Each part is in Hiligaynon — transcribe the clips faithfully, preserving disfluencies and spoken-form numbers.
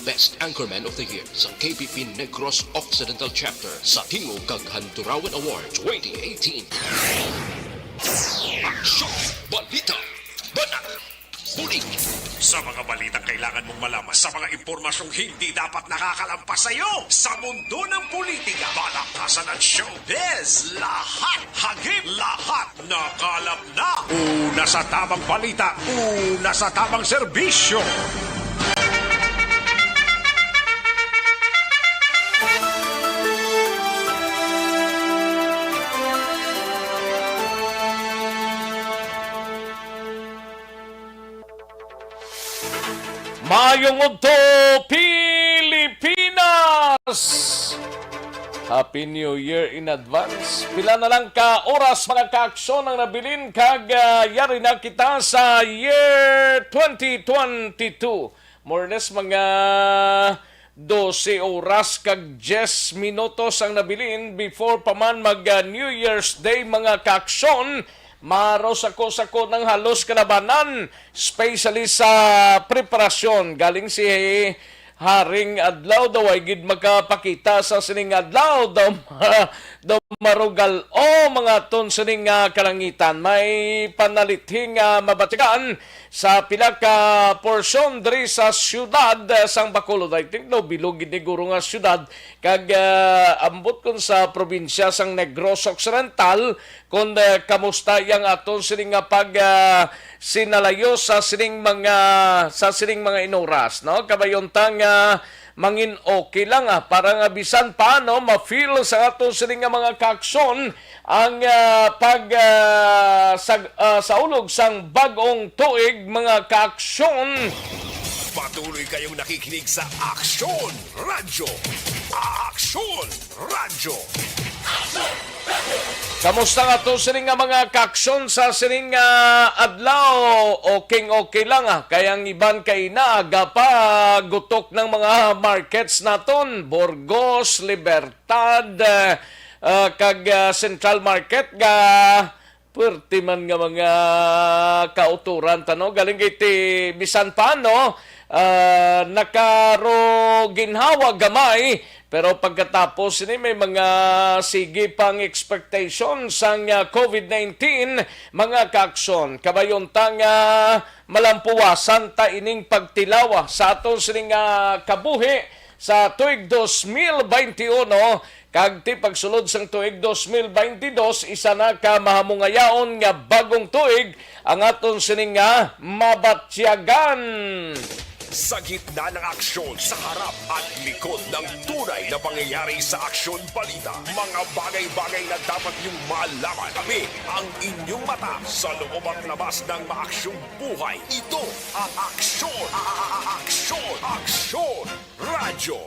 Best Anchorman of the Year sa K P P Negros Occidental Chapter sa Tingog kag Handurawan Award twenty eighteen. Aksyon! Balita! Banat! Bulig! Sa mga balitang kailangan mong malaman, sa mga impormasyong hindi dapat nakakalampas sa iyo, sa mundo ng politika, balakasan at showbiz, lahat hagip, lahat nakalap na. Una sa tamang balita, una sa tamang serbisyo. Maayong udto, Pilipinas! Happy New Year in advance. Pila na lang ka oras, mga kaaksyon, ang nabilin kag, ah, yari na kita sa year twenty twenty-two. More or less mga dose oras kag diyes minutos ang nabilin before pa man mag, ah, New Year's Day, mga kaaksyon. Maro sa ko sa ko ng halos kalabanan, especially sa preparasyon. Galing si Haring Adlaw daw ay gid makapakita sa sining adlaw daw, daw marugal o mga ton sining, ah, kalangitan. May panalithing, ah, mabatyagan sa pila ka porsyon diri sa siyudad, ah, sang Bacolod. I think daw bilog gid ni guro nga siyudad kag, ah, ambot kun sa probinsya sang Negros Occidental, kun, ah, kamusta yang aton sini nga pag, ah, sinalayo sa sining mga, sa sining mga inoras, no? Kabayuntang, ah, mangin okay lang, ah, para nga bisan paano ma-feel sa aton sini nga mga kaaksyon ang, ah, pag, ah, sag-, ah, saulog sang bag-ong tuig, mga kaaksyon. Patuloy kayong nakikinig sa Aksyon Radyo. Aksyon Radyo. Kamusta nga to sining nga mga kaaksyon sa sining nga adlaw? Okay, okay lang, ah. Kay ang iban kay inaaga pa gutok ng mga markets naton, Burgos, Libertad, eh, ah, kag, ah, Central Market nga puwerte man nga mga kauturan ta, no? Galing kay ti bisan pa, no? Ah, nakaro ginhawa gamay, pero pagkatapos ini may mga sige pang expectation sang, ah, covid nineteen, mga kaaksyon. Kabayuntang, ah, malampuwasan ta ining pagtilaw, ah, sa aton sining, ah, kabuhi sa tuig dos mil baynte uno, kag ti pagsulod sang tuig dos mil baynte dos, isa na ka mahamungayaon nga bagong tuig ang aton sining nga mabatyagan. Sa gitna ng aksyon, sa harap at likod ng tunay na pangyayari sa Aksyon Balita, mga bagay-bagay na dapat niyong malaman. Kami ang inyong mata sa loob at labas ng maaksyong buhay. Ito ang Aksyon, Aksyon, Aksyon Radyo.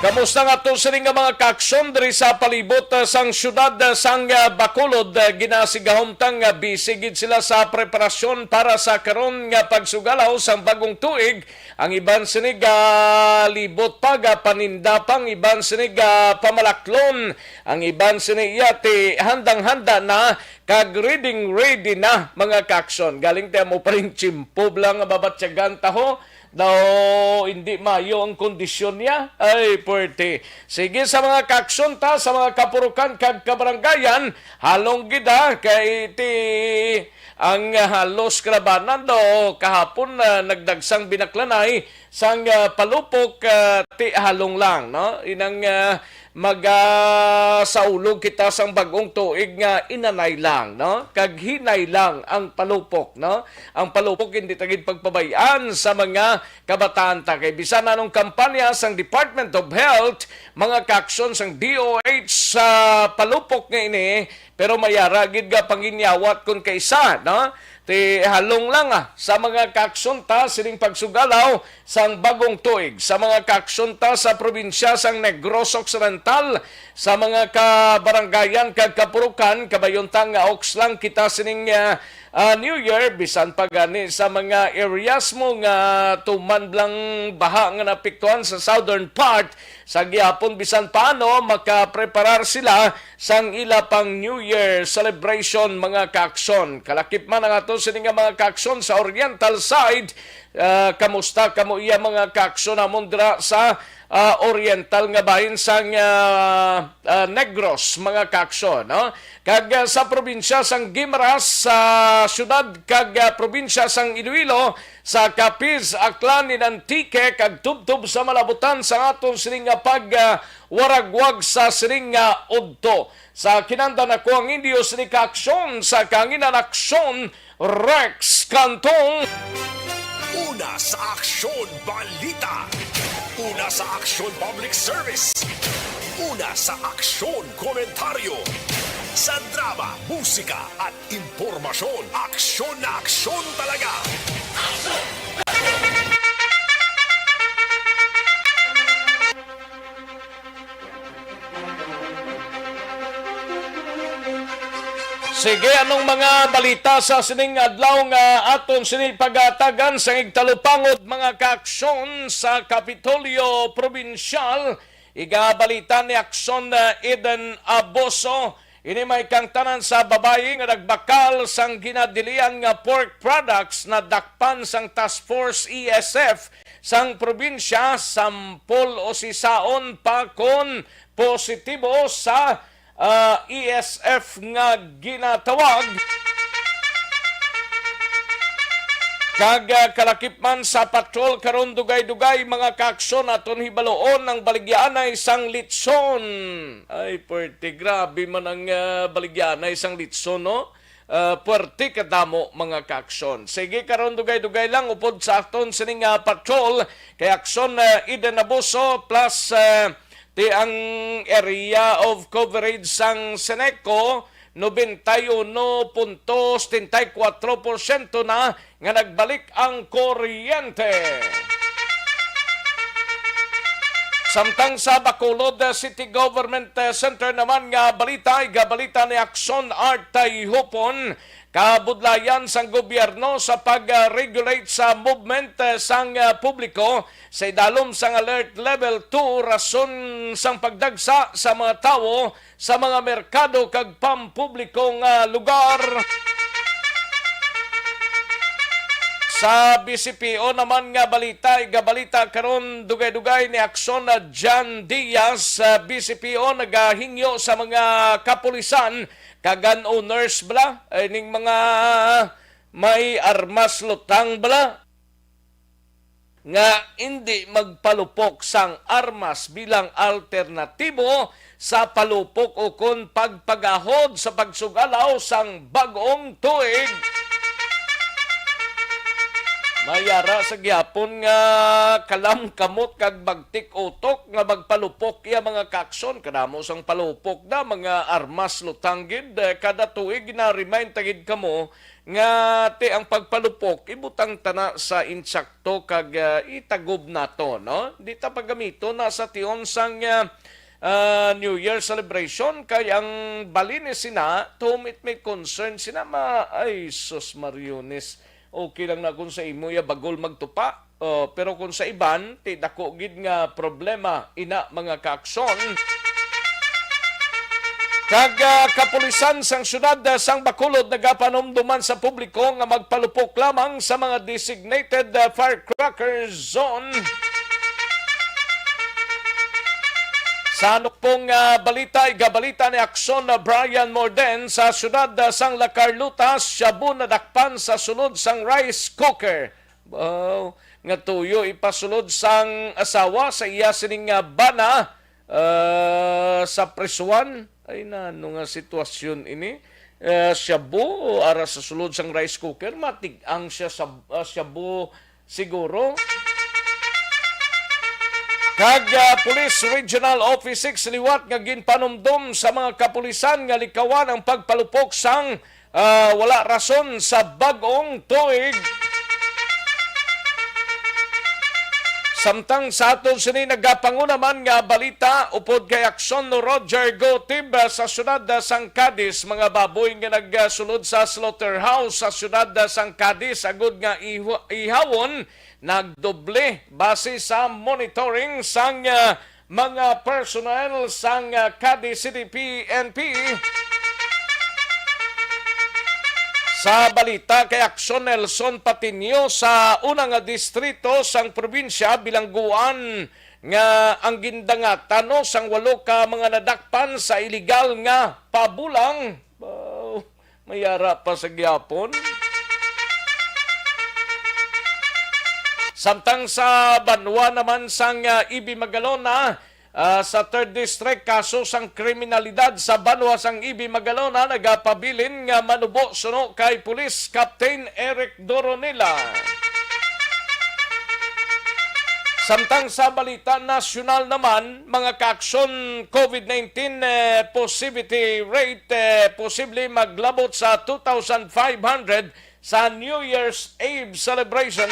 Kamusta nga to sini nga mga kaaksyon diri sa palibot, ah, sang siyudad, ah, sang, ah, Bacolod? Ah, ginasigahom ta nga busy gid sila sa preparasyon para sa karon nga pagsugalaw sang bagong tuig. Ang iban sini galibot pa, gapaninda pa, ang iban sini gapamalaklon, ang iban sini iya ti handang-handa na kag reading ready na, mga kaaksyon. Galing ti amo pa rin tiyempo lang nga babatyagan taho. Daw hindi mayo ang kondisyon niya. Ay, puwerte. Sige, sa mga kaaksyon ta, sa mga kapurukan kag kabarangayan, halong gid, ha, kay ti ang halos kalabanan daw kahapon na nagdagsang binaklanay sang, ah, palupok, ah, ti halong lang, no? Inang, ah, magasaulog kita sang bag-ong tuig nga inanay lang, no? Kag hinay lang ang palupok, no? Ang palupok hindi ta gid pagpabay-an sa mga kabataan ta. Kay bisan anong kampanya sang Department of Health, mga kaaksyon sang D O H sa palupok nga ini, pero mayara gid nga panginyawat kun kaisa, no? Ti halong lang, ah, sa mga kaaksyon ta sining pagsugalaw sang bagong tuig, sa mga kaaksyon ta sa probinsya sang Negros Occidental, sa mga kabarangayan kag kapurukan, kabayuntang nga oks lang kita sining, ah, ah, New Year, bisan pa gani sa mga areas mo nga tuman lang baha nga naapektuhan sa southern part, sa gihapon bisan paano makapreparar sila sang ila pang New Year celebration, mga kaaksyon. Kalakip man ang ato sini nga mga kaaksyon sa oriental side, ah, kamusta kamo iya mga kaaksyon namon dira sa, ah, oriental nga bahin sang, ah, ah, Negros, mga kaaksyon, no? Kag, ah, sa probinsya sang Guimaras, sa syudad kag, ah, probinsya sang Iloilo, sa Capiz, Aklan, in Antique, kag tubtob sa malabutan sa aton sining nga pag, ah, waragwag sa sining nga udto. Sa kinandan ako ang inyo sini ka aksyon sa kanginan aksyon, Rex Cantong. Una sa aksyon, balita. Una sa aksyon, public service. Una sa aksyon, komentaryo. Sa drama, musika, at impormasyon, aksyon na aksyon talaga. Sige, anong mga balita sa sining adlaw nga aton sini pagatagan sa igtalupangod, mga kaaksyon, sa Kapitolyo Probinsyal? Igabalita ni Aksyon, uh, Eden Aboso. Ini may kangtanan sa babayi nga nagbakal sang ginadilian nga pork products na dakpan sang Task Force E S F sang probinsya, sampol o sisaon pa kon positibo sa, ah, E S F nga ginatawag. Kag, ah, kalakip man sa patrol karon, dugay-dugay, mga kaaksyon, aton hibaloon ang baligyaanay sang litson. Ay, pwerte, grabe man ang, ah, baligyaanay sang litson, no? Ah, pwerte kadamo, mga kaaksyon. Sige, karon dugay-dugay lang upod sa aton sining, ah, patrol kay Aksyon, ah, Eden Abuso plus, ah, ti ang area of coverage sang Seneco, nobenta y uno punto setenta y kuwatro porsyento na nga nagbalik ang kuryente. Samtang sa Bacolod, uh, City Government, uh, Center naman nga balita, igabalita ni Aksyon Art Tayhupon, kabudlayan sang gobyerno sa pag-regulate sa movement, uh, sang, uh, publiko sa idalom sang Alert Level two, rason sang pagdagsa sa mga tawo sa mga merkado kag pampubliko nga lugar. Sa B C P O naman nga balita, igabalita karon dugay-dugay ni Aksyon na John Diaz. Sa B C P O nagahingyo sa mga kapulisan kag gun owners bala, eh, ning mga may armas lutang bala, nga indi magpalupok sang armas bilang alternatibo sa palupok ukon pagpagahod sa pagsugalaw sang bag-ong tuig. Mayara sa gihapon nga kalamkamot kag bagtik utok nga magpalupok iya mga kaaksyon. Kadamo sang palupok na mga armas lutang gid. Eh, kada tuig na-remind ta gid kamo nga ti ang pagpalupok ibutang ta na sa insakto kag, ah, itagob nato, no? Di ta pagamiton na sa tion sang, ah, ah, New Year celebration, kay ang bali ni sina, to whom it may concern, sina ma-, ay, sus, Mariones, okay lang na kung sa imo ya bagol magtupa. Oh, pero kung sa iban, ti dako gid nga problema ina, mga kaaksyon. Kag, ah, kapulisan sang siyudad, ah, sang Bacolod nagapanumduman sa publiko nga magpalupok lamang sa mga designated, ah, firecracker zone. Sa nukpong, ah, balita, igabalita ni Aksyon na Brian Morden sa siyudad, ah, sang La Carlota, shabu nadakpan sa sulod sang rice cooker. Wow, nga tuyo ipasulod sang asawa sa iya sining nga bana, ah, sa prisuan. Ay, nano nga sitwasyon ini? Ah, shabu, ara sa sulod sang rice cooker, matig-ang siya sa, ah, shabu siguro. Kag, ah, Police Regional Office six liwat nga ginpanumdom sa mga kapulisan nga likawan ang pagpalupok sang ah, wala rason sa bag-ong tuig. Samtang sa aton sini nagapanguna man nga balita, upod kay Aksyon Roger Gotib, ah, sa siyudad, ah, sang Cadiz, mga baboy nga nagsulod sa slaughterhouse sa siyudad, ah, sang Cadiz agud nga ihu-, ihawon nagdoble base sa monitoring sang, ah, mga personnel sang, ah, Cadiz City P N P. Sa balita kay Aksyon Nelson Patiño, sa una nga distrito sang probinsya, bilangguan nga ang gindangatan, no, sang walo ka mga nadakpan sa iligal nga pabulang. Wow, may ara pa sa gyapon. Samtang sa banwa naman sang, ah, Ibi Magalona, ah, sa Third District, kaso sang kriminalidad sa banwa sang Ibi Magalona nagapabilin nga manubo suno kay Police Captain Eric Doronila. Samtang sa balita nasyonal naman, mga kaaksyon, COVID nineteen, eh, positivity rate, eh, posible maglabot sa two thousand five hundred sa New Year's Eve celebration.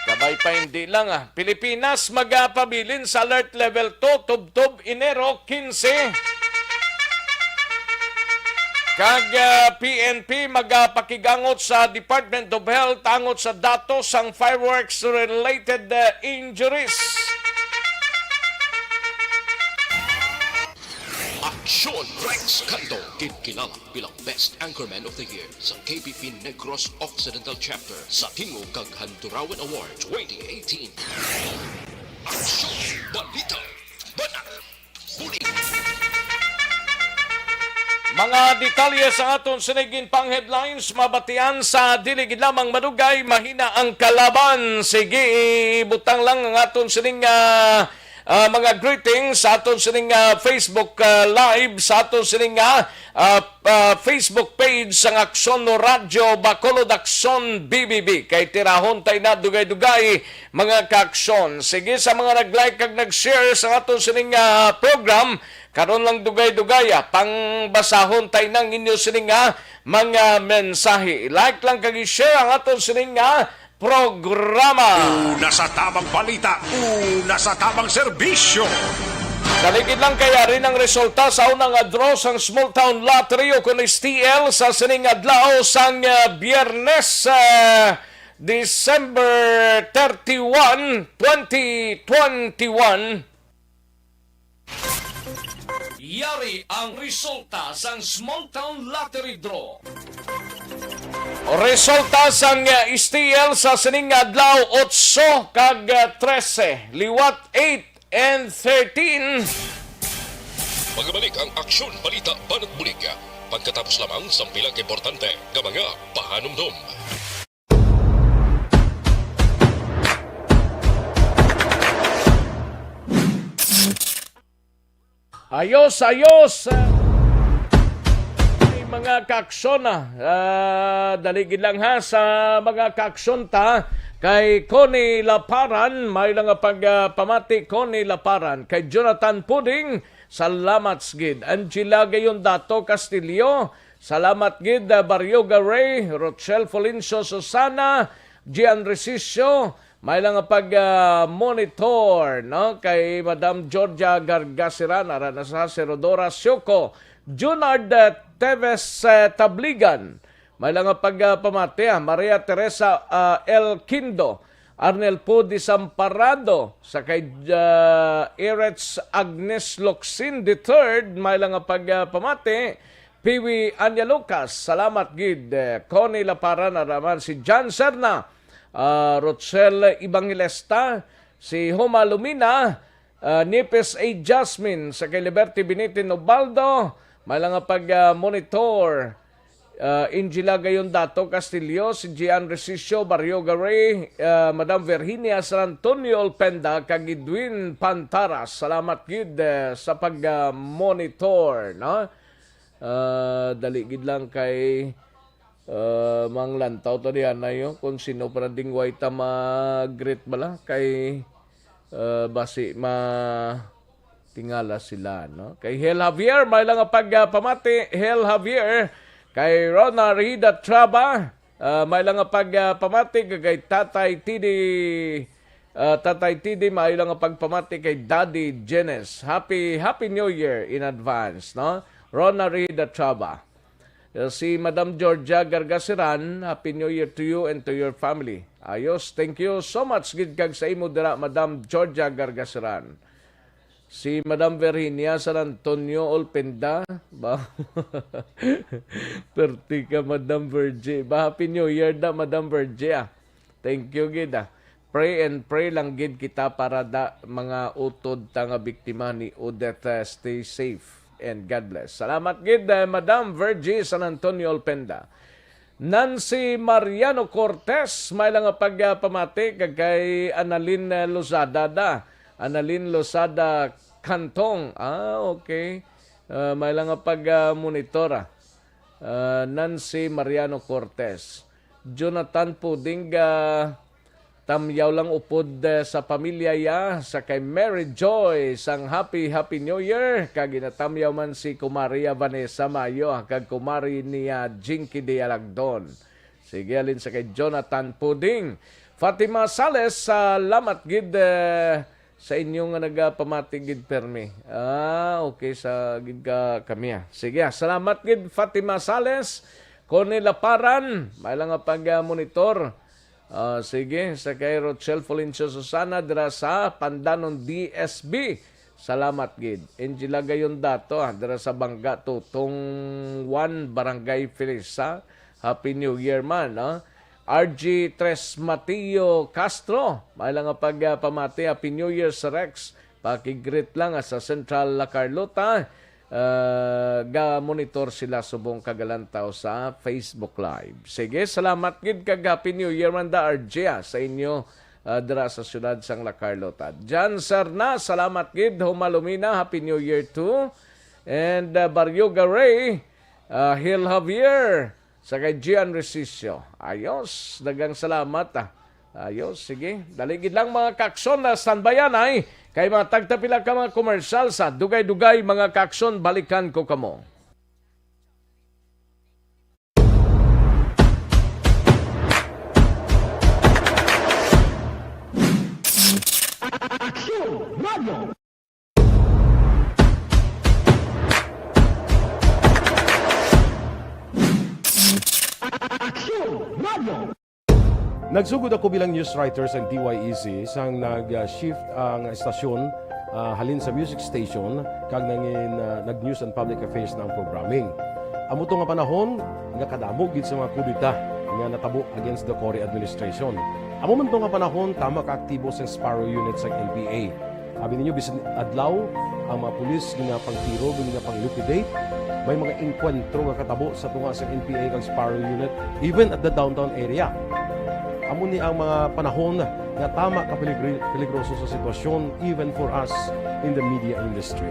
Kabay pa, hindi lang, ah. Pilipinas magapabilin sa alert level two, tubtob Enero quince. Kag, ah, P N P magapakigangot sa Department of Health angot sa datos sang fireworks-related, ah, injuries. Aksyon Rex Cantong, ginkilala bilang Best Anchorman of the Year sa K P P Negros Occidental Chapter sa Tingog kag Handurawan Award twenty eighteen. Aksyon, balita, banat, bulig. Mga detalye sa aton sining ginpang headlines, mabatian sa dili gid lamang madugay, mahina ang kalaban. Sige, ibutang lang ang aton sining, ah, ah, mga greetings sa aton sining, ah, Facebook, ah, Live, sa aton sining, ah, ah, ah, Facebook page sang Aksyon Radyo Bacolod, Aksyon B B B. Kay tirahon tay na dugay-dugay, mga kaaksyon. Sige, sa mga nag-like kag nag-share sa aton sining, ah, program, karon lang dugay-dugay, ah, pangbasahon tay nang inyo sining, ah, mga mensahe. Like lang kag i-share ang aton sining, ah, programa. Una sa tamang balita, una sa tamang serbisyo. Daligid lang kay ari ang resulta sa una nga draw sang Small Town Lottery o kon S T L sa sining adlaw sang, ah, Biyernes, ah, December thirty-one, twenty twenty-one. Yari ang resulta sang Small Town Lottery Draw. Resulta sang, uh, S T L sa sining adlaw, otso kag, uh, trese, liwat eight and thirteen. Magabalik ang Aksyon Balita Banat Bulig pagkatapos lamang sang pila ka importante nga mga pahanumdom. Ayos, ayos. Ay, mga kaaksyon, ah. Ah, dali gid lang, ha, sa mga kaaksyon ta. Kay Connie Laparan, may lang nga pag, ah, pamati, Connie Laparan. Kay Jonathan Puding, salamat gid. Angela Gayondato Castillo, salamat gid, ah, Baryoga Ray, Rochelle Folencio Susana, Gian Resicio, may lang nga pag, ah, monitor, no, kay Madam Georgia Gargasiran, ara na sa si Rodora Sioko, Junard, ah, Teves, ah, Tabligan, may lang nga pag, ah, pamati, ah, Maria Teresa, ah, El Quindo, Arnel Pu Desamparado, sa kay, ah, Erets Agnes Locsin the third, may lang nga pag, ah, pamati, Piwi Anya Lucas, salamat gid, eh, Connie Laparan, ara man si Jan Serna, ah, Rochelle Evangelista, si Homa Lumina, ah, Nipis A Jasmine, sa kay Liberty Binitin Ubaldo, may lang nga pag, ah, monitor, ah, Angela Gayondato Castillo, si Gian Resicio Barrio Garay, ah, Madam Virginia San Antonio Olpenda, kag Edwin Pantaras. Salamat gid, eh, sa pag, ah, monitor, no? Ah, dali gid lang kay, ah, manglantaw ta diha na yo kung sino pa na ding way ta mag-greet bala kay, ah, basi ma tingala sila, no? Kay Hel Javier, may lang nga pag, ah, pamati, Hel Javier, kay Rona Rida Traba, Ah, may lang nga pag, ah, pamati kay Tatay T D, ah, Tatay T D, may lang nga pagpamati kay Daddy Genes. Happy, Happy New Year in advance, no? Rona Rida Chaba. Ah, si Madam Georgia Gargasiran, Happy New Year to you and to your family. Ayos, thank you so much gid kag sa imo dira, Madam Georgia Gargasiran. Si Madam Virginia San Antonio Olpenda, ba? Perti ka, Madam Virgie. Ba, Happy New Year da, Madam Virgie, ah. Thank you gid, ah. Pray and pray lang gid kita para da mga utod ta nga biktima ni Odette, ah, stay safe and God bless. Salamat gid, eh, Madam Virgie San Antonio Olpenda. Nancy Mariano Cortez, may lang nga pagpamati kag kay Annalyn, eh, Lozada da. Annalyn Lozada Cantong. Ah, okay. Ah, may lang nga pag, ah, monitor, ah. Ah, Nancy Mariano Cortez. Jonathan Puding, ah, tamyaw lang upod, eh, sa pamilya ya sa kay Mary Joy sang Happy Happy New Year, kag ginatamyaw man si Kumari ya Vanessa Mayo, ah, kag Kumari niya Jinky Dialagdon. Sige, halin sa kay Jonathan Puding. Fatima Sales, salamat gid, eh, sa inyo nga nagapamati gid permi. Ah, okay, sa gid ka kami, ah. Sige, ah, salamat gid Fatima Sales. Connie Laparan, may lang nga pag, ah, monitor. Ah, sige, sa kay Rochelle Fulencio Susana dira sa Pandanon D S B. Salamat gid. Angela Gayon Dato, ah, dira sa Bangga Tutong one, Barangay Felisa. Happy New Year man, no? R G Tres Mateo Castro, may lang nga pag, ah, pamati, Happy New Year sa Rex. Pakigreet lang, ah, sa Central La Carlota. Ah, ga-monitor sila subong kagalantaw sa Facebook Live. Sige, salamat gid kag Happy New Year man da, R J, ah, sa inyo, ah, dira sa siyudad sang La Carlota. Jan Serna, salamat gid. Humalumina, Happy New Year too. And, ah, Barrio Garay, ah, Hil Javier, sa kay Gian Resicio. Ayos, daghang salamat, ah. Ayos, sige. Dali gid lang, mga kakson, na standbyan ay kay mga tagtapila ka mga komersyal sa dugay-dugay, mga kakson, balikan ko kamo. Aksyon Radio. Aksyon Radio. Nagsugod ako bilang news writer sa D Y E C sang nag-shift ang estasyon, ah, halin sa music station kag nangin, ah, nag-news and public affairs na ang programming. Amo to nga panahon nga kadamo gid sa mga kudeta nga natabo against the Cory administration. Amo man to nga panahon, tama ka aktibo sang Sparrow Unit sang N P A. Abi ninyo, bisan adlaw, ang mga pulis ginapangtiro, ginapang-liquidate. May mga engkwentro nga katabo sa tunga sa N P A kag Sparrow Unit, even at the downtown area. Amo ni ang mga panahon nga tama ka peligri-, peligroso sa sitwasyon, even for us in the media industry.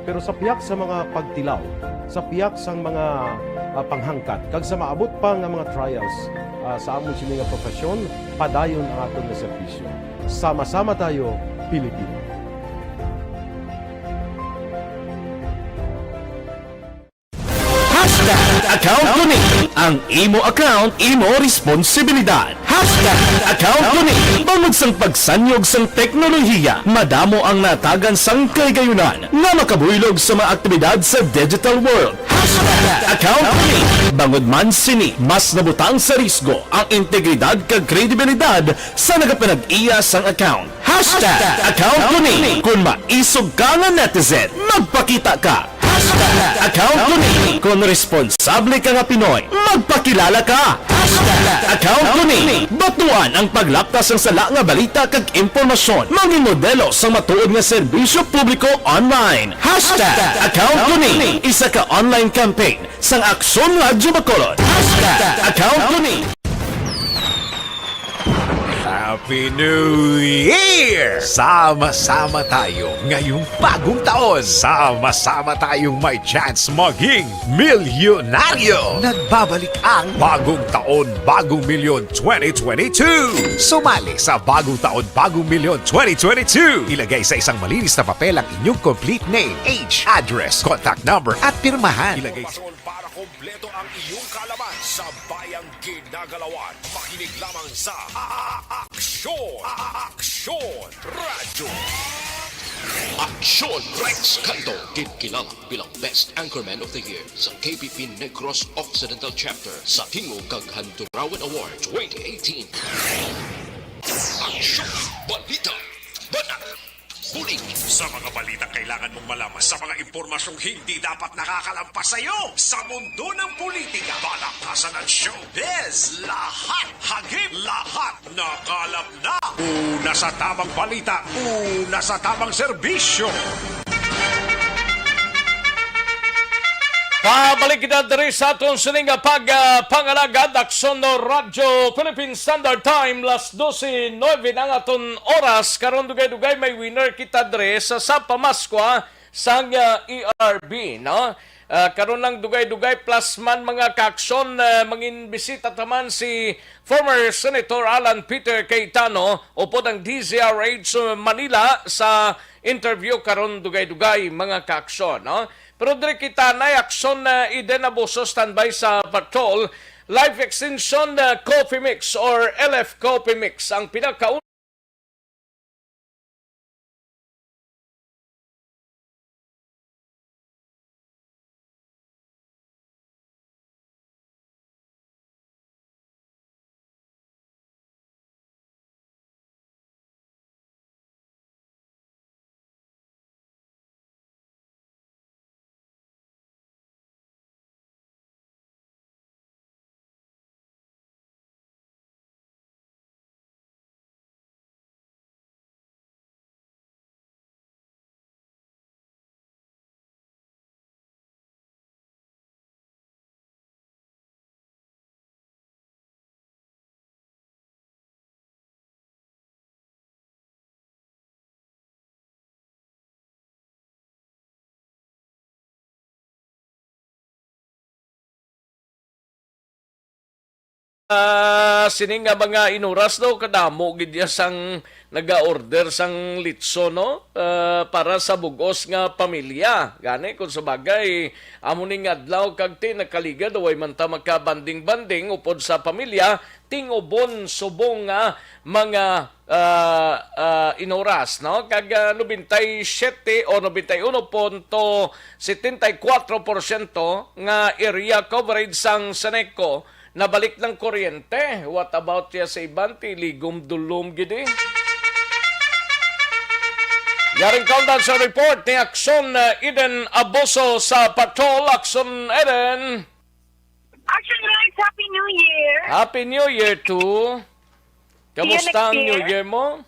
Pero sa pihak sa mga pagtilaw, sa pihak sang mga, ah, panghangkat, kag sa maabot pa nga mga trials, ah, sa amon sini nga profesyon, padayon ang aton nga serbisyo. Sama-sama tayo, Pilipino. Hashtag account ko ni. Ang imo account, imo responsibilidad. Hashtag account ko ni. Bangod sang pagsanyog sang teknolohiya, madamo ang natagan sang kahigayunan nga makabuylog sa mga aktibidad sa digital world. Hashtag account ko ni. Bangod man sini, mas nabutang sa risgo ang integridad kag kredibilidad sa nagapanag-iya sang account. Hashtag account ko ni. Kung maisog ka nga netizen, magpakita ka. Hashtag account ko ni. Kung responsable ka nga Pinoy, magpakilala ka. Hashtag account ko ni. Batuan ang paglapta sang sala nga balita kag impormasyon. Mangin modelo sang matuod nga serbisyo publiko online. Hashtag account ko ni. Isa ka online campaign sang Aksyon Radyo Bacolod. Hashtag account ko ni. Happy New Year! Sama-sama tayo ngayong bagong taon. Sama-sama tayong may chance maging milyonaryo. Nagbabalik ang Bagong Taon, Bagong Milyon twenty twenty-two. Sumali sa Bagong Taon, Bagong Milyon twenty twenty-two. Ilagay sa isang malinis na papel ang inyong complete name, age, address, contact number, at pirmahan. Ilagay sa para kompleto ang iyong kaalaman sa bayang gid na Kagalawan, makinig lamang sa A-, A-, Aksyon! A-, A-, Aksyon Radyo! Aksyon! Rex Cantong, ginkilala bilang Best Anchorman of the Year sa K P P Negros Occidental Chapter sa Tingog kag Handurawan Award twenty eighteen. Aksyon! Balita! Banat! Bulig! Sa mga balitang kailangan mong malaman, sa mga impormasyong hindi dapat nakakalampas sa iyo, sa mundo ng politika, balaktasan at showbiz, lahat, hagip, lahat, nakalap na. Una sa tamang balita, una sa tamang serbisyo. Pabalik kita diri sa aton sini nga pag, ah, pangalagad, Aksyon no Radyo Philippine Standard Time, las dose nuebe na ang aton oras. Karon dugay-dugay may winner kita diri sa, sa pamaskwa sang, ah, E R B, no? Ah, karon lang dugay-dugay plus man mga kaaksyon, ah, mangin bisita ta man si former Senator Alan Peter Cayetano upod ang D Z R H Manila sa interview karon dugay-dugay mga kaaksyon, no? Pero diri kita na aksyon na Eden Abuso, standby sa patrol. Life Extension, uh, Coffee Mix or L F Coffee Mix ang pinaka Ah, sini nga mga inuras daw, kadamo gid ya sang naga-order sang litson, no? Ah, para sa bug-os nga pamilya. Gani, kung sa bagay, amo ning adlaw kag ti nakaligad, way man ta makabanding-banding upod sa pamilya, tingubon subong nga mga, ah, ah, inuras, no? Kag, ah, nobenta y siyete o nobenta y uno punto setenta y kuwatro porsyento nga area coverage sang Seneco nabalik ng kuryente. What about ya sa iban? Ti ligom dulom gid, eh. Yaring countdown sa report ni Aksyon, uh, Eden Abuso sa Patrol. Aksyon, Eden. Action Rice, Happy New Year! Happy New Year too. See you Kamusta next ang New year. Year mo?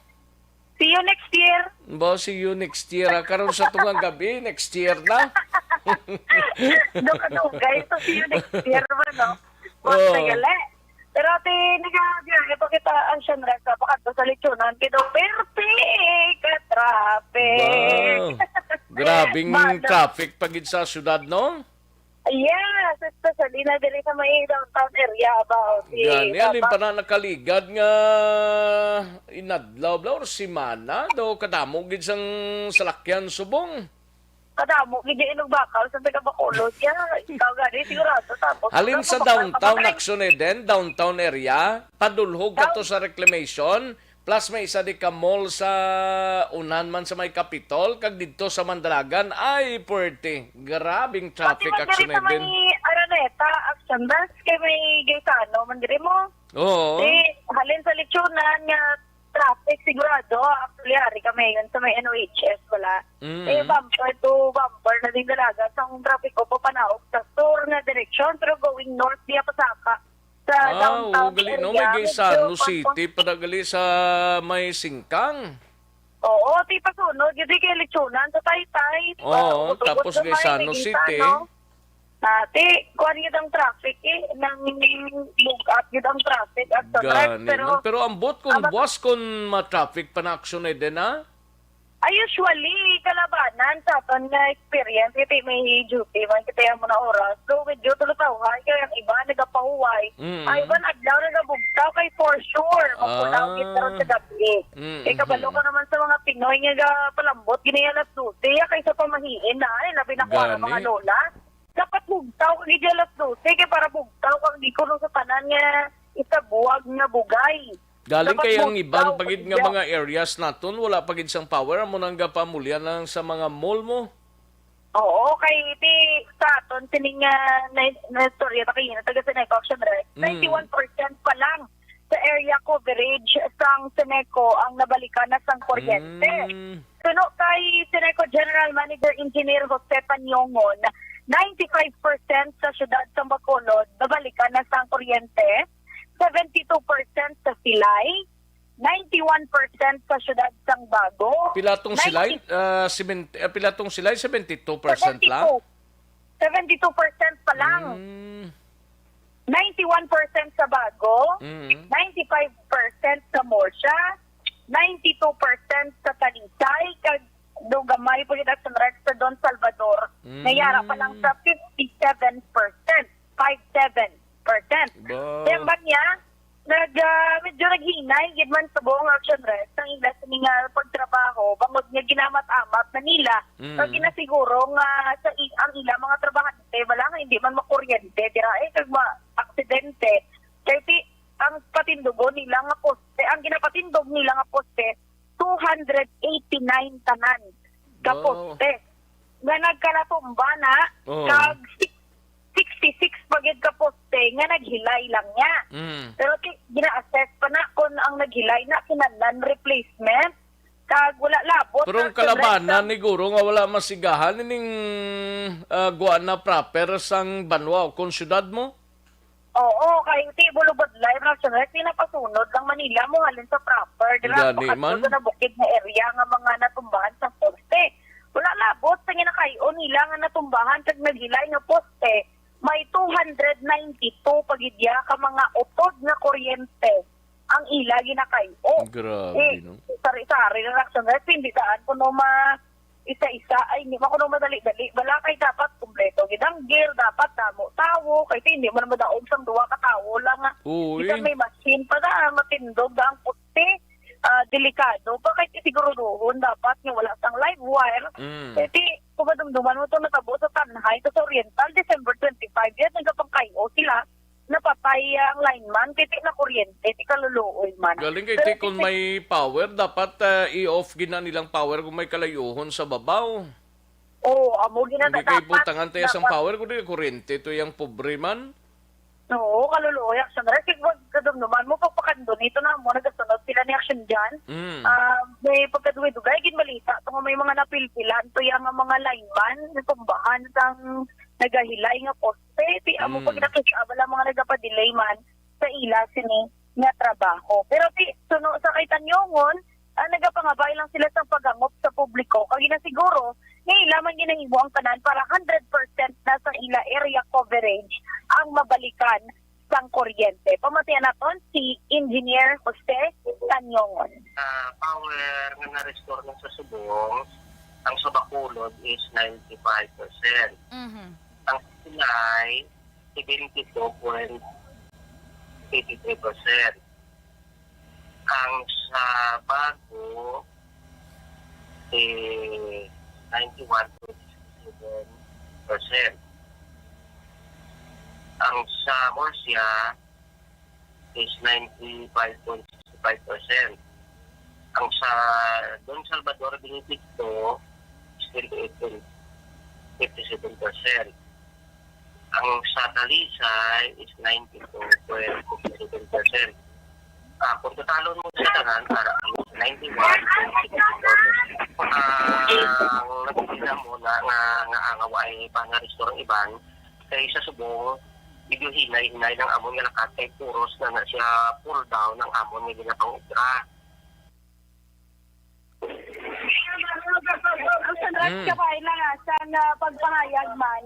See you next year. Ba, see you next year, ah. Karon sa tungang gabi, next year na. Do ka dugay, so see you next year man, no? Wa Oo. Sa gali. Pero ati, nagabiyahe pa kita ang Shanresa, pakadto sa Lechonan, kay daw perfect ka traffic. Ba, grabing Mano. Traffic pa gid sa syudad, no? Yes, especially na diri sa may downtown area about si Gani, alin Davao. Pa na nakaligad nga inadlaw bla or semana daw kadamo gid sang salakyan subong. Kadamo gid yung inugbakal sa taga Bacolod ya. Ikaw gani sigurado tapos Halin sa downtown, Action Eden, downtown area, padulhog ka to sa reclamation, plus may isa di ka mall sa unahan man sa may Capitol, kag didto sa Mandalagan, ay, puwerte. Grabing traffic, Action Eden. Pati man diri sa may Araneta, Action Bus, kay may Gaetano man diri mo. Oo. Di, halin sa Lechonan nga traffic, sigurado. Actually, ari kami yun sa may N O H S wala. Mm. Eh, bumper to bumper na din talaga. Sa ang traffic ko, papanaog sa sur nga direksyon, pero going north, diya pasaka. Sa Ah, downtown oo, gali, no? Area, May Gaisano medyo City, pagpang- para gali sa may Singkang. Oo, ti pasunod, yun di kay Lechonan sa Taytay, di ba? Oo, Ubos-ubos tapos gamay, Gaisano may City. Gaisano. Ah, ti, kuwan yun ang traffic eh, nang bug-at yun ang traffic at sa truck, Gani pero man. Pero ambot kung Ang mag- buwas kung ma-traffic pa na aksyon na din, ha? Ay, usually, kalabanan sa aton nga experience, kasi may duty man, kasi ang mga oras. So, medyo tulutawhan, kaya ang iba nagapahuway. Mm. Ay, iba adlaw nagabugtaw, kay for sure, mapulaw Ah. Gid karon sa gabi. Mm, Kay kabalo mhm. Ka naman sa mga Pinoy nga ga-, palambot, gini alas dose, ya, kaysa pamahiin na, ay, labi na ko ang Gani. Mga lola. Dapat bugtaw, kay di alas dose, kay para bugtaw, kag di ko sa tanan nga sa buwag nga bugay. Galing Dapat kay ang mo iban daw pa gid nga kaya. mga areas naton, wala pa gid sang power, amo nang gapamulya lang sa mga mall mo. Oo, kay ti sa aton sining, ah, na, na istorya ta kay taga Seneco Action Rep, Mm. ninety-one percent pa lang sa area coverage sang Seneco ang nabalikan na sang kuryente. Mm. Suno kay Seneco General Manager Engineer Jose Panyongon, ninety-five percent sa siyudad sang Bacolod nabalikan na sang kuryente, seventy-two percent sa Silay, ninety-one percent sa siyudad sang Bago. Pila tong Silay? Ninety Ah, seventy, ah, pila tong Silay? Seventy-two percent lang? Seventy-two. Seventy-two percent pa lang. Mm. Ninety-one percent sa Bago, Mm. ninety-five percent sa Murcia, ninety-two percent sa Talisay, kag daw gamay pa gid ang sunrek sa Don Salvador, Mm. nayara pa lang sa fifty-seven percent, five seven percent. Ba? Kaya ba niya, nag, ah, medyo naghinay gid man subong Action Rep ang ila sini nga pagtrabaho, bangod nga ginamat-amat na nila, Mm. kag ginasiguro nga sa i-, ang ila mga trabahante, wala nga hindi man makuryente, dira, eh, kag ma-aksidente. Kay ti, ang patindugon nila nga poste, ang ginapatindog nila nga poste, two hundred eighty-nine tanan ka Wow. poste nga nagkalatumba na, Oh. kag si-, sixty-six pa gid ka poste nga naghilay lang niya. Mm. Pero ti, gina-assess pa na kung ang naghilay na kinahanglan replacement, kag wala labot Pero ang ang kalabanan, Congress. Ni Guro, nga wala masigahan ining, ah, guan na proper sang banwa o kon syudad mo? Oo, kay ti bulubad live ra siya, kay pinapasunod lang Manila mo halin sa proper, di ba? Gani Pakadto man. Sa nabukid nga area nga mga natumbahan sa poste. Wala labot sa ginakay-on nila nga natumbahan kag naghilay nga poste. May two hundred ninety-two pa gid ya ka mga utod nga kuryente ang ila ginakay-o. Grabe, Eh, no? Sari-sari na lang siya. Hindi daan kuno ma isa-isa, ay, hindi man kuno madali-dali. Bala kay dapat kumpleto gid ang gear, dapat damo tawo, kay hindi man madaog sang duha ka tawo lang nga. Uy. Bisan may machine pa na, matindog na ang puste, ah, delikado pa, kay siguraduhon dapat nga wala sang live wire. Mm. Kay ti, kung madumduman mo to, natabo sa Tanjay, to sa Oriental, December twenty-five, yan, nagkapangkayo sila. Napatay ang lineman kay ti na kuryente, ti kaluluoy man. Galing kay Pero ti kung kung may power, dapat, ah, i-off gina nilang power kung may kalayuhon sa babaw. Oo, amo gina Hindi kay dapat, butangan tayo sang dapat. Power, kundi kuryente to yung pobre man. Oo, kaluluoy, Action Rep. Kay wag kadumduman mo, pagpakando nito na mo, nagasunod sila ni Action dyan. Mm. Ah, may pagkadugay-dugay, ginbalita, kung may mga napilpilan, to yung mga lineman, natumbahan sang nagahilay nga poste, ti amo Mm. pag nakita, wala mga nagapadelay man sa ila sini nga trabaho. Pero ti, suno sa kay Tanyongon, ah, nagapangabay lang sila sa paghangop sa publiko. Kag ginasiguro, nga ila man ginahimo ang tanan para hundred percent na sa ila area coverage ang mabalikan sang kuryente. Pamatian naton si Engineer Jose Tanyongon. Ah, power nga na-restore na sa Subong, ang sa Bacolod is ninety-five percent. Mhm. Ang Silay, seventy-two point eighty-three percent. Ang sa Bago, eh, ninety-one point six seven percent. Ang sa Murcia is ninety-five point sixty-five percent. Ang sa Don Salvador Benedicto is twenty-eight point fifty-seven percent. Ang sa Talisay is ninety-two point fifty-seven percent. Ah, kung totalon mo sa tanan, para ang ninety-one point sixty-four percent. Ah, ang nagpapila mo na nga, nga angaw ay pangaristor ang iban, kay sa Subong, medyo hinay-hinay lang amon nga lakat kay puros na na siya pull down ang amon nga ginapang-obra. Ang sunrise Mm. kabay na nga sa nga pagpahayag man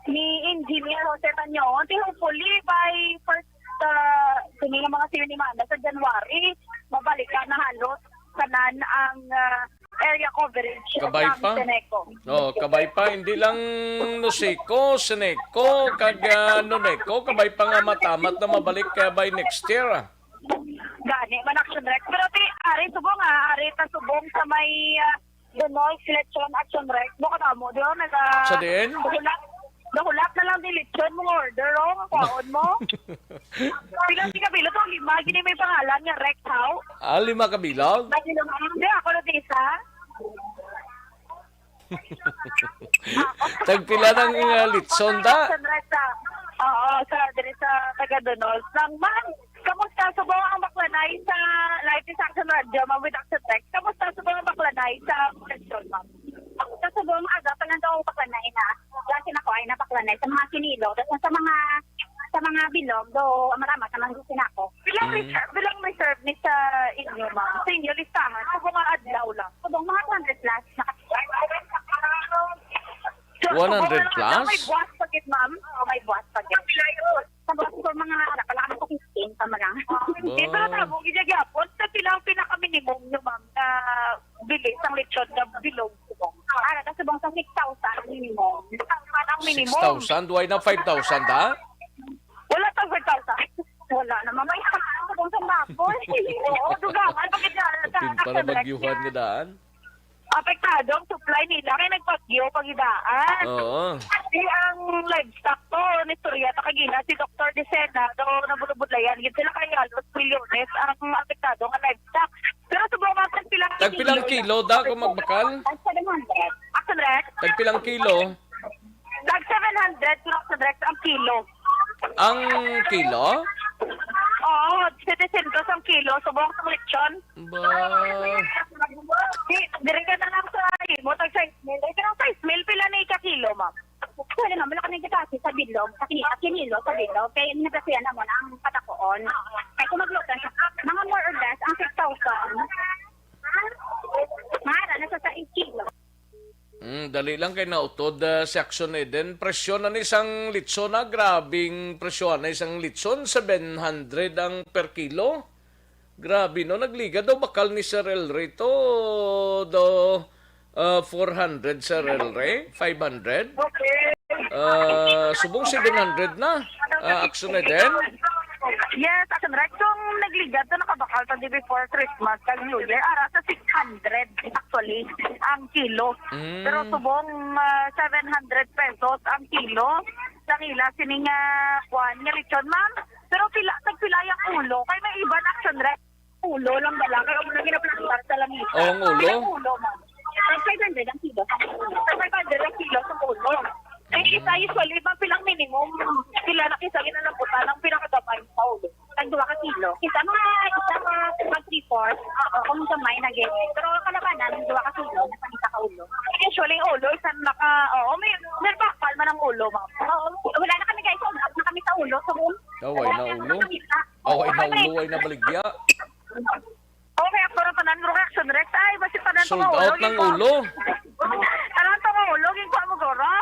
ni Engineer Jose Tanyo, ti hopefully by first, uh, sini nga mga sinimana sa January, mabalik ka na halos kanan ang, uh, area coverage Kabay ng pa? Seneco. Oh, kabay pa, hindi lang Nusico, Seneco, kag, ah, Nuneco, kabay pa nga matamat na mabalik, ah, by next year, ah. Gani man, Action Rep. Pero ti, ari subong, ah, ari ta subong sa may, ah, Dunol, Silechon, Action Rep. Bukod amo, di ba, naga-, Sa diin? Wala. Nahulat na lang ni lechon mo order, oh, ang kwaon mo. Pila, pila, pila to, lima, gini may pangalan nga Rex, how? Ah, lima ka bilog? Hindi, ako na isa. Tagpila ng, uh, litson, da? Sa, sa, oo, sa, diri sa Tagadonol. Nang, ma'am, kamusta? Subong ang baklanay sa live sa action radio, ma'am, with action text. Kamusta? Subong ang baklanay sa action, ma'am. Kamusta? Subong aga pa lang daw baklanay na. Klase na ko ay na baklanay sa mga kinilo. Tapos sa mga, sa mga bilog, do, marama sa mga sinako. Bilang Mm. reserve, bilang reserve ni sa inyo, ma'am. Sa inyo, listahan. Subong nga adlaw lang. Subong mga two hundred plus. Naka- So, One hundred subong nga lang, plus? May buwas pa gid, ma'am. Oo, may buwas pa gid. Sa buwas ko, mga ara, pala kami sa fifteen pa, mga. Ba? Hindi, pero tabo, gid gyapon. Sa pila ang pinaka-minimum nyo, ma'am, na bili sang lechon nga bilog subong? Ara, ta subong sa six thousand ang minimum. Six thousand ang minimum. Six thousand? Why na five thousand, ha? Wala tang five thousand. Wala na, ma'am. Ay, subong sa baboy. Oo, dugangan. Pagkita, Apin para bagyuhan nga daan? Apektado ang supply nila kay nagbagyo pagidaan. Oo. Di ang livestock to, nistorya ta kagina si Doktor Decena, do nabudlayan gid sila kay halos milyones ang apektado nga livestock. Pero subong nga tagpilang Tagpilang kilo da kung magbakal? Tag seven hundred. Action, Rex? Tagpilang kilo? Tag seven hundred, pero Action, Rex, ang kilo. Ang kilo? Oo, setecientos ang kilo. Subong sa lechon. Ba? Di, diri ka na lang sa imo, tag sais mil. Ay, pero sais mil, pila ni ka kilo, ma'am? Wala na, wala kami kasi sa bilog, sa kini-, sa kinilo, sa bilog. Kaya yung nagkasiya naman ang patakuon. Kaya kung magluto siya, mga more or less, ang six thousand. Mara, nasa sais kilo. Mm, dali lang kay nautod, ah, si Action Eden. Presyo na ni sang litson, ah. Grabing presyo na isang litson, seven hundred ang per kilo. Grabe, no? Nagliga daw bakal ni Sir El Rey to, daw, ah, four hundred, Sir El Rey, five hundred. Ah, subong seven hundred na. Ah, Action Eden? Yes, Action Rex. Kung nagliga to, nakabakal to di before Christmas kag New Year, ara sa six hundred actually ang kilo. Mm. Pero subong, ah, seven hundred pesos ang kilo. Sa ila, sining, ah, kuwan, nga lechon, ma'am. Pero pila, tagpila yung ulo. Kay may iban, Action Rex, ulo lang bala. Kay ulo na ginaplastar sa langis. Oh, ang ulo? Pila ulo, ma'am? Tag five hundred ang kilo sa ulo. Tag five hundred ang kilo sa ulo. Ay, isa, usually, ma'am, pilang minimum? Pila na kisa ginalabutan ang pinakagamay sa ulo? Tag duha ka kilo. Isa mga, isa mga mag three-fourth. Oo, kung gamay na gid. Pero kalabanan, duha ka kilo, nasa isa ka ulo. Usually, ang ulo, isa na ka, oo, may, may bakal man ang ulo, ma'am. Oo, wala na kami, guys. Sold out na kami sa ulo. So, Away na ulo. Away na ulo, ay nabaligya. Okay, ako na tanan, Rex, Rex. Ay, basi tanan Sold tong out ulo, ng ginkuha. Ulo. Tanan tong ulo, ginkuha mo, goro?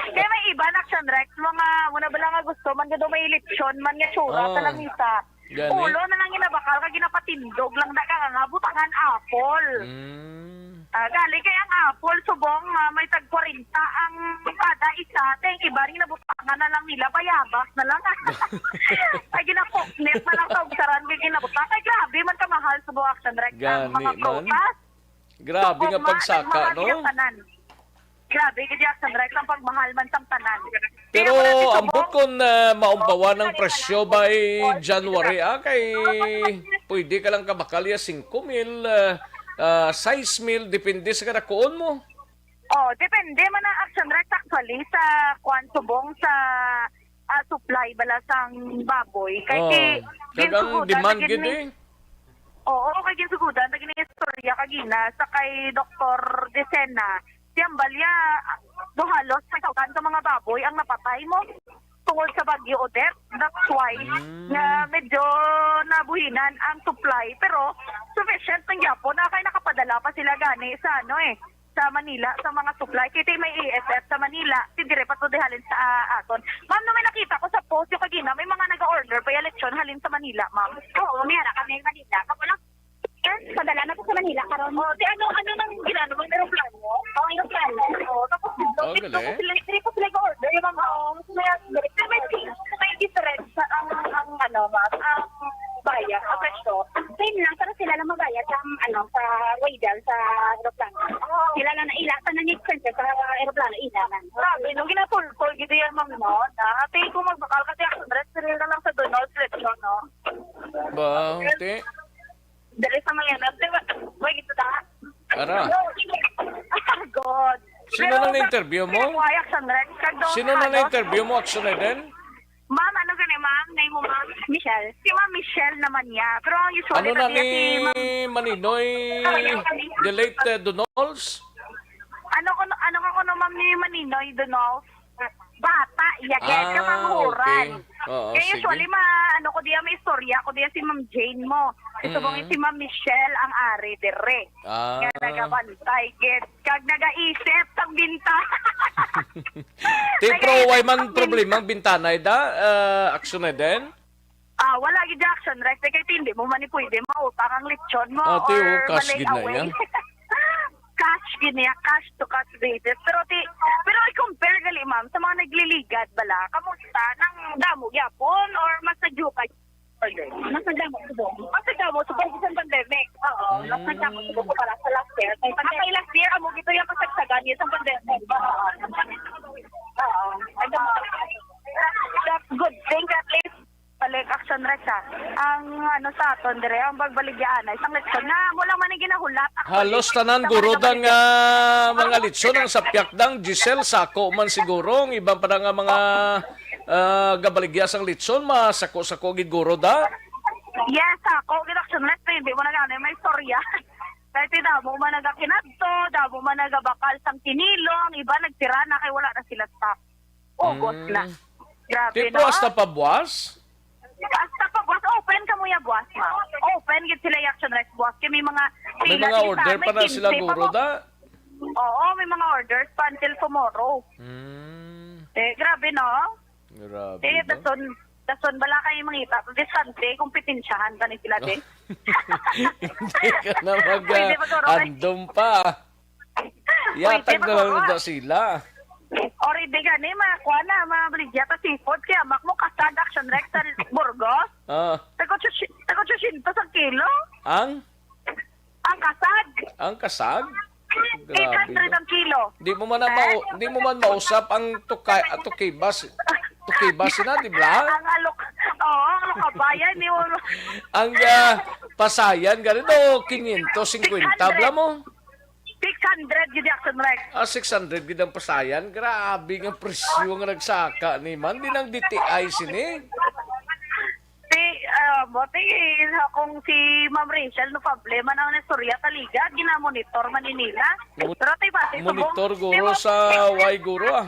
Kaya may iba na, Action Rex, mga, muna ba lang nga gusto man, gado may lechon man nga tsura, Ah, sa langita. Gani. Ulo na lang ginabakal, kag ginapatindog lang, da ka nga, butangan apple. Mm. Ah, gali kay ang apple, subong, ah, may tag kwarenta ang kada isa, te, ang iba rin nabutangan na lang nila, bayabas na lang. Ay, ginapoknet na lang sa ugsaran, kay ginabutang. Ay, grabe man kamahal, subong, Action Rex, ang Gani mga man. Prutas. Grabe nga Subong, ma, pagsaka, nagmahal no? Ang tanan. Grabe, gid, Action Rex, ang pagmahal man sang tanan. Pero Kaya wala, ambot subong, kung, ah, maumpawan ang presyo by January, ah, kay pwede ka lang kabakal ya singko mil, ah, ah, sais mil, depende sa kadakuon mo. Oh, depende man ang Action Rex actually sa kwan subong sa, ah, supply bala sang baboy. Kay Oh, ti-, kag ang ginsugudan demand na gid gid ni eh. Oo, kay ginsugudan na gid ni istorya kagina sa kay Doktor Decena. Siyang balya, do halos may sautan ka mga baboy ang napatay mo tungod sa Bagyo Odette. That's why Mm. nga medyo nabuhinan ang supply. Pero sufficient man gyapon na kay nakapadala pa sila gani sa ano eh, sa Manila, sa mga supply. Kay may A S F sa Manila, ti dire pa to di halin sa, ah, aton. Ma'am, no may nakita ko sa post yung kagina, may mga nag-order pa yung lechon halin sa Manila, ma'am. Oo, may ara kami Manila. Pag wala Yes, padala na to sa Manila karon. Oh, di ano, ano nang ginano, mga eroplano? Oh, eroplano. Oh, tapos dito, Oh, dito galing. Ko sila, dito ko sila order yung mga, oh, sila, may, may difference sa ang, ang, ano, ma'am, ang Kaya, ah, pwesto. Same lang, pero sila lang magbayad sa, ano, sa wages sa eroplano. Sila lang na ila, sa nang expenses sa eroplano, ila lang. Sabi, nung ginapulpul, gid yan, ma'am, no? Na, ate, kung magbakal kasi ako, rest na lang sa Donald Trump, no? Ba, te? Dali sa mga yan, ate, wa-, wa-, gito ta? Ara. Ah, God. Sino Pero, nang na-interview mo? Kaya ko, ay, action, rest. Kag daw, Sino nang ano? na-interview mo, Action Eden? Ma'am, ano gani, ma'am? Name mo, ma'am? Michelle. Si Ma'am Michelle naman niya. Pero ang usually Ano na na niya ni si Ma'am Maninoy, the late, uh, Donals? Ano ko, ano ka kuno, ma'am, ni Maninoy Donals? Bata, iya, kaya Ah, kamanghuran. okay. Oo, Kaya sige. usually, ma, ano ko diya, may istorya ko diya si Ma'am Jane mo. Ito Mm. si Ma'am Michelle ang ari dire. Ah. Nga nagabantay, gid. Kag nagaisip sang binta. Te, Nagaisip pero way man sang problema ang bintana, da? Ah, Action Eden? Ah, wala gid action, Rex. Kay hindi mo man ni pwede mautang ang lechon mo Ah, te, or oh, cash malay gid na away. yan. Cash gid niya, cash to cash basis. Pero ti, pero i-compare gali, ma'am, sa mga nagliligad bala, kamusta? Nang damo gyapon or mas nagdukay? Mas nagdamo subong. Mas nagdamo subong sa pandemic. Oo, mas Mm. nagdamo subong para sa last year. Kay pandemic. Kay last year, amo gito yung kasagsagan niya sa pandemic. Oo. Oo. Nagdamo. That's good thing at least balik action, Rex, ha. Ang ano sa aton dire, ang pagbaligyaanay, isang leksyon na mo lang man ang ginahulat. Actually, Halos tanan, sa guro, mga dang, ah, mga leksyon ang sapyak dang Giselle, sako man siguro ang iban pa na nga mga, ah, gabaligya sang litson, masako-sako gid guro da. Yes, ako, gid action, Rex, hindi mo na gani may istorya. Kay ti damo man nagakinadto, damo man nagabakal sang kinilo, ang iba nagtira na kay wala na sila stock. Ugos Mm. na. Grabe, Tipo no? hasta pa buwas? Hasta pa buwas. Open ka mo ya buwas, ma'am. Open gid sila yung action, Rex, buwas. Kaya may mga May sila mga dito, order may pa na sila, kinse pa guro, mo. da? Oo, may mga orders pa until tomorrow. Mm. Eh, grabe, no? Grabe, Eh, no? dason, dason, bala kayo mangita. Distante, kompetensyahan ka ni sila din. Hindi ka na mag, Pwede ah, ba, guro? andom pa. Yatag Pwede na lang ba, da sila. Or hindi gani, mga kuha na, mga baligya ta seafood. Kaya mak mo kasag action, Rex, sa Burgos. Ah. Tago siya, tago siya sinto sa kilo. Ang? Ang kasag. Ang kasag? Grabe, Eight hundred no? ang kilo. Di mo man na Eh? mau-, di mo man mausap ang tuka-, ah, tukibas. Tukibas na, di ba? Ang alok, oo, ang alok kabayan, di mo Ang, ah, pasayan, ganito, quinientos cincuenta, bla mo? Six hundred gid, Jackson Rex. Ah, six hundred gid ang pasayan. Grabe nga presyo nga nagsaka ni man. Di nang D T I sini. Ti, ah, mo, ti, kung si Ma'am Rachel, no problema na ang istorya, taliga, ginamonitor man ni nila. Mo-, Pero ti, pati, monitor, subong, guro, ti, mo-, sa way, guro, ah.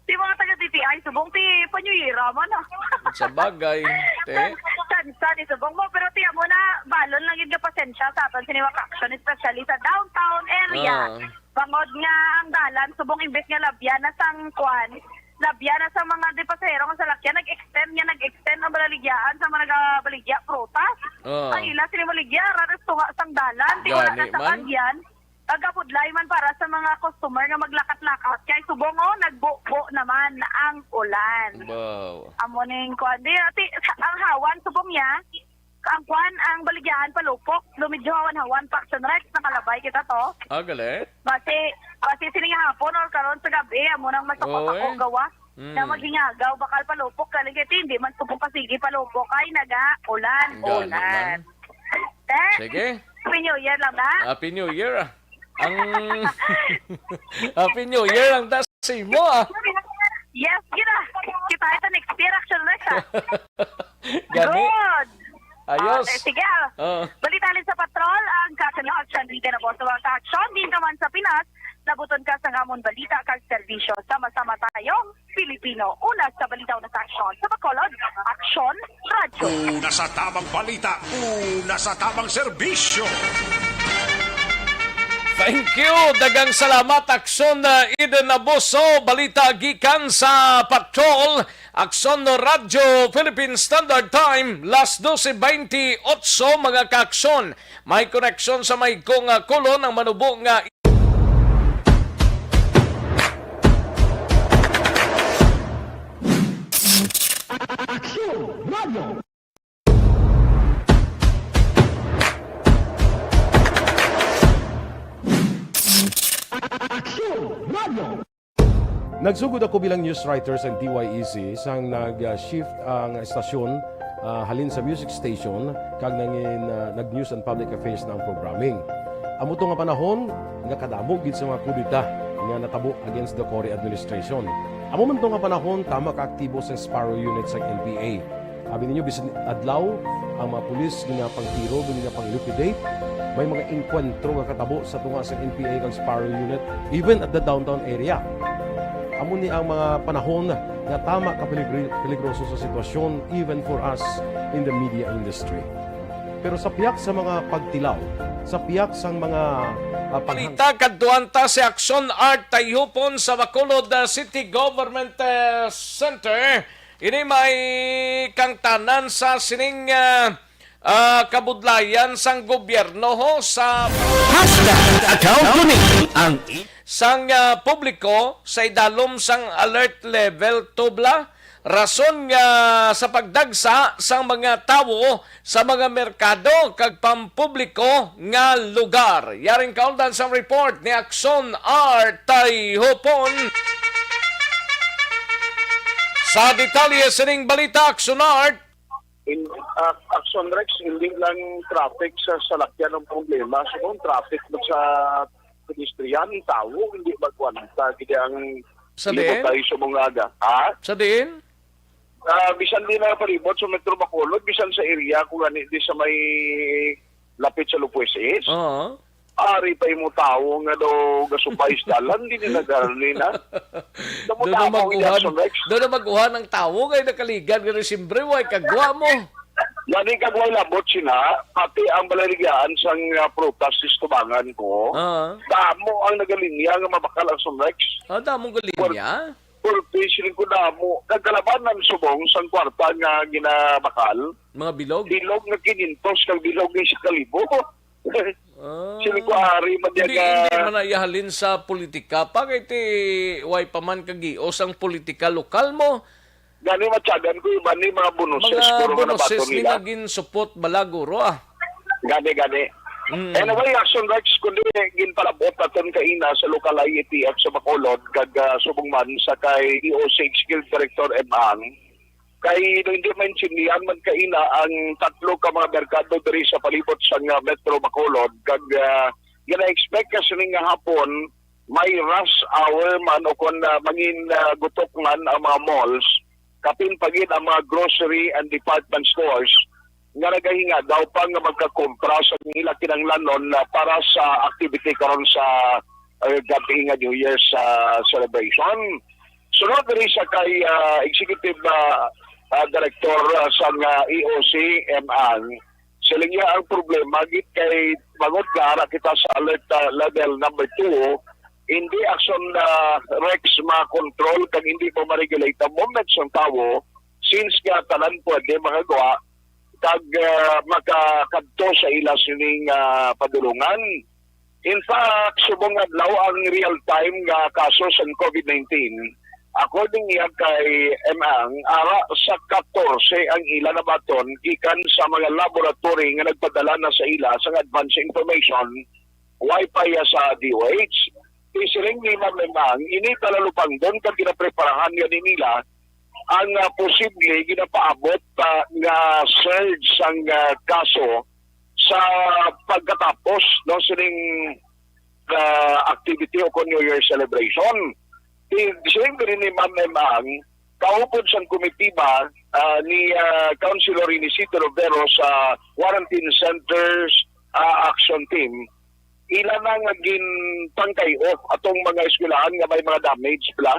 Di mga taga D T I, subong ti panyuyira man, ah. Sa bagay, te. Sansa ni subong mo, pero tiyan mo na, balon lang yung pasensya sa aton siniwak action, especially sa downtown area. Ah. Bangod nga ang dalan, subong imbes nga labyan na sang kwan, labyan na sa mga di pasahero nga salakyan, nag-extend nga, nag-extend ang balaligyan sa mga nagabaligya prutas. Ah. Ang ila sini maligya, raras tunga sang dalan, di wala Gani na sa man. Kagyan. Pagkabudlay man para sa mga customer nga maglakat-lakat, kay subong, oh, nagbubo naman ang ulan. Wow. Amo ning kuan. Di, ati, ang hawan, subong niya, ang kuan, ang baligyaan, palupok. Do medyo hawan-hawan pa, Action Rex, nakalabay kita to. Ah, galit? Basi, basi sining hapon or karon sa gabi, amo nang masako-sako Oy. gawa. Mm. Na maghingagaw, bakal palupok, galing kay hindi man subong ka sige palupok, ay naga-ulan, Gani ulan. man. Eh? Sige. Happy New Year lang, ha? Happy New Year, ah. Ang Happy New Year ang ta sa imo, ah. Yes, gina. Kita ito next year, Action Rex, ha? Gani. Good. Ayos. Ah, eh, sige, ah. Oo. Balita rin sa patrol, ang Kakanyo Action, di ka na po sa mga action, di naman sa Pinas, nabuton ka sa ngamon balita kag serbisyo. Sama-sama tayo, Pilipino. Una sa balita, una sa aksyon. Sa Bacolod, Aksyon Radyo. Una sa tamang balita, una sa tamang serbisyo. Thank you. Daghang salamat, Aksyon, uh, Eden Abuso. Balita gikan sa Patrol, Aksyon Radyo Philippine Standard Time, las doce veintiocho, mga kaaksyon. May koneksyon sa may kong, uh, kulon ang manubo nga Aksyon Radio. Nagsugod ako bilang news writer sa D Y E C sang nag-shift ang estasyon, ah, halin sa music station kag nangin, ah, nag-news and public affairs na ang programming. Amo to nga panahon nga kadamo gid sa mga kudeta nga natabo against the Cory administration. Amo man to nga panahon, tama ka aktibo sa Sparrow Unit sa N P A. Abi ninyo, bisan adlaw, ang mga pulis ginapangtiro, ginapang-liquidate. May mga engkwentro nga katabo sa tunga sa N P A kag Sparrow Unit, even at the downtown area. Amo ni ang mga panahon nga tama ka peligri-, peligroso sa sitwasyon, even for us in the media industry. Pero sa pihak sa mga pagtilaw, sa pihak sang mga, ah, panghang- Balita, kadtuan ta si Action Art Tayhupon sa Bacolod, ah, City Government, ah, Center. Ini may kangtanan sa sining, ah, ah, kabudlayan sang gobyerno ho sa Hashtag account ko ni ang i- sang, ah, publiko sa idalom sang alert level two bala, rason nga sa pagdagsa sang mga tawo sa mga merkado kag pampubliko nga lugar. Yaring kaundan sang report ni Action Art Tayhupon. Sa detalye sining balita, Action Art. In, ah, Action Rex, hindi lang traffic sa salakyan ang problema. So, kung traffic mo sa pedestrian, tawo, hindi magwanta. Gidi ang Sa diin? Libot tayo sa mga aga. Ha? Sa diin? Ah, bisan di na palibot sa Metro Bacolod, bisan sa area ko gani di sa may lapit sa Lupuesis. Oo. Ari pa imo tawo nga daw gasupay sa dalan, di nila gani na. Doon na Namutamo ang maguhan, Jackson Rex. Doon na maguhan ang tawo kay nakaligan nga Disyembre, way kagwa mo. Gani kag way labot sina, pati ang baligya sang, ah, prutas sa tubangan ko. Ah. Damo ang nagalinya nga mabakal ang Sunrex. Ah, damong galinya? Purpose rin ko damo. Kagkalabanan subong sang kwarta nga ginabakal. Mga bilog? Bilog nga kinyentos kag bilog nga isa ka libo. Ah. Sino ko ari man Hindi, diya hindi ka man na ihalin sa politika pa, kay ti, way pa man kagios ang politika lokal mo. Gani matyagan ko iban ni mga bonuses, Mga puro na bonuses bato ni nila. Nga ginsupot bala, guro, ah. Gani, gani. Mm. Anyway, Action Rex, kundi ginpalabot naton kaina sa local I A T F sa Bacolod, kag, ah, subong man sa kay E O C Executive Director M Ang. Kay hindi maintindihan man kaina ang tatlo ka mga merkado diri sa palibot sang, ah, Metro Bacolod, kag, ah, gina-expect ka sining nga hapon, may rush hour man o kon, ah, mangin, ah, gutok man ang mga malls, kapin pa gid ang mga grocery and department stores nga nagahingadaw pa nga magkakumpra sa ila kinahanglanon, ah, para sa activity karon sa, ah, gabi nga New Year's, ah, celebration. Sunod diri sa kay, ah, Executive, ah, ah, Director, ah, sang, ah, E O C, M Ang, siling niya ang problema gid kay bangod nga ara kita sa alert, ah, level number two, hindi Action, ah, Rex ma-control kag hindi pa ma-regulate ang movement sang tawo since nga tanan pwede makagawa kag, ah, makakadto sa ila sining, ah, padulongan. In fact, subong adlaw ang real-time nga kaso sang COVID nineteen. According niya kay M Ang, ara sa katorse ang ila nabaton gikan sa mga laboratory nga nagpadala na sa ila sang advance information, way pa iya sa D O H. Isiling ni Ma'am M Ang, ini talalupangdon kag ginapreparahan gani nila ang, ah, posible ginapaabot, ah, nga surge sang, ah, kaso sa pagkatapos, no, sining, ah, activity o kon New Year celebration. Ti-, siling diri ni Ma'am M Ang, kaupod sang komitiba, ah, ni, ah, Councilor Inesito Rivero sa Quarantine Centers, ah, Action Team, ila na nga ginpangkay-o atong mga eskwelahan nga may mga damage bala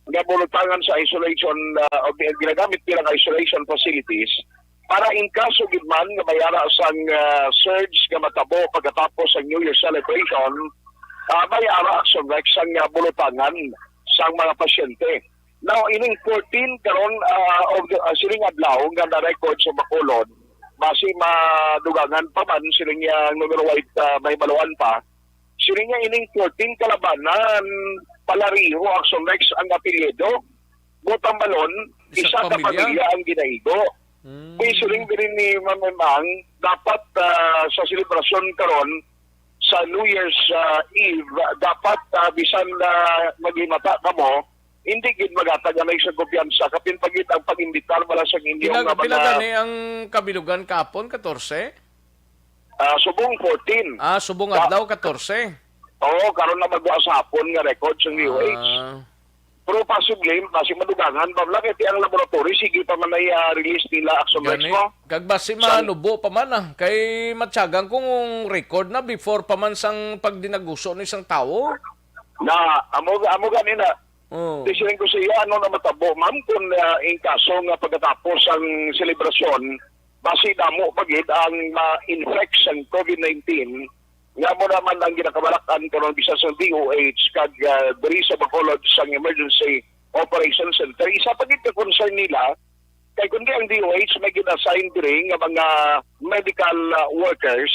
nga bulotangan sa isolation, ah, o ginagamit bilang isolation facilities para in kaso gid man nga may ara sang, ah, surge nga matabo pagkatapos sang New Year celebration, ah, may ara Action Rex sang, ah, bulotangan sang mga pasyente. Now, ining fourteen karon, ah, of the, ah, sining adlaw nga na-record sa Bacolod, basi madugangan pa man sining yang numero eight, ah, may maluan pa. Sining nga ining fourteen kalabanan, palariho Action Rex ang apelyido. Butang balon, Isang isa ka pamilya? Pamilya ang ginaigo. Mm. Kay siling diri ni Ma'am M Ang, dapat, ah, sa selebrasyon karon, sa New Year's, ah, Eve, dapat, ah, bisan na maghimata kamo, hindi gid maghatag anay sa kumpiyansa, kapin pa gid ang pag-imbitar bala sa inyo Pila, nga pila mga gani ang kabilugan kahapon? Katorse? Ah, subong fourteen. Ah, subong Ka- adlaw, katorse. Oo, karon na magwa sa hapon nga record sa D O H. Ah. Pero possibly, basi madugangan pa lang, kay ang laboratory, sige pa man ay, ah, release nila action Gani, rex mo. Kag basi San- manubo pa man, ah, kay matyagan kung record na before pa man sang pagdinaguso ni sang tawo. Na, amo, amo gani na. Oh. Di siling ko sa iya, ano na matabo, ma'am, kung, ah, in kaso nga pagkatapos ang selebrasyon, basi damo pa gid ang ma-infect sang COVID nineteen, nga mo naman ang ginakabalakan karon bisa sa D O H kag, ah, diri sa Bacolod sang Emergency Operations Center. Isa pa gid ka concern nila, kay kundi ang D O H may gina-assign diri nga mga medical, ah, workers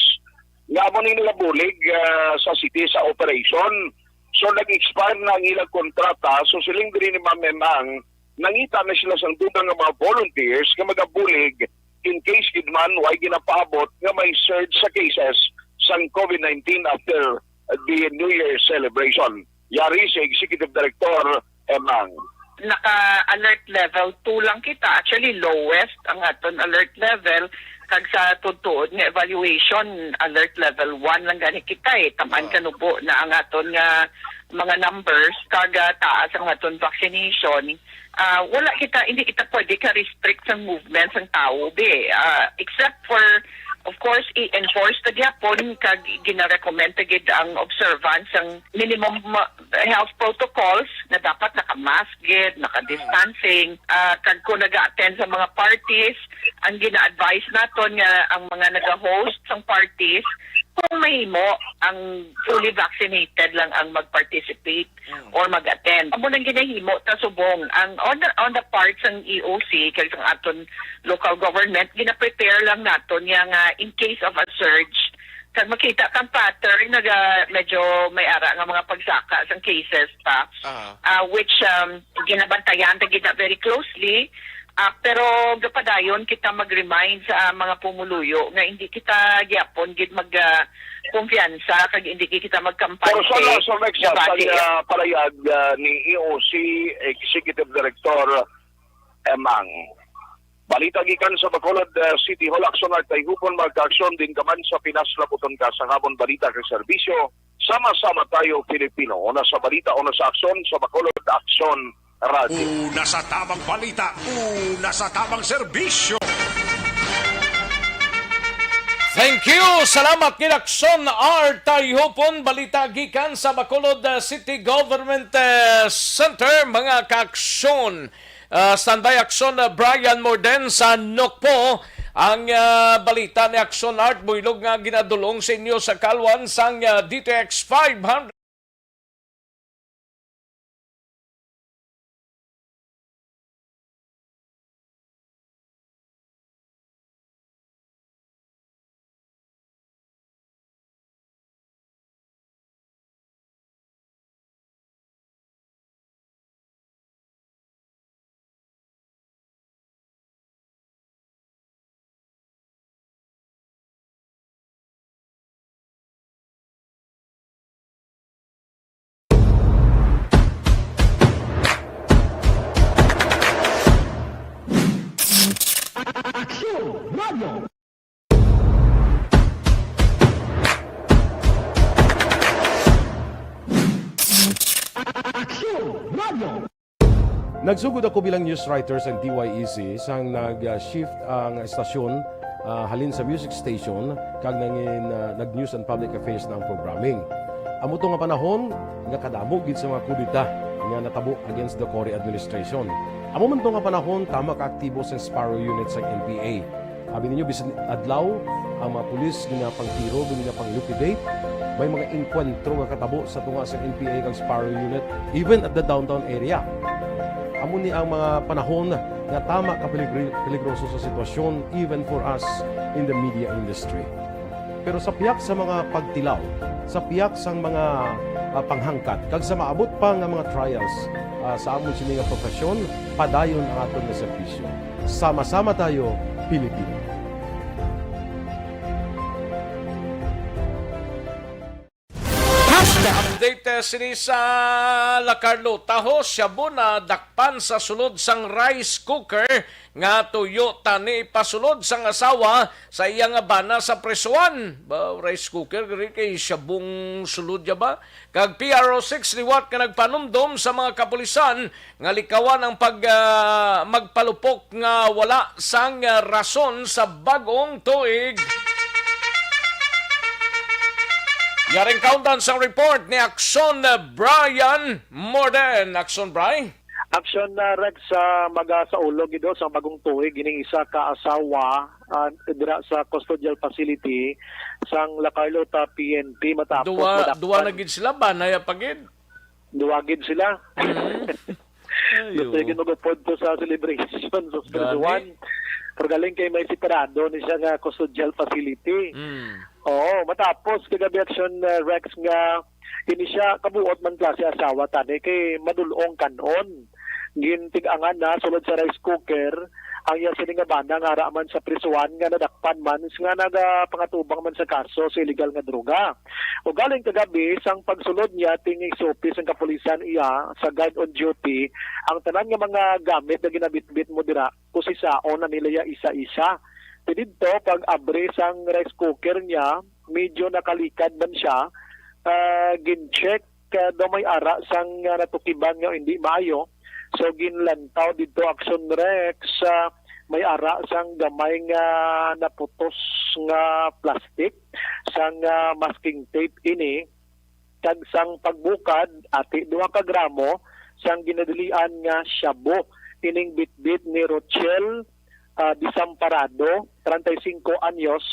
nga amo ni nila bulig, ah, sa city sa operation. So, nag-expire na ang ilang kontrata. So, siling diri ni Ma'am Emang, nangita na sila sang dugang nga mga volunteers nga magabulig in case gid man way ginapaabot nga may surge sa cases sang COVID nineteen after the New Year celebration. Yari si Executive Director Emang. Naka-alert level two lang kita. Actually, lowest ang aton alert level. Kag sa tuod-tuod nga evaluation, alert level one lang gani kita eh. Taman Ah. kanubo na ang aton nga mga numbers, kag, ah, taas ang aton vaccination. Ah, wala kita, hindi kita pwede ka-restrict sa movement sang tawo, be. Ah, except for, of course, i-enforce ta gyapon kag gina-recommend ta gid ang observance sang minimum, ah, health protocols na dapat naka-mask gid, naka-distancing, ah, kag kung naga-attend sa mga parties, ang gina-advise naton nga ang mga naga-host sang parties, kung mahimo, ang fully vaccinated lang ang mag-participate Mm. or mag-attend. Amo nang ginahimo ta subong. Ang on the, on the part sang E O C, kag sang aton local government, gina-prepare lang naton nga, nga in case of a surge, kag makita tang pattern, naga, medyo may ara nga mga pagsaka sang cases pa, Ah. ah, which, um, ginabantayan ta gid na very closely. Ah, pero gapadayon kita mag-remind sa mga pumuluyo nga hindi kita gyapon gid mag, ah, kumpiyansa kag hindi gid kita magkampante Pero sa, sa next, nga sa, base sa, ah, palayag, ah, ni E O C Executive Director Emang. Balita gikan sa Bacolod, ah, City Hall, Aksyon Art Tayhupon, magkaaksyon din ka man sa Pinas, laputon ka sa hamon balita kag serbisyo. Sama-sama tayo, Pilipino. Una sa balita, una sa aksyon, sa Bacolod Aksyon Radio. Una sa tamang balita, una sa tamang serbisyo. Thank you. Salamat kay Aksyon Art Tayhupon. Balita gikan sa Bacolod, uh, City Government, uh, Center, mga kaaksyon. Ah, standby aksyon, ah, Brian Morden sa Nokpo. Ang, ah, balita ni Aksyon Art Buylog nga ginadulong sa inyo sa kalwan sang, ah, D T X five hundred. Aksyon Radio. Aksyon Radio. Nagsugod ako bilang news writer sa D Y E C sang nag-shift ang estasyon, ah, halin sa music station kag nangin, ah, nag-news and public affairs na ang programming. Amo to nga panahon nga kadamo gid sa mga kudeta nga natabo against the Cory administration. Amo man to nga panahon tama ka aktibo sa Sparrow Unit sa N P A. Abi ninyo, bisan adlaw, ang mga pulis ginapangtiro, ginapang-liquidate. May mga engkwentro nga katabo sa tunga sa N P A kag Sparrow Unit, even at the downtown area. Amo ni ang mga panahon nga tama ka peligri-, peligroso sa sitwasyon, even for us in the media industry. Pero sa pihak sa mga pagtilaw, sa pihak sang mga, ah, panghangkat, kag sa maabot pa nga mga trials, ah, sa amon sini nga profesyon, padayon ang aton nga serbisyo. Sama-sama tayo, Pilipino. Update, eh, sini sa La Carlota ho, shabu nadakpan sa sulod sang rice cooker nga tuyo tani ipasulod sang asawa sa iya nga bana sa prisuhan. Ba, rice cooker, diri kay shabung sulod ya ba? Kag P R O six liwat nga nagpanumdom sa mga kapulisan nga likawan ang pag, ah, magpalupok nga wala sang, ah, rason sa bag-ong tuig. Yaring kaundan sang report ni Akson Brian Morden. Akson Bry? Action na Rex sa magasaulog ido sa bagong tuig ining isa ka asawa, ah, dira sa custodial facility sang La Carlota P N P matapos Duwa, madakpan. Duwa na gid sila, banay pa gid. Duwa gid sila. Mhm. Ayo. Gusto yung magupod to sa celebration sa Gani. Spiritual. Pero galing kay may separado ni siya nga custodial facility. Mm. Oo, matapos kagabi action, uh, Rex, nga ini siya kabuot man klase asawa tani kay madulong kanon. Gintigangan na sulod sa rice cooker ang iya sini nga bana nga ara man sa prisuhan nga nadakpan man nga nagapangatubang man sa kaso sa illegal nga droga. Ugaling kagabi, sang pagsulod niya, tingig supis ang kapulisan iya sa guard on duty, ang tanan nga mga gamit na ginabitbit mo dira, kusisaon na nila iya isa-isa. Ti didto, pag abri sang rice cooker niya, medyo nakalikad man siya, ah, gin-check, ah, daw may ara sang, ah, natukiban nga hindi maayo. So, ginlantaw didto, Action Rex, ah, may ara sang gamay nga naputos nga plastic sang, ah, masking tape ini, kag sang pagbukad, ati duha ka gramo sang ginadilian nga shabu ining bitbit ni Rochelle, ah, Desamparado, treinta y cinco anyos,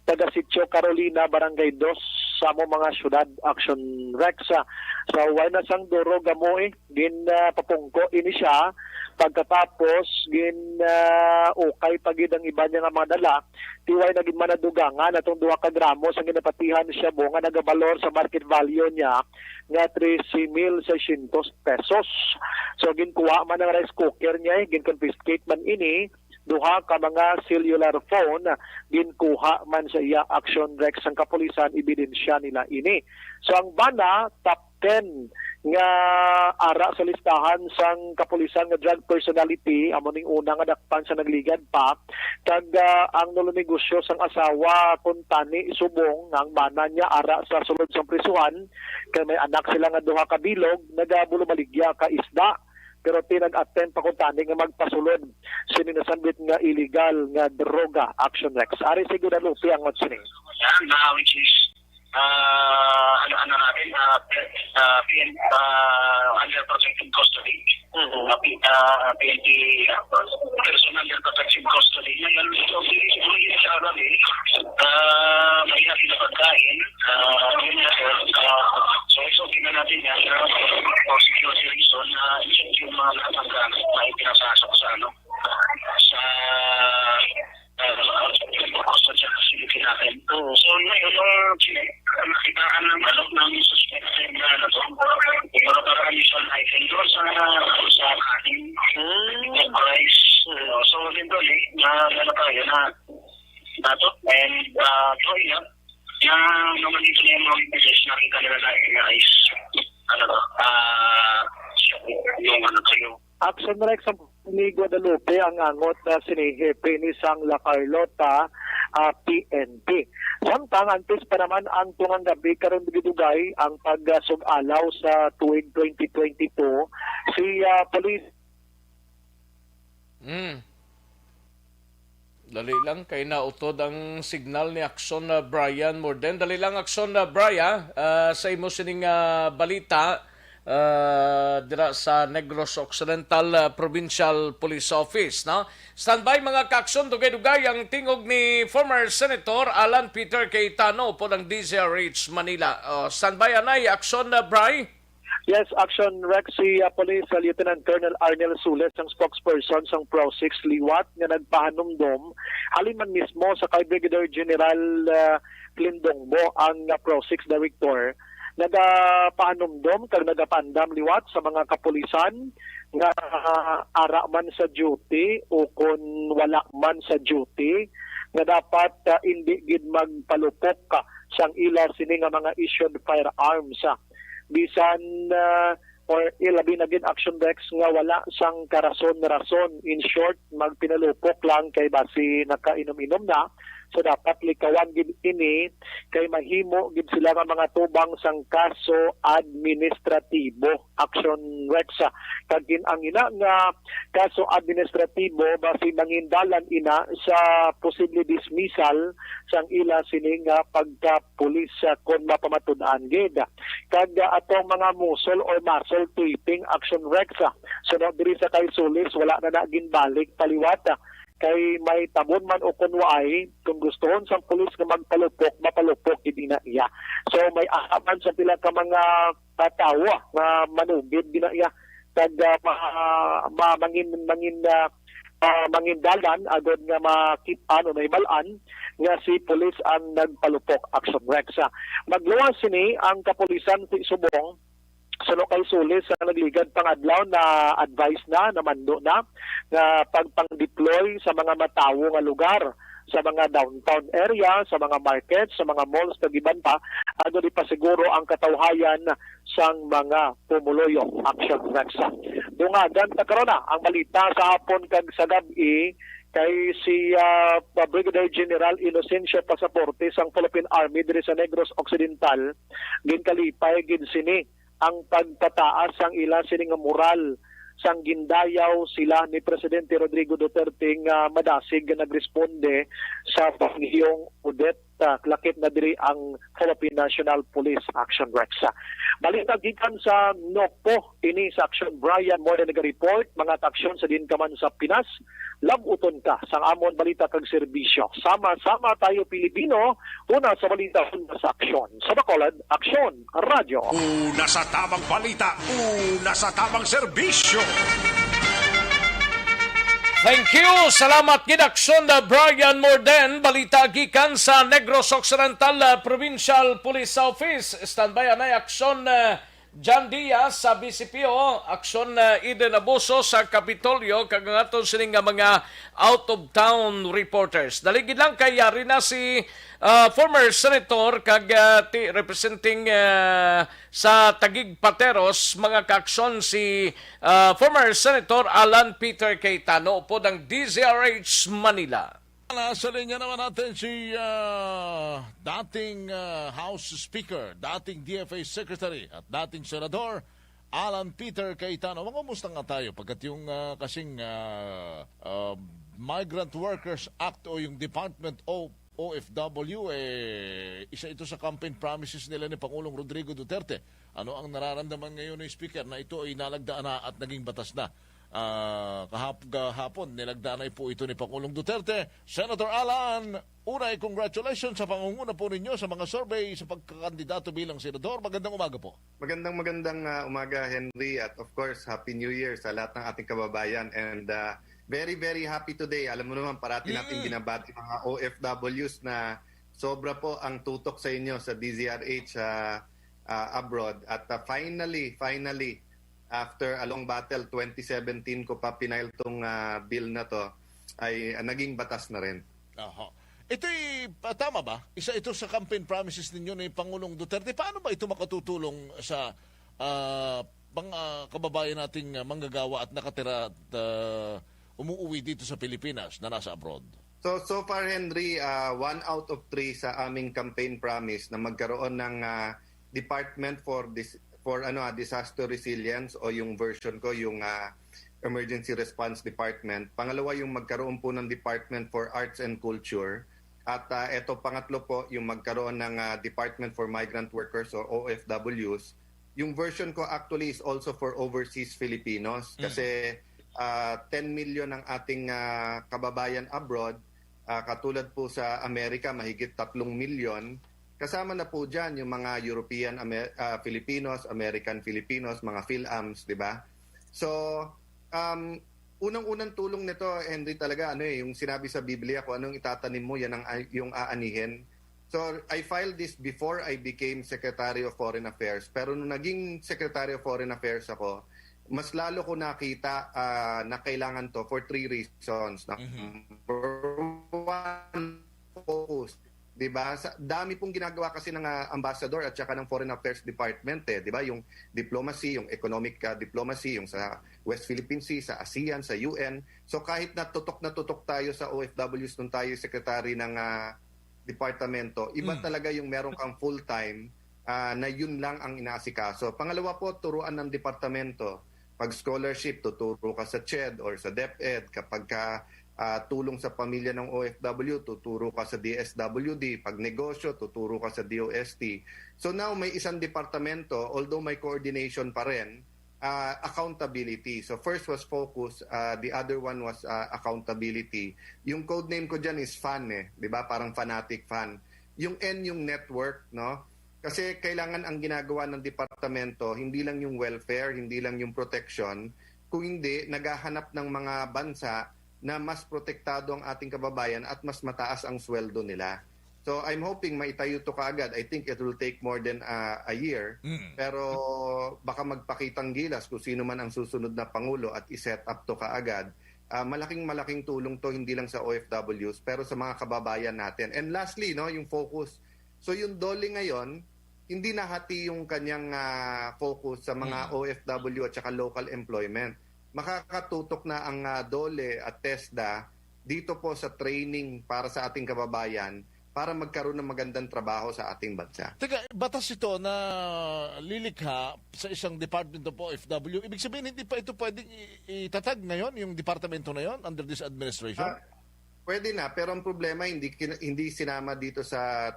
taga Sitio Carolina, Barangay Dos, sa amo mga syudad, Action Rex. Ah, so, way na sang duro gamo, eh. Gin, ah, papungko ini siya. Pagkatapos, gin, ah, ukay pa gid ang iba niya nga mga dala. Ti way na gid man nadugangan atong duha ka gramo sang ginapatihan shabu nga nagabalor sa market value niya nga trese mil seiscientos pesos. So, ginkuha man ang rice cooker niya, eh, gin-confiscate man ini, duha ka mga cellular phone, ginkuha man sa iya, Action Rex, sang kapulisan, ebidensya nila ini. So, ang bana, top ten nga ara sa listahan sang kapulisan nga drug personality, amo ning una nga dakpan sa nagligad pa, kag, ah, ang nulunegosyo sang asawa, kuntani subong nga ang bana niya ara sa sulod sang prisuhan, kay may anak sila nga duha ka bilog, nagabulubaligya ka isda, pero ti nag-attempt pa kuntani nga magpasulod sini nasambit nga illegal nga droga, Action Rex. Ari si Guadalupe ang sini. Yan, na which is, ah, ano, ano natin, ah, pe-, ah, P N, ah, under protective custody. Mhm. Ah, P-, ah, P N P, ah, person under protective custody. Ngayon, so, hindi, hindi siya alam eh. Ah, mahirap na pagkain. Ah, yun nga, sir. Ah, so, so, tingnan natin yan. Ah, for security reason, ah, yung mga natanggal, may pinasasok sa, ano, sa, ah, sa facility natin. Oo. So, ngayon, nung sine-, nakitaan ng, ano, ng suspected na, ano, to, siguro parang additional item doon sa, sa ating Hmm. price. Oo. So, eventually, na, ano tayo, na, na to, and, ah, so, yun, yung naman dito na yung mga witnesses, nakita nila na, na is, ano to, ah, yung, ano to, yung Action Rex, ang ni Guadalupe ang angot na sini hepe ni sang La Carlota, ah, P N P. Samtang antes pa naman ang tungang gabi karon gidugay ang pagsug-alaw sa tuig twenty twenty-two, si, ah, Police Mm. Dali lang, kay nautod ang signal ni Akson, ah, Brian Morden. Dali lang, Akson, ah, Brian, ah, sa imo sining, ah, balita, ah, dira sa Negros Occidental, ah, Provincial Police Office, no? Standby, mga kaakson, dugay-dugay ang tingog ni former Senator Alan Peter Cayetano upod ang D Z R H Manila. Oh, standby, anay, Akson, ah, Bry? Yes, Action Rex, si, ah, Police, ah, Lieutenant Colonel Arnel Sules, ang spokesperson sang Pro Six liwat nga nagpahanumdom halin man mismo sa kay Brigadier General, ah, Clindongbo, ang, ah, Pro Six Director, nagapahanumdom kag nagapaandam liwat sa mga kapulisan nga, ah, ara man sa duty o kon wala man sa duty, nga dapat, ah, indi gid magpalupok, ah, sang ila sini nga mga issued firearms, ah. Bisan, ah, or ilabi na gid, Action Rex, nga wala sang karason-rason, in short, magpinalupok lang kay basi nakainom-inom na. So, dapat likawan gid ini kay mahimo gid sila nga mga tubang sang kaso administratibo, Action Rex, ah. Kag in-, ang ina nga kaso administratibo basi mangindalan ina sa posible dismissal sang ila sini nga pagkapulis, ah, kon mapamatud-an gid. Kag, ah, atong mga muscle or muscle taping, Action Rex, ah, sunod diri sa kay Solis, wala na na ginbalik paliwat, ah, kay may tabon man o kon waay, kung gustohon sang pulis nga magpalupok, mapalupok gid ina iya. So, may aman sa pila ka mga, ah, tawo, ah, nga manugid gid na iya, kag, ah, ma-, ma-, mangin-, mangin-, ah, ah, mangindalan agod nga makit-an o mahibalan nga si pulis ang nagpalupok, Action Rex. Ah, magluwas sini ang kapulisan sa Subong, suno kay Solis, sa nagligad pangadlaw na advice na, namando na nga pagpang-deploy sa mga matawo nga lugar, sa mga downtown area, sa mga market, sa mga malls, kag iban pa, agod ipasiguro ang katawhayan sang mga pumuluyo, Action Rex. Dungagan ta karon na ang balita sa hapon kag sa gab-i kay si, ah, Brigadier General Inocencio Pasaporte sang Philippine Army diri sa Negros Occidental. Ginkalipay gid sini ang pagpataas sang ila sini nga moral sang gindayaw sila ni Presidente Rodrigo Duterte nga madasig nga nagresponde sa Bagyong Odette. Ah, lakip na diri ang Philippine National Police, Action Rex. Balita gikan sa Nopo, ini sa Action Brian More nag-report, mga kaaksyon sa diin ka man sa Pinas, lab-uton ka sang amon balita kag serbisyo. Sama-sama tayo Pilipino, una sa balita, una sa aksyon. Sa Bacolod, Aksyon Radyo. Una sa tamang balita, una sa tamang serbisyo. Thank you. Salamat gid, Aksyon, uh, Brian Morden. Balita gikan sa Negros Occidental, uh, Provincial Police Office. Standby anay, Aksyon, uh, John Diaz sa B C P O, Aksyon, uh, Eden Abuso sa Kapitolyo, kag ang aton sining nga mga out-of-town reporters. Dali gid lang kay yari na si, uh, former senator kag, uh, ti-, representing, uh, sa Taguig Pateros, mga kaaksyon, si, uh, former Senator Alan Peter Cayetano, upod ang D Z R H Manila. Nasa linya naman natin si, ah, dating, ah, House Speaker, dating D F A Secretary at dating Senador Alan Peter Cayetano. Mangumusta nga tayo pagkat yung, ah, kasing, ah, ah, Migrant Workers Act o yung Department of O F W, eh, isa ito sa campaign promises nila ni Pangulong Rodrigo Duterte. Ano ang nararamdaman ngayon ni Speaker na ito ay nalagdaan na at naging batas na? Ah, kahap-, kahapon, nilagdaan na po ito ni Pangulong Duterte. Senator Alan, unay, congratulations sa pangunguna po ninyo sa mga survey sa pagkakandidato bilang senador. Magandang umaga po. Magandang, magandang, ah, umaga, Henry, at of course, Happy New Year sa lahat ng ating kababayan. And, ah, very, very happy today. Alam mo naman, parati natin Mm. binabati mga O F Ws na sobra po ang tutok sa inyo sa D Z R H, ah, ah, abroad. At, ah, finally, finally, after a long battle, twenty seventeen ko pa pinail tong, ah, bill na to, ay, ah, naging batas na rin. Aha. Ito'y, ah, tama ba? Isa ito sa campaign promises ninyo ni Pangulong Duterte. Paano ba ito makatutulong sa, ah, mga kababayan nating, ah, manggagawa at nakatira at, ah, umuwi dito sa Pilipinas na nasa abroad? So, so far, Henry, ah, one out of three sa aming campaign promise na magkaroon ng, ah, Department for Dis-, for, ano, ah, Disaster Resilience, o yung version ko, yung, ah, Emergency Response Department. Pangalawa, yung magkaroon po ng Department for Arts and Culture. At, ah, eto, pangatlo po, yung magkaroon ng, ah, Department for Migrant Workers o O F Ws. Yung version ko actually is also for overseas Filipinos. Mm. Kasi, ah, ten million ang ating, ah, kababayan abroad. Ah, katulad po sa Amerika, mahigit tatlong milyon. Kasama na po dyan yung mga European Amer-, ah, Filipinos, American Filipinos, mga PhilAMs, di ba? So, um, unang-unang tulong nito, Henry, talaga, ano eh, yung sinabi sa Biblia, kung anong itatanim mo, yan ang, yung aanihin. So, I filed this before I became Secretary of Foreign Affairs. Pero nung naging Secretary of Foreign Affairs ako, mas lalo ko nakita, ah, na kailangan to for three reasons. Mhm. Number one, focus. 'Di ba? Sa dami pong ginagawa kasi ng, ah, ambassador at saka ng Foreign Affairs Department, eh, 'di ba? Yung diplomacy, yung economic, ah, diplomacy, yung sa West Philippine Sea, sa ASEAN, sa U N. So kahit na tutok na tutok tayo sa O F Ws nung tayo secretary ng, ah, departamento, iba Mm. talaga yung meron kang full-time, ah, na yun lang ang inaasikaso. Pangalawa po, turuan ng departamento. Pag scholarship, tuturo ka sa CHED or sa DepEd. Kapag ka, ah, tulong sa pamilya ng O F W, tuturo ka sa D S W D. Pag negosyo, tuturo ka sa D O S T. So now, may isang departamento, although may coordination pa rin, ah, accountability. So first was focus, ah, the other one was, ah, accountability. Yung code name ko dyan is FAN eh, 'di ba? Parang fanatic fan. Yung N yung network, no? Kasi kailangan ang ginagawa ng departamento, hindi lang yung welfare, hindi lang yung protection, kung hindi, naghahanap ng mga bansa na mas protektado ang ating kababayan at mas mataas ang sweldo nila. So I'm hoping maitayo to kaagad. I think it will take more than, ah, a year. Mm. Pero baka magpakitang gilas kung sino man ang susunod na pangulo at i-set up to kaagad. Ah, malaking malaking tulong to hindi lang sa O F Ws pero sa mga kababayan natin. And lastly, no, yung focus. So yung DOLE ngayon, hindi nahati yung kanyang, ah, focus sa mga Mm. O F W at saka local employment. Makakatutok na ang, ah, DOLE at TESDA dito po sa training para sa ating kababayan para magkaroon ng magandang trabaho sa ating bansa. Teka, batas ito na lilikha sa isang department of O F W. Ibig sabihin, hindi pa ito pwedeng i-, itatag ngayon, yung departamento na yon under this administration? Ah, pwede na, pero ang problema, hindi kin-, hindi sinama dito sa,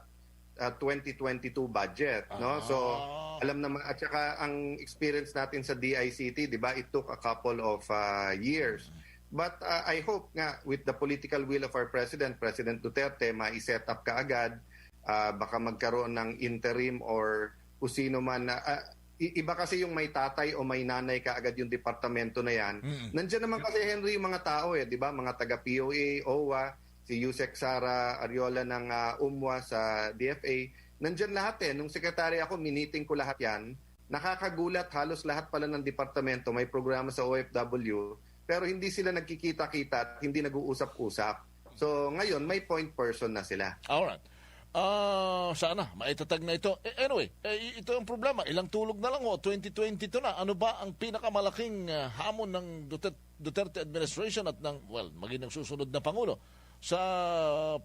ah, twenty twenty-two budget, no? So, Ah. alam naman, at saka ang experience natin sa D I C T, di ba, it took a couple of, ah, years. But, ah, I hope nga with the political will of our president, President Duterte, mai-set up kaagad, ah, baka magkaroon ng interim or kung sino man. Na, ah, i-, iba kasi yung may tatay o may nanay kaagad yung departamento na yan. Mm. Nandiyan naman kasi, Henry, yung mga tao eh, di ba? Mga taga P O A, O W A, si Usec Sara Ariola ng, ah, umwa sa D F A. Nandiyan lahat eh. Nung secretary ako, miniting ko lahat yan. Nakakagulat, halos lahat pala ng departamento may programa sa O F W, pero hindi sila nagkikita-kita at hindi nag-uusap-usap. So, ngayon, may point person na sila. Alright. Ah, sana, maitatag na ito. Eh, anyway, eh, i-, ito ang problema. Ilang tulog na lang, oh, twenty twenty-two na. Ano ba ang pinakamalaking, ah, hamon ng Duterte, Duterte administration at ng, well, maging ng susunod na Pangulo sa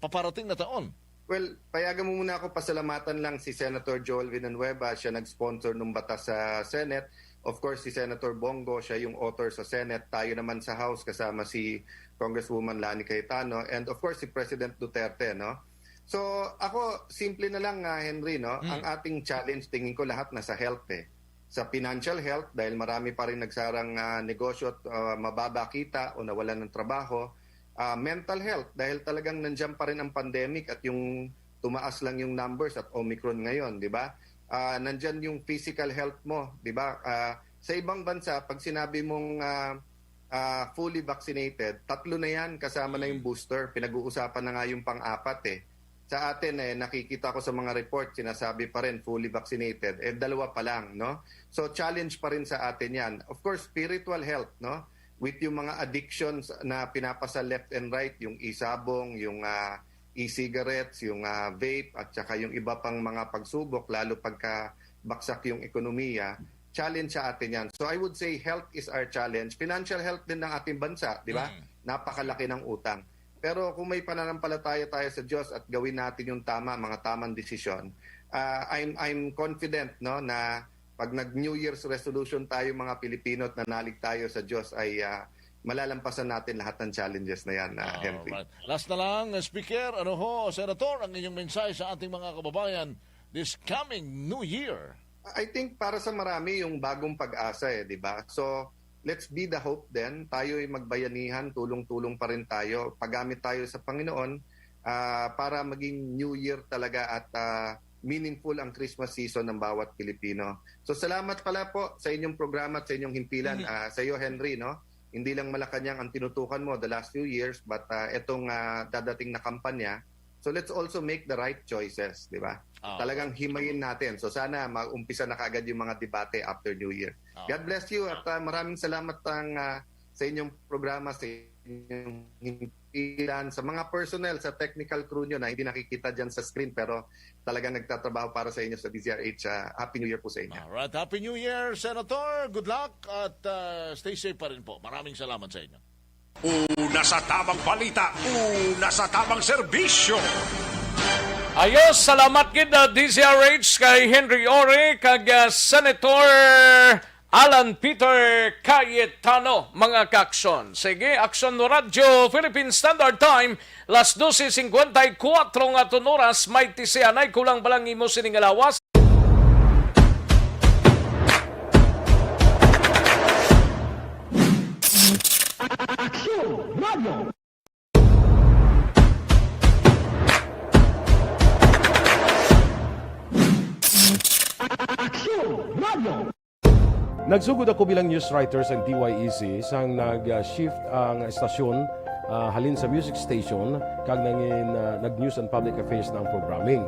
paparating na taon? Well, payagan mo muna ako pasalamatan lang si Senator Joel Villanueva. Siya nag-sponsor ng batas sa Senate. Of course, si Senator Bong Go, siya yung author sa Senate. Tayo naman sa House, kasama si Congresswoman Lani Cayetano. And of course, si President Duterte, no? So, ako, simple na lang, ah, Henry, no? Mm. Ang ating challenge, tingin ko, lahat nasa health eh. Sa financial health, dahil marami pa rin nagsarang, ah, negosyo at, ah, mababa kita o nawalan ng trabaho. Ah, mental health, dahil talagang nandiyan pa rin ang pandemic at yung tumaas lang yung numbers at Omicron ngayon, di ba? Ah, nandiyan yung physical health mo, di ba? Ah, sa ibang bansa, pag sinabi mong, ah, ah, fully vaccinated, tatlo na yan, kasama na yung Mm. booster. Pinag-uusapan na nga yung pang-apat eh. Sa atin eh, nakikita ko sa mga report, sinasabi pa rin fully vaccinated. Eh, dalawa pa lang, no? So, challenge pa rin sa atin yan. Of course, spiritual health, no? With yung mga addictions na pinapasa left and right, yung e-sabong, yung, ah, e-cigarettes, yung, ah, vape, at saka yung iba pang mga pagsubok, lalo pagka baksak yung ekonomiya, challenge sa atin yan. So I would say health is our challenge. Financial health din ng ating bansa, di ba? Mm. Napakalaki ng utang. Pero kung may pananampalataya tayo sa Diyos at gawin natin yung tama, mga tamang desisyon, ah, I'm, I'm confident, no, na pag nag-New Year's resolution tayo, mga Pilipino, at nanalig tayo sa Diyos, ay, ah, malalampasan natin lahat ng challenges na yan, ah, Henry. Alright. Last na lang, Speaker, ano ho, Senator, ang inyong mensahe sa ating mga kababayan this coming New Year? I think para sa marami, yung bagong pag-asa eh, di ba? So, let's be the hope then. Tayo ay magbayanihan, tulong-tulong pa rin tayo. Paggamit tayo sa Panginoon, ah, para maging New Year talaga at, ah, meaningful ang Christmas season ng bawat Pilipino. So, salamat pala po sa inyong programa at sa inyong himpilan. Mhm. Ah, sa iyo, Henry, no? Hindi lang Malacañang ang tinutukan mo the last few years, but, ah, etong, ah, dadating na kampanya. So, let's also make the right choices, di ba? Ah, Talagang himayin natin. So, sana maumpisa na kaagad yung mga debate after New Year. Ah. God bless you at, ah, maraming salamat ang, ah, sa inyong programa, sa inyong ilan sa mga personnel, sa technical crew nyo na hindi nakikita dyan sa screen, pero talagang nagtatrabaho para sa inyo sa D Z R H. Ah, Happy New Year po sa inyo. Alright, Happy New Year, Senator. Good luck at, ah, stay safe pa rin po. Maraming salamat sa inyo. Una sa tamang balita, una sa tamang serbisyo. Ayos, salamat gid, ah, D Z R H kay Henry Ore kag, ah, Senator Alan Peter Cayetano, mga kaaksyon. Sige, Aksyon Radyo Philippine Standard Time, las doce cincuenta y cuatro nga aton oras, may tisianay kulang pa lang imo sining nga lawas. Aksyon Radyo. Aksyon Radyo. Nagsugod ako bilang news writer sa D Y E C sang nag-shift ang estasyon, ah, halin sa music station kag nangin, ah, nag-news and public affairs na ang programming.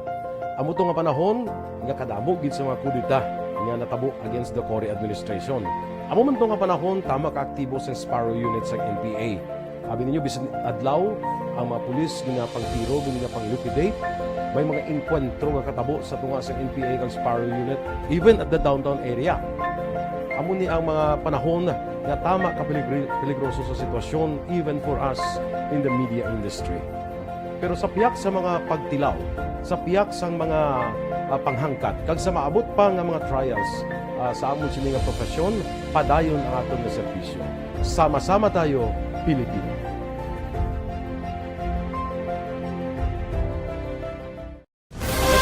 Amo to nga panahon nga kadamo gid sa mga kudeta nga natabo against the Cory administration. Amo man to nga panahon tama ka aktibo sang Sparrow Unit sang N P A. Abi ninyo, bisan adlaw, ang mga pulis ginapangtiro, ginapang-liquidate. May mga engkwentro nga katabo sa tunga sa N P A kag Sparrow Unit, even at the downtown area. Amo ni ang mga panahon nga tama ka peligri-, peligroso sa sitwasyon, even for us in the media industry. Pero sa pihak sa mga pagtilaw, sa pihak sang mga, ah, panghangkat, kag sa maabot pa nga mga trials, ah, sa amon sini nga profesyon, padayon ang aton nga serbisyo. Sama-sama tayo, Pilipino.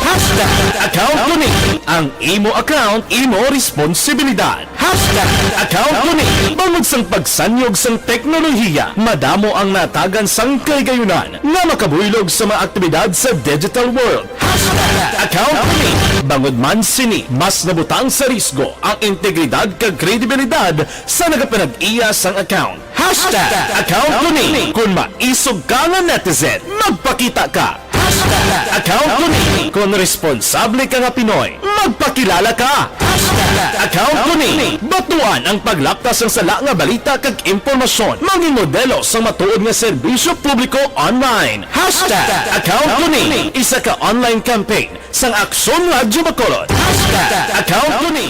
Hashtag account ko ni. Ang imo account, imo responsibilidad. Hashtag account ko ni. Bangod sang pagsanyog sang teknolohiya, madamo ang natagan sang kahigayonan nga makabuylog sa mga aktibidad sa digital world. Hashtag account ko ni. Bangod man sini, mas nabutang sa risgo ang integridad kag kredibilidad sa nagapanag-iya sang account. Hashtag account ko ni. Kung maisog ka nga netizen, magpakita ka. Hashtag account ko ni. Kung responsable ka nga Pinoy, magpakilala ka. Hashtag account ko ni. Batuan ang paglapta sang sala nga balita kag impormasyon. Maging modelo sang matuod nga serbisyo publiko online. Hashtag account ko ni. Isa ka online campaign sang Aksyon Radyo Bacolod. Hashtag account ko ni.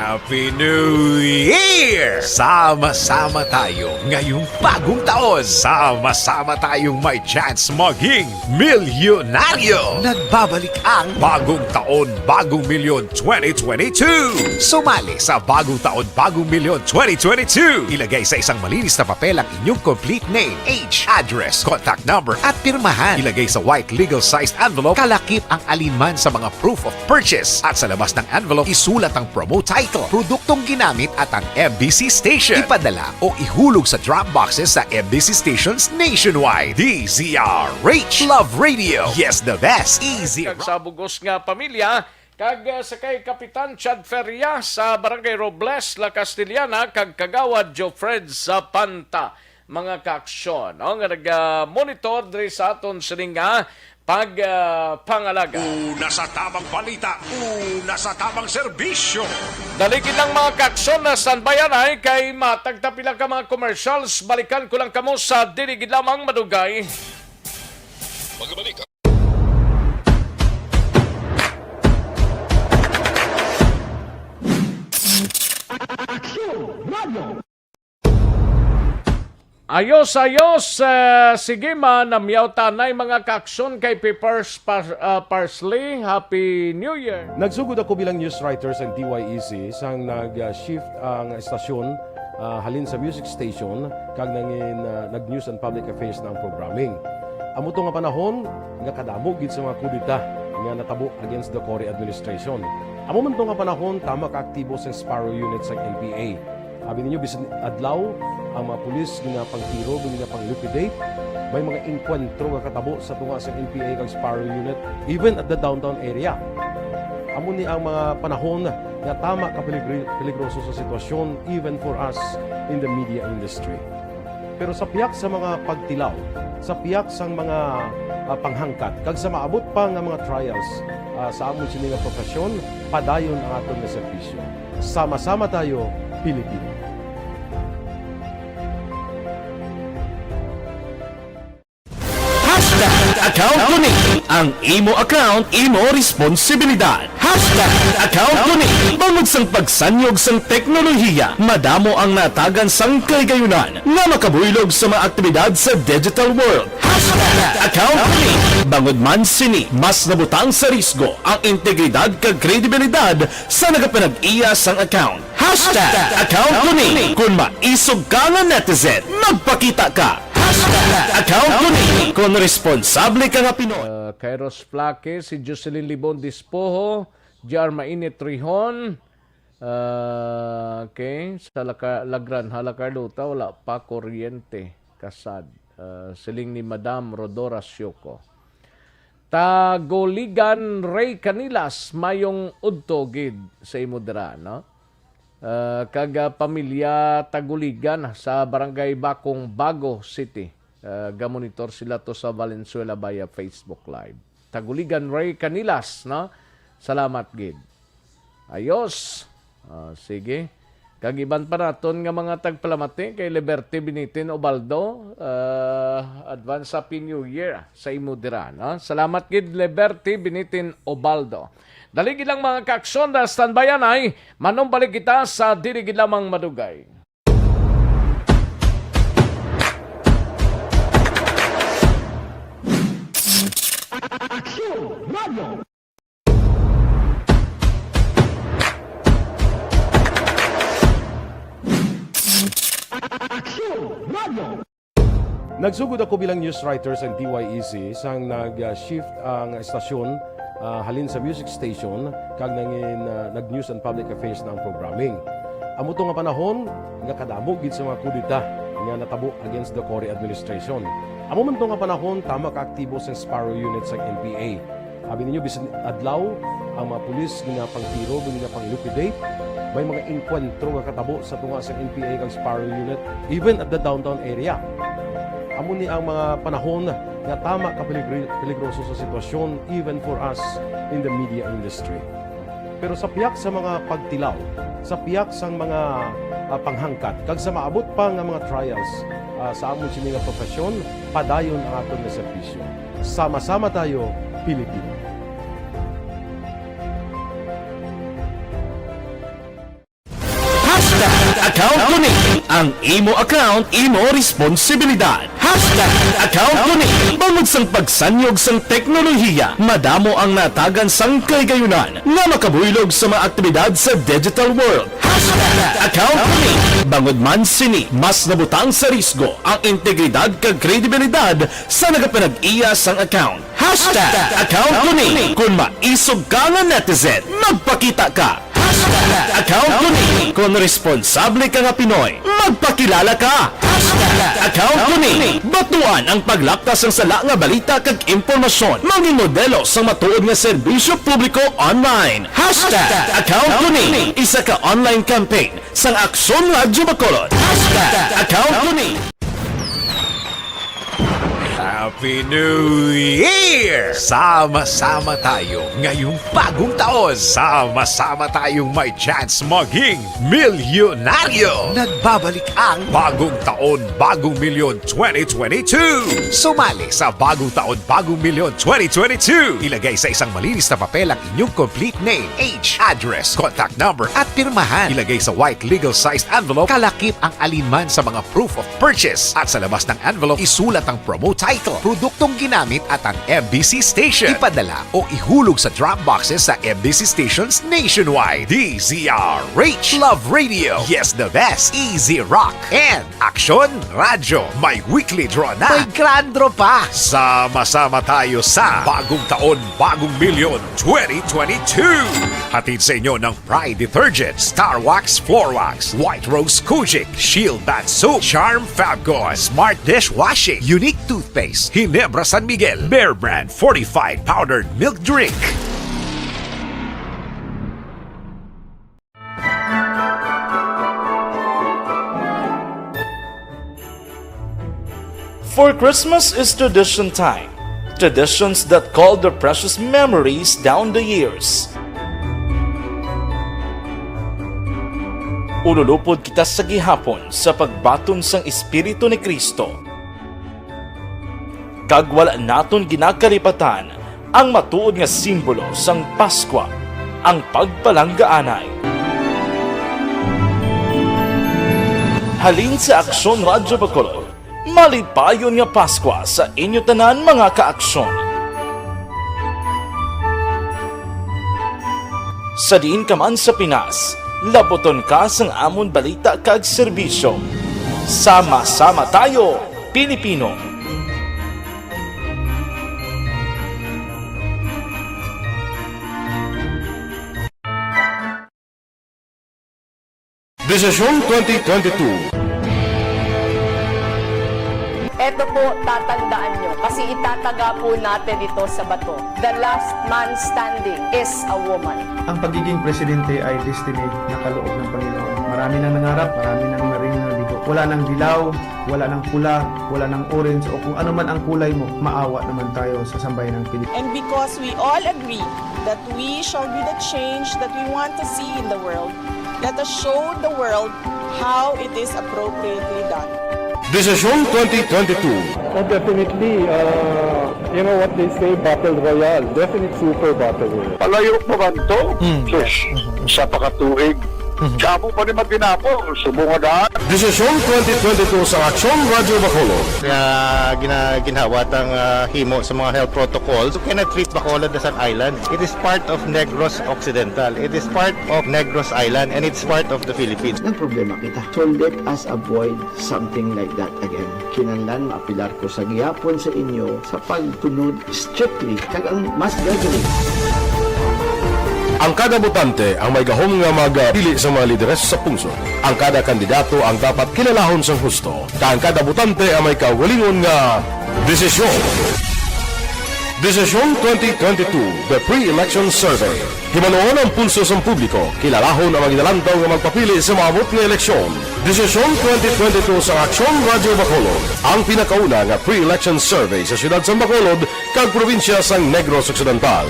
Happy New Year! Sama-sama tayo ngayong bagong taon. Sama-sama tayong may chance maging milyonaryo. Nagbabalik ang Bagong Taon, Bagong Milyon twenty twenty-two. Sumali sa Bagong Taon, Bagong Milyon twenty twenty-two. Ilagay sa isang malinis na papel ang inyong complete name, age, address, contact number, at pirmahan. Ilagay sa white legal-sized envelope, kalakip ang alinman sa mga proof of purchase. At sa labas ng envelope, isulat ang promo title, produktong ginamit, at ang M B C station. Ipadala o ihulog sa drop boxes sa M B C stations nationwide. D Z R H Love Radio. Yes, the best. Easy. Kag sa bugos nga pamilya, kag, uh, sa kay Kapitan Chad Feria sa Barangay Robles, La Castellana, kag Kagawad Jofred Zapanta, mga kaaksyon, no, nga nag-monitor diri sa aton sining nga pag, ah, pangalaga. Una sa tamang balita, una sa tamang serbisyo. Dali gid lang, mga kaaksyon, na standby anay kay matagta pila ka mga commercials. Balikan ko lang kamo sa dili gid lamang madugay. Magbalik ang Aksyon Radio. Ayos, ayos. Ah, sige, manamyaw tanay, mga kaaksyon, kay Pepper's Par-, ah, Parsley. Happy New Year. Nagsugod ako bilang news writer sa D Y E C sang nag-shift ang estasyon, ah, halin sa music station kag nangin, ah, nag-news and public affairs na ang programming. Amo to nga panahon nga kadamo gid sa mga kudeta nga natabo against the Cory administration. Amo man to nga panahon tama ka aktibo sang Sparrow Unit sang N P A. Abi ninyo, bisan adlaw, ang mga pulis ginapangtiro, ginapang-liquidate. May mga engkwentro nga katabo sa tunga sa N P A kag Sparrow Unit, even at the downtown area. Amo ni ang mga panahon nga tama ka peligri-, peligroso sa sitwasyon, even for us in the media industry. Pero sa pihak sa mga pagtilaw, sa pihak sang mga, ah, panghangkat, kag sa maabot pa nga mga trials, ah, sa amon sini nga profesyon, padayon ang aton nga serbisyo. Sama-sama tayo, Pilipino. Account ko ni. Ang imo account, imo responsibilidad. Hashtag account ko ni. Bangod sang pagsanyog sang teknolohiya, madamo ang natagan sang kahigayonan nga makabuylog sa mga aktibidad sa digital world. Hashtag account ko ni. Bangod man sini, mas nabutang sa risgo ang integridad kag kredibilidad sa nagapanag-iya sang account. Hashtag account ko ni. Kung maisog ka nga netizen, magpakita ka. Hashtag account ko ni. Kung responsable ka nga Pinoy. Uh, Kairos Flaque, si Jocelyn Libon Dispoho, J R Mainit Rihon, uh, okay, sa Laka- Lagran, Hala Carlota, wala pa kuryente. Kasad. Uh, siling ni Madam Rodora Sioko. Taguligan Ray Canilas, mayong udto gid sa imo dira, no? Ah, kag, ah, pamilya Taguligan sa Barangay Bakong Bago City. Ah, gamonitor sila to sa Valenzuela via Facebook Live. Taguligan Ray Canilas, no? Salamat gid. Ayos. Ah, sige. Kag iban pa naton nga mga tagpalamati kay Liberty Binitin Obaldo, ah, advance Happy New Year sa imo dira, no? Salamat gid, Liberty Binitin Obaldo. Dali gid lang, mga kaaksyon, da standby anay, manumbalik kita sa dili gid lamang madugay. Aksyon Radio. Aksyon Radio. Nagsugod ako bilang news writer sa D Y E C sang nag-shift ang estasyon, ah, halin sa music station kag nangin, ah, nag-news and public affairs na ang programming. Amo to nga panahon nga kadamo gid sa mga kudeta nga natabo against the Cory administration. Amo man to nga panahon tama ka aktibo sang Sparrow Unit sang N P A. Abi ninyo, bisan adlaw, ang mga pulis ginapangtiro, ginapang-liquidate. May mga engkwentro nga katabo sa tunga sa N P A kag Sparrow Unit, even at the downtown area. Amo ni ang mga panahon nga tama ka peligri-, peligroso sa sitwasyon, even for us in the media industry. Pero sa pihak sa mga pagtilaw, sa pihak sang mga, ah, panghangkat, kag sa maabot pa nga mga trials, ah, sa amon sini nga profesyon, padayon ang aton nga serbisyo. Sama-sama tayo, Pilipino. Hashtag account ko ni. Ang imo account, imo responsibilidad. Hashtag account ko ni. Bangod sang pagsanyog sang teknolohiya, madamo ang natagan sang kahigayonan nga makabuylog sa mga aktibidad sa digital world. Hashtag account ko ni. Bangod man sini, mas nabutang sa risgo ang integridad kag kredibilidad sa nagapanag-iya sang account. Hashtag account ko ni. Kung maisog ka nga netizen, magpakita ka. Hashtag account ko ni. Kung responsable ka nga Pinoy, magpakilala ka. Hashtag account ko ni. Batuan ang paglapta sang sala nga balita kag impormasyon. Mangin modelo sang matuod nga serbisyo publiko online. Hashtag account ko ni. Isa ka online campaign sang Aksyon Radyo Bacolod. Hashtag account ko ni. Happy New Year! Sama-sama tayo ngayong bagong taon. Sama-sama tayong may chance maging milyonaryo. Nagbabalik ang Bagong Taon, Bagong Milyon twenty twenty-two. Sumali sa Bagong Taon, Bagong Milyon twenty twenty-two. Ilagay sa isang malinis na papel ang inyong complete name, age, address, contact number, at pirmahan. Ilagay sa white legal-sized envelope, kalakip ang alinman sa mga proof of purchase. At sa labas ng envelope, isulat ang promo title, produktong ginamit, at ang M B C station. Ipadala o ihulog sa drop boxes sa M B C stations nationwide. D Z R H, Love Radio, Yes the Best, Easy Rock, and Aksyon Radyo. May weekly draw na. May grand draw pa. Sama-sama tayo sa Bagong Taon, Bagong Milyon twenty twenty-two. Hatid sa inyo ng Pride Detergent, Star Wax Floor Wax, White Rose Kojic, Shield Bath Soap, Charm Fabcon, Smart Dishwashing, Unique Toothpaste, Ginebra San Miguel, Bear Brand Fortified Powdered Milk Drink. For Christmas is tradition time. Traditions that call their precious memories down the years. Ululupod kita sa gihapon sa pagbaton sang Espiritu ni Cristo. Kag wala naton ginakalipatan ang matuod nga simbolo sang Paskwa, ang pagpalanggaanay. Halin sa Aksyon Radyo Bacolod, malipayon nga Paskwa sa inyo tanan, mga ka-aksyon. Sa diin ka man sa Pinas, labuton ka sang amon balita kag serbisyo. Sama-sama tayo, Pilipino! Desisyon twenty twenty-two. Eto po, tatandaan nyo, kasi itataga po natin ito sa bato. The last man standing is a woman. Ang pagiging presidente ay destiny na kaloob ng Panginoon. Marami nang nangarap, marami nang naring nabigo. Wala nang dilaw, wala nang pula, wala nang orange, o kung ano man ang kulay mo, maawa naman tayo sa sambayan ng Pilipinas. And because we all agree that we shall be the change that we want to see in the world, let us show the world how it is appropriately done. Desisyon twenty twenty-two. Oh, definitely, uh, you know what they say, battle royale. Definite super battle royale. Palayo pa man to? Hmm. Sus, sa pakatuig. Siya po pa ni Matinapol, subong nga daan. Desisyon twenty twenty-two sa Aksyon Radyo Bacolod. Nga gina-, ginhawat ang, ah, himo sa mga health protocols. You cannot treat Bacolod as an island. It is part of Negros Occidental. It is part of Negros Island, and it's part of the Philippines. Nagproblema kita. So let us avoid something like that again. Kinahanglan maapilar ko sa gihapon sa inyo sa pagtunod strictly kag ang mas gathering. Ang kada botante ang may gahom nga magpili sa mga lideres sa pungsod. Ang kada kandidato ang dapat kilalahon sang husto, kag ang kada botante ang may kaugalingon nga desisyon. Desisyon twenty twenty-two, The Pre-Election Survey. Himanuon ang pulso sang publiko, kilalahon ang mga ginalantaw nga magpapili sa maabot nga eleksyon. Desisyon twenty twenty-two sa Aksyon Radyo Bacolod, ang pinakauna nga pre-election survey sa siyudad sang Bacolod kag probinsya sang Negros Occidental.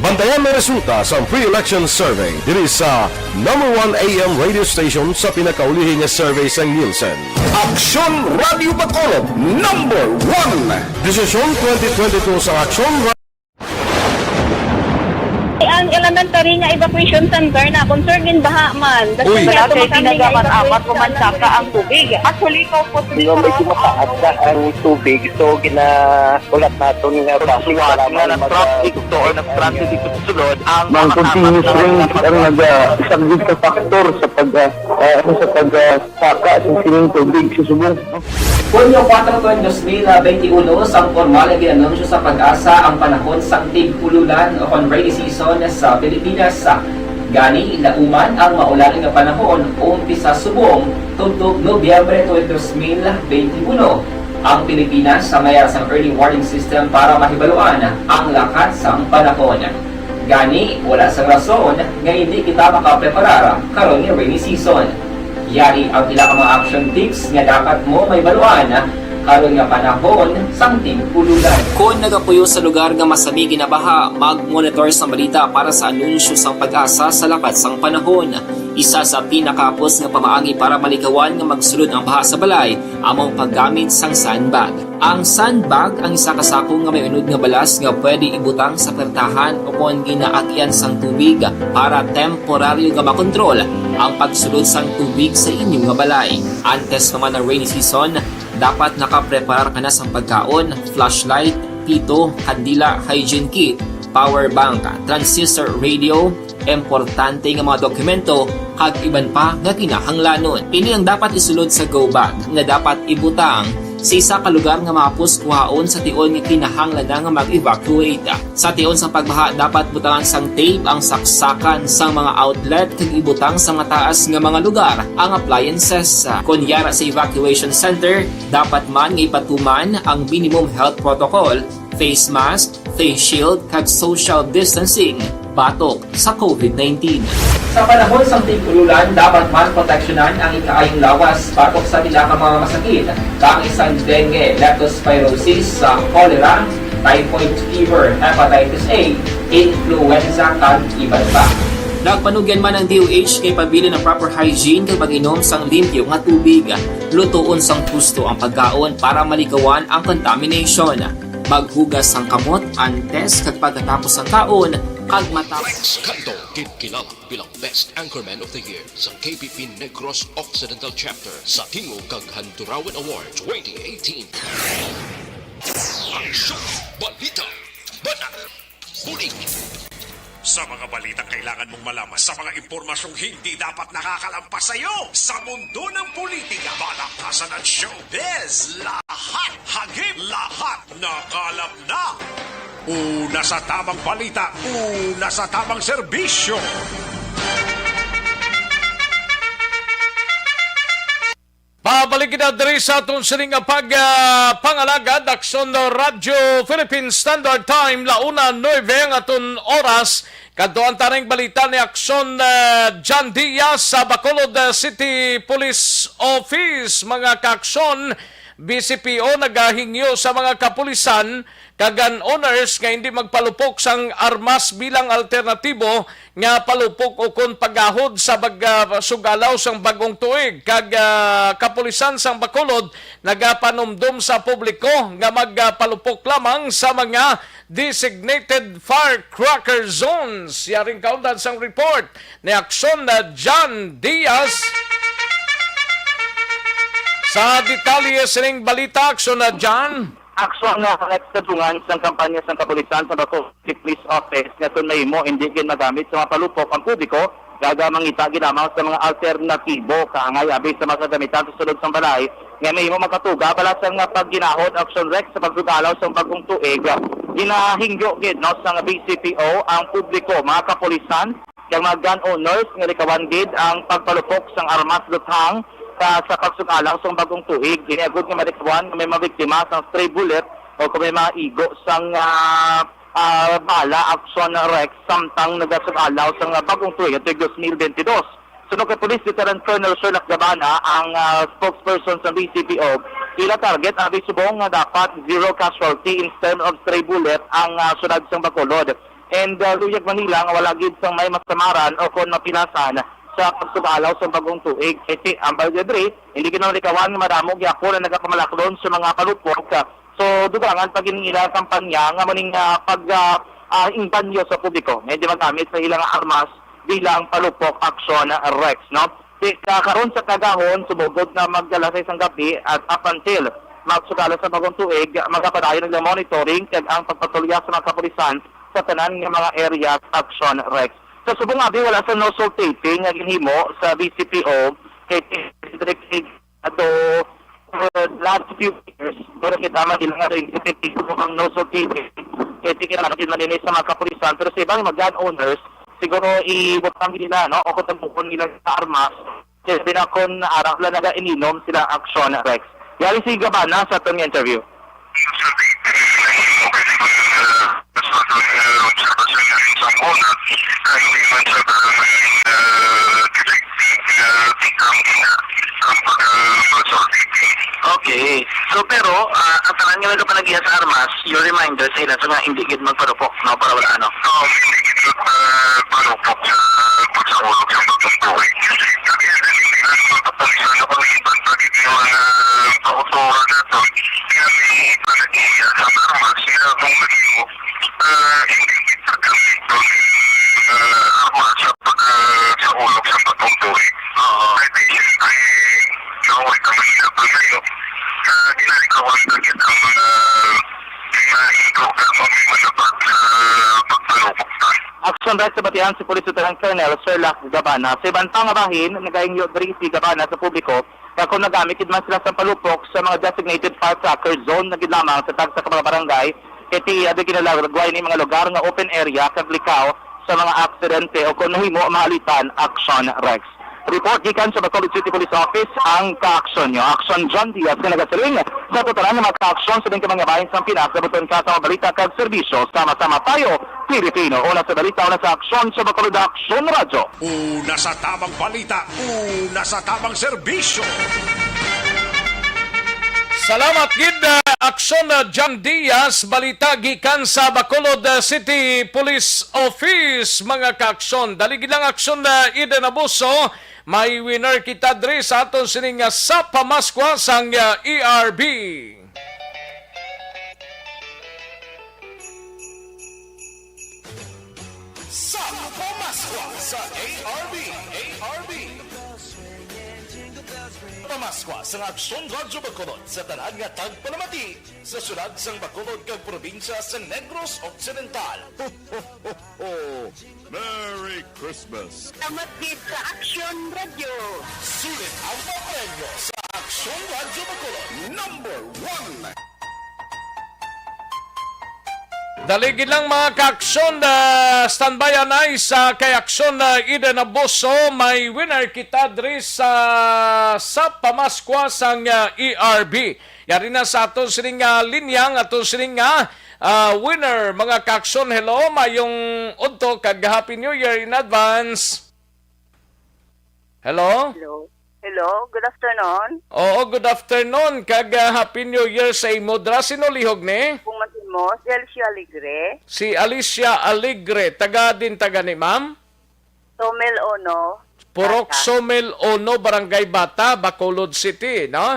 Bantayan ang resulta sang pre-election survey diri sa number one A M radio station sa pinakaulihi nga survey sang Nielsen. Aksyon Radyo Bacolod, number one. Desisyon twenty twenty-two sa Aksyon Ra- Ang elementary nga evacuation center na concern gin baha man. Uy. Wala kay ginagamat-amat kung man saka ang tubig. Actually, ikaw po, Hindi, medyo mataas na ang tubig. So, gina-, ulat naton nga traffic, nga na-traffic to or na-stranded dito sa sulod ang mga continuous rain ang nag-, ah, isang big factor sa pag, ah, ah, ano, sa pag, ah, saka sa sining tubig sa subong. Hunyo kuwatro, dos mil benti-uno, sang pormal nga gin-anunsyo sa PAGASA ang panahon sang tig-ululan o kon rainy season sa Pilipinas. Gani, lauman ang maulan nga panahon, umpisa subong tubtob Nobyembre twenty, dos mil benti-uno. Ang Pilipinas may ara sang early warning system para mahibaluan ang lakat sang panahon. Gani, wala sang rason nga indi kita makapreparar karon nga rainy season. Yari ang pila ka mga action tips nga dapat mo mahibaluan karon nga panahon sang tig-ululan. Kon nagapuyo sa lugar nga masami ginabaha, mag-monitor sang balita para sa anunsyo sang PAGASA sa lakat sang panahon. Isa sa pinakahapos nga pamaagi para malikawan nga magsulod ang baha sa balay amo ang paggamit sang sandbag. Ang sandbag ang isa ka sako nga may unod nga balas nga pwede ibutang sa pertahan o kon ginaagyan sang tubig para temporaryo nga makontrol ang pagsulod sang tubig sa inyo nga balay. Antes pa man ang rainy season, dapat nakapreparar ka na sang pagkaon, flashlight, pito, kandila, hygiene kit, power bank, transistor radio, importante nga mga dokumento, kag iban pa nga kinahanglanon. Ini ang dapat isulod sa go bag nga dapat ibutang sa isa ka lugar nga mahapos kuhaon sa tion nga kinahanglan na nga mag-evacuate. Sa tion sang pagbaha, dapat butangan sang tape ang saksakan sang mga outlet kag ibutang sa mataas nga mga lugar ang appliances. Kon yara sa evacuation center, dapat man nga ipatuman ang minimum health protocol, face mask, face shield, kag social distancing batok sa COVID nineteen. Sa panahon sang tig-ululan, dapat man proteksyonan ang ikaayong lawas batok sa pila ka mga masakit, kaangay sang dengue, leptospirosis, sa cholera, typhoid fever, hepatitis A, influenza, kag iban pa. Nagpanugyan man ang D O H nga ipabilin ang proper hygiene kag pag-inom sang limpyo nga tubig. Lutoon sang husto ang pagkaon para malikawan ang contamination. Maghugas sang kamot antes kag pagkatapos sang kaon, kag matapos. Rex Canto, ginkilala bilang Best Anchorman of the Year sa K P P Negros Occidental Chapter sa Tingog kag Handurawan Award twenty eighteen. Aksyon! Balita! Bata! Bulig! Sa mga balitang kailangan mong malaman, sa mga impormasyong hindi dapat nakakalampas sa iyo, sa mundo ng politika, balaktasan at showbiz, lahat hagip, lahat nakalap na. Una sa tamang balita, una sa tamang serbisyo. Pabalik kita diri sa aton sining nga pag, ah, pangalagad, Aksyon Radyo Philippine Standard Time, la una nuebe ang aton oras. Kadto ang taning balita ni Aksyon, ah, John Diaz sa Bacolod, ah, City Police Office. Mga kaaksyon, B C P O nagahingyo sa mga kapulisan kag gun owners nga hindi magpalupok sang armas bilang alternatibo nga palupok ukon pagahod sa bag-, ah, sug-alaw sang bag-ong tuig, kag, ah, kapulisan sang Bacolod nagapanumdom sa publiko nga magpalupok lamang sa mga designated firecracker zones. Yaring kaundan sang report ni Aksyon na John Diaz. Sa detalye sining balita, Aksyon na John. Aksyon nga nagkadungan sang kampanya sang kapulisan sa Bacolod City Police Office nga kon mahimo hindi gid magamit sa mga palupok ang publiko, kag mangita gid lamang sa mga alternatibo kaangay abi sa mga kagamitan sa sulod sang balay nga mahimo makatuga bala sang pagginahod, Aksyon Rex, sa pagsugalaw sang bag-ong tuig. Ginahingyo gid, no, sang B C P O ang publiko, mga kapulisan, kag mga gun owners nga likawan gid ang pagpalupok sang armas luthang sa, sa pagsugalaw sang bag-ong tuig. Ini agud nga malikawan nga may mga biktima sang stray bullet o kung may mga igo sang, ah, ah, bala, Aksyon Rex, samtang nagasug-alaw sang bag-ong tuig tuig dos mil bentidós. Suno kay Police Lieutenant Colonel Sherlock Gabana, ang, ah, spokesperson sa B C P O, ila target abi subong nga dapat zero casualty in terms of stray bullet ang, ah, syudad sang Bacolod. And, uh, luyag man nila nga wala gid sang may masamaran o kon mapilasan sa pagsugalaw sang bag-ong tuig. Kay ti-, ang Valle de Dre, hindi gid malikawan nga madamo gyapon ang nagapamalaklon sa mga palupok. So, dugangan pa gid ang ilang kampanya nga muning, ah, pag, ah, ah, ingganyo sa publiko nga hindi magamit sa ilang armas bilang palupok, Aksyon Rex, no? Ti-, ka-, karon sa kagahon, sumugod na mag alas sais sang gabi at up until magsugala sa bag-ong tuig, magapadayon ang monitoring kag ang pagpatrolya sa mga kapulisan sa tanan nga mga areas, Aksyon Rex. Sa subong abi, wala sa no-sol taping nga ginhimo sa B C P O kay ato, uh, last few years, pero kita man nila nga rin, epektibo ang no-sol taping. Kay ti-, kinahanglan gid man ini sa mga kapulisan, pero sa ibang mga gun owners, siguro ibutang nila, no, o kung tabugon nila sa armas, kay sabi na kung ara sila naga-ininom sila, Aksyon Rex. Yari si Gabana sa atong interview. Okay. So, pero, ah, ang tanan nga nagapanagiya sa armas, your reminder sa ila sa nga hindi gid magparupok, no? Para wala, ano? Oo, hindi gid, ah, parupok sa pagsaulog sa pagtutuloy. Kaya hindi na sa pagpapalisan ako ng iban pa gid yung mga kauturan nato. Kaya may iba na niya sa armas, sila kung naging, ah, hindi gid paggamit ng, ah, armas sa pagsaulog sa pagtutuloy. Oo. Kaya di siyempre, nauwi kami sa palayo. Kaya ginagawa na gid ang mga Aksyon Rex sa batian si Police Lieutenant Colonel Sherlock Gabana. Sa iban pa nga bahin, nagahingyo diri si Gabana sa publiko nga kung nagamit gid man sila sa palupok sa mga designated firecracker zone na gid lamang sa tagsa ka mga barangay, kay ti-, adi ginalagway ni mga lugar nga open area kag likaw sa mga aksidente o kung mahimo maalitan, Aksyon Rex. Report gikan sa Bacolod City Police Office ang kaaksyon nyo. Aksyon John Diaz nga nagasiling sa tanan nga mga kaaksyon sa ding ka mga bahin sang Pinas. Sabuton ka sa mga balita kag serbisyo. Sama-sama tayo, Pilipino. Una sa balita, una sa aksyon sa Bacolod Aksyon Radyo. Una sa tamang balita, una sa tamang serbisyo. Salamat gid, ah, Aksyon na John Diaz, balita gikan sa Bacolod, uh, City Police Office, mga kaaksyon. Dali gid lang aksyon na Eden Abuso, may winner kita diri sa aton sining nga sa Pamaskwa sang, uh, A R B. Sa Pamaskwa sa A R B, A R B. Pamaskwa sa Aksyon Radyo Bacolod sa tanan nga tagpalamati sa siyudad sang Bacolod kag probinsya sang Negros Occidental. Ho, ho, ho, ho. Merry Christmas! Salamat gid sa Aksyon Radyo. Sulit ang papremyo sa Aksyon Radyo Bacolod, number one. Dali gid lang, mga kaaksyon, ah, standby anay sa kay aksyon na Eden Abuso, may winner kita diri sa, sa Pamaskwa sang, ah, A R B. Yari na sa aton sining nga linya, ang aton sining nga, ah, winner, mga kaaksyon. Hello, mayong udto kag Happy New Year in advance. Hello? Hello? Hello, good afternoon. Oo, good afternoon, kag, ah, Happy New Year sa imo dra. Sino lihog ni? Kung matimos, Elsie Alegre. Si Alicia Alegre, taga din, taga ni ma'am? Somel Ono. Purok Bata. Somel Ono, Barangay Bata, Bacolod City, no?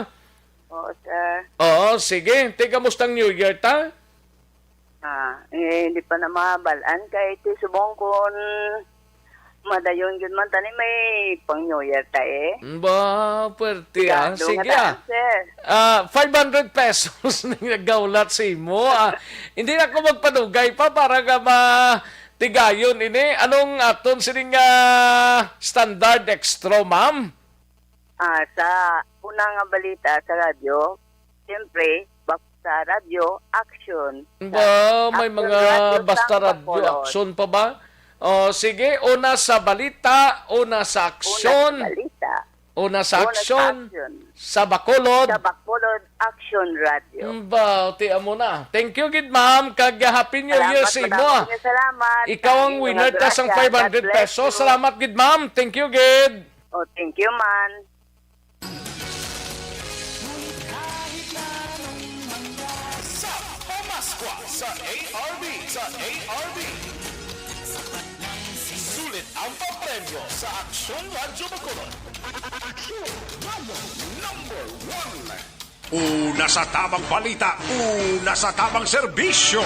Oo, sir. Oo, sige. Ti, kamusta ang New Year ta? Ah, eh, hindi pa na mahabalan kay ti subong kun madayon gyud man tani may pang New Year ta eh. Ba, pwerte, ah. Sigado nga Sige, ah. Taan, sir. Ah, five hundred pesos ning nagaulat sa imo, ah. Hindi na ako magpadugay pa para nga matigayon ini. Anong aton sining, ah, standard extra, ma'am? Ah, sa una nga balita sa radyo, siyempre, basta radyo, aksyon. Sa Ba, may Aksyon mga Radyo basta sang radyo, Bacolod. Aksyon pa ba? Oh, sige, una sa balita, una sa Una sa aksyon, balita. Una sa Una sa aksyon, aksyon. Sa Bacolod. Sa Bacolod Aksyon Radyo. Mm, ba, ti amo na. Thank you gid, ma'am, kag Happy New Year Salamat, sa imo, madamo ah. nga salamat. Ikaw ang Kay winner mga ta sang grasya. God bless five hundred pesos. you. Salamat gid, ma'am. Thank you gid. Oh, thank you, man. Sa Pamaskwa sa A R B, sa A R B. Sulit ang papremyo sa Aksyon Radyo Bacolod. Aksyon Radyo number one. Una sa tamang balita, una sa tamang serbisyo.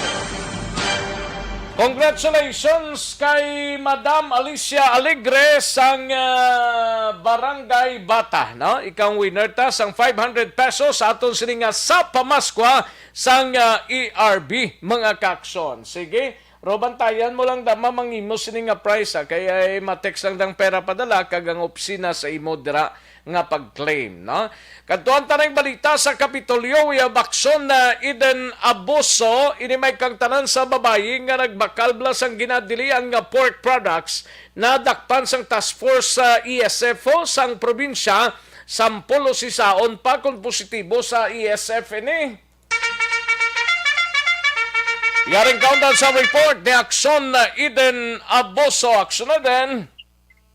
Congratulations kay Madam Alicia Alegre sang, ah, Barangay Bata, no? Ikaw ang winner ta sang five hundred pesos sa aton sini nga sa Pamaskwa sang, ah, A R B, mga kaaksyon. Sige, Ro, bantayan mo lang, dama, mangimo sini nga prize, ha, kay ay ma-text lang dang pera padala kag ang opisina sa imo dira nga pag-claim, no? Kadtuan ta ning balita sa Kapitolyo, we have aksyon na Eden Abuso, ini may kang tanan sa babayi nga nagbakal bala sang ginadilian nga pork products, nadakpan sang task force sa E S F O sang probinsya, sampulo sisaon pa kon positibo sa E S F ini. Yaring kaundan sa report ni Aksyon na Eden Abuso. Aksyon na din.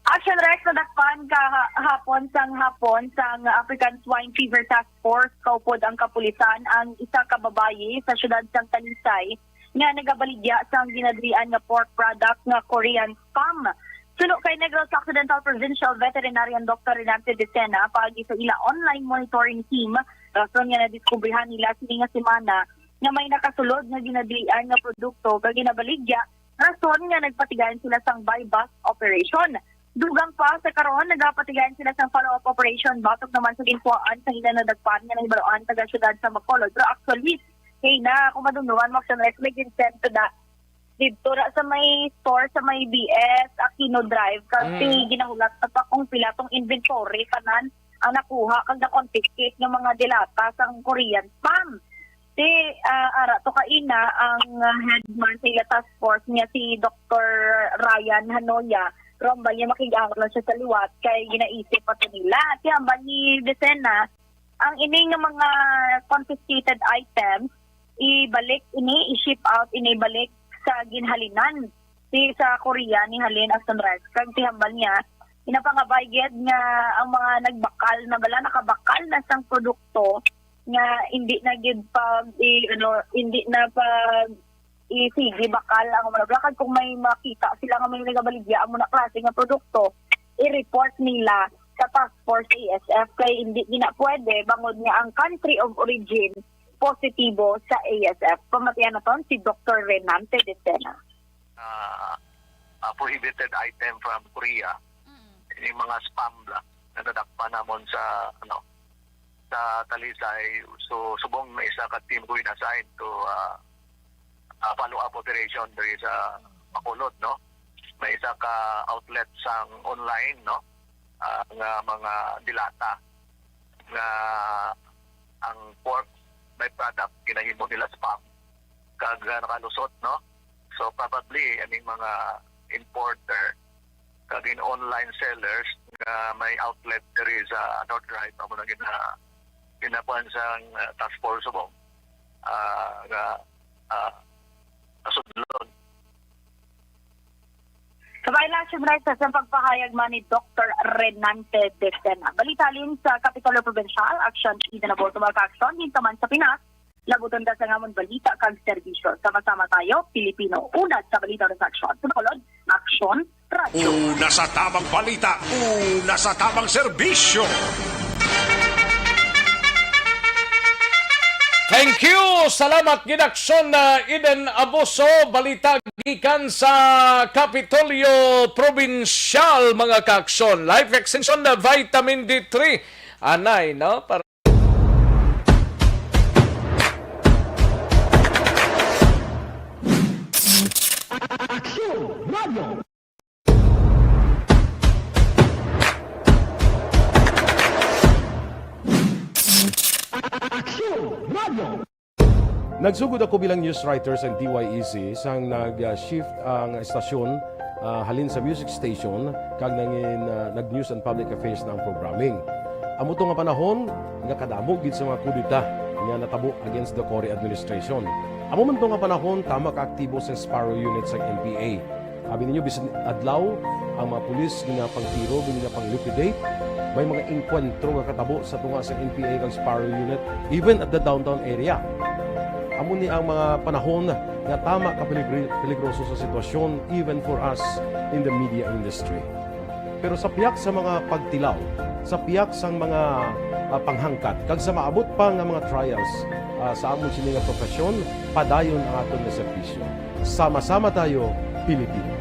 Action Rex, nadakpan kahapon sang hapon sang African Swine Fever Task Force, kaupod ang kapulisan, ang isa ka babayi sa siyudad sang Talisay nga nagabaligya sang ginadilian nga pork product nga Korean spam. Suno kay Negros Occidental Provincial Veterinarian Doctor Renante Decena, paagi sa ila online monitoring team, rason nga nadiskubrihan nila sini nga semana nga may nakasulod nga ginadilian nga produkto kag ginabaligya, rason nga nagpatigayon sila sang buy-bust operation. Dugang pa, sa karon, nagapatigayon sila sang follow-up operation batok naman sa ginkuhaan sa ila nadakpan nga nahibaluan taga siyudad sa Bacolod. Pero actually, kay na, kung madungduman mo, actually, may ginsento na didto ra sa may store sa may B S Aquino Drive, kasi Mm. ginahulat na pa kung pila tong inventory tanan ang nakuha kag na-confiscate nga mga dilata sang Korean spam. Ti, ah, ara to kaina ang, ah, head man sa ila task force niya si Doktor Ryan Hanoya, pero hambal niya makig-away lang siya sa liwat kay ginaisip pa to nila. Ti hambal ni Decena, ang ini nga mga confiscated items, ibalik ini, i-ship out ini balik sa ginhalinan. Ti sa Korea ni halin ang sunrise. Kag ti hambal niya, ginapangabay gid nga ang mga nagbakal na bala, nakabakal na sang produkto, nga hindi na gid pag i-, ano, hindi na pag isigi bakal ang mga lakad. Kung may makita sila nga may nagabaligya ang mga klase nga produkto, i-report nila sa Task Force A S F kay hindi gina pwede bangod nga ang country of origin positibo sa A S F. Pamatian naton si Doktor Renante Decena. Ah, ah, prohibited item from Korea. Mm. Ini mga spam la nga nadakpan namon sa, ano, sa Talisay. So, subong may isa ka team ko in-assign to, ah, ah, follow-up operation diri sa Bacolod, no? May isa ka outlet sang online, no? Ah, nga mga dilata nga ang pork byproduct ginahimo nila spam kag, ah, nakalusot, no? So, probably, aning mga importer kag in online sellers nga may outlet diri sa North Drive, amo na gina-, ginakuan sang, ah, task force subong, ah, nga, ah, kasudlon. Kabay lang, siyempre, sa, sa pagpahayag man ni Doktor Renante Decena. Balita halin sa Kapitolyo Provincial, Aksyon Eden Aborto, mga ka-aksyon, dito man sa Pinas, labuton ta sa ngamon balita kag serbisyo. Sama-sama tayo, Pilipino. Una sa balita sa aksyon. Sa Bacolod, Aksyon Radio. Una sa tamang balita, una sa tamang serbisyo. Thank you. Salamat gid, Aksyon, uh, Eden Abuso. Balita gikan sa Kapitolyo Probinsyal, mga ka-aksyon. Life Extension, uh, Vitamin D three. Anay, no? Para Aksyon Radio. Aksyon Radio. Nagsugod ako bilang news writer sa D Y E C sang nag-shift ang estasyon, ah, halin sa music station kag nangin, ah, nag-news and public affairs na ang programming. Amo to nga panahon nga kadamo gid sa mga kudeta nga natabo against the Cory administration. Amo man to nga panahon tama ka aktibo sang Sparrow Unit sang N P A. Abi ninyo, bisan adlaw, ang mga pulis ginapangtiro, ginapang-liquidate. May mga engkwentro nga katabo sa tunga sa N P A kag Sparrow Unit, even at the downtown area. Amo ni ang mga panahon nga tama ka peligri-, peligroso sa sitwasyon, even for us in the media industry. Pero sa pihak sa mga pagtilaw, sa pihak sang mga, ah, panghangkat, kag sa maabot pa nga mga trials, ah, sa amon sini nga profesyon, padayon ang aton nga serbisyo. Sama-sama tayo, Pilipino.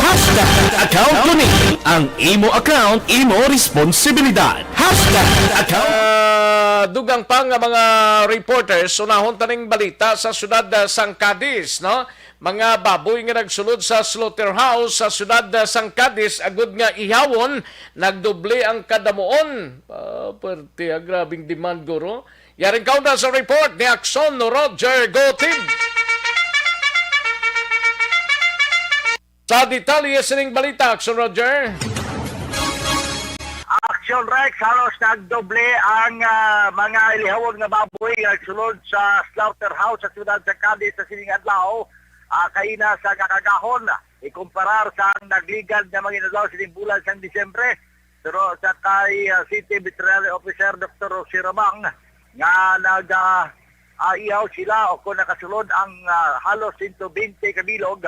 Hashtag account ko ni. Ang imo account, imo responsibilidad. Hashtag account. Ah, dugang pa nga mga reporters, unahon taning balita sa siyudad, ah, sang Cadiz, no? Mga baboy nga nagsulod sa slaughterhouse sa siyudad, ah, sang Cadiz, agud nga ihawon, nagdoble ang kadamuon. Ah, perte, ah, grabing demand, guro. Yaring kaunda sa report ni Aksyon Roger Gotib. Sa detalye sining balita, Aksyon Roger. Aksyon Rex, halos nagdoble ang, ah, mga ilihawon nga baboy nga nagsulod sa slaughterhouse sa siyudad sa Cadiz sa sining adlaw. Ah, kaina sa kakagahon, ikumparar sa nagligad nga mga inadlaw sining bulan sang Disyembre. Pero sa kay, ah, City Veterinary Officer Doktor Rosie Rabang, nga nag, ah, ah, ihaw sila o kung nakasulod ang, ah, halos sento bente ka bilog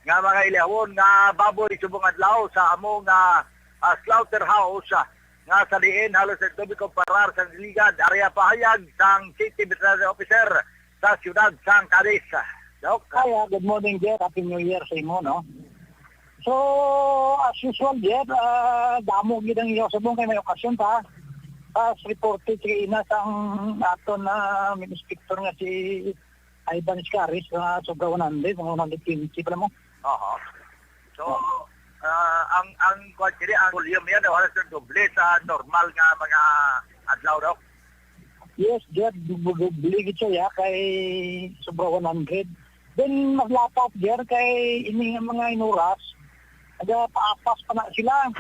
nga mga ilihawon nga baboy subong adlaw sa amo nga, ah, slaughterhouse, ah, nga sa diin halos nagtubi kumparar sa ligad, area pahayag sang City Veterinary Officer sa siyudad sang Cadiz. Doc? Hi, ah, good morning, Jeff. Happy New Year sa imo, no? So, as usual, Jeff, ah, damo gid ang ihaw subong kay may okasyon pa. As reported sa ina sang aton na main inspector nga si Ivan Scaris, nga sobra one hundred, mga one hundred twenty pala mo. Aha. So, ah, ang, ang, kuwan, kini, ang volume niya, no, halos doble sa normal nga mga adlaw, no? Yes, Jeff, doble gid siya, ya, kay sobra one hundred. Then, mas lapat, Jer, kay ini nga mga inuras, nagapaapas pa na sila.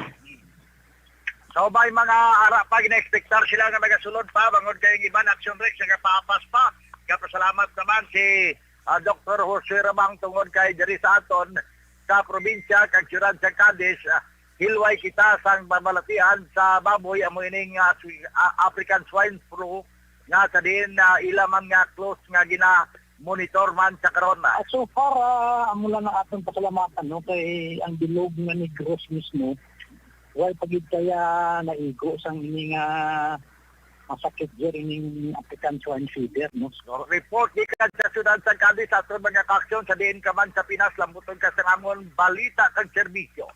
So, may mga ara pa, gina-expectar sila nga magasulod pa, bangod kay ang iban, Action Rex, nagapaapas pa. Kapasalamat naman si, ah, Doktor Jose Ramang tungod kay diri sa aton, sa probinsya, kag siyudad sa Cadiz, ah, hilway kita sang mamalatian sa baboy, amo ining, ah, swi-, ah, African swine flu nga sa diin, ah, ila man nga close nga gina-monitor man sa karon. Ah, so far, ah, amo lang ang atong pasalamatan, no, kay ang bilog nga Negros mismo, way pa gid kaya naigo sang ini nga masakit diri ning African swine fever, no? So, report gikan sa siyudad sa Cadiz, sa aton mga kaaksyon, sa diin ka man sa Pinas, lambuton ka sa amon balita kag serbisyo.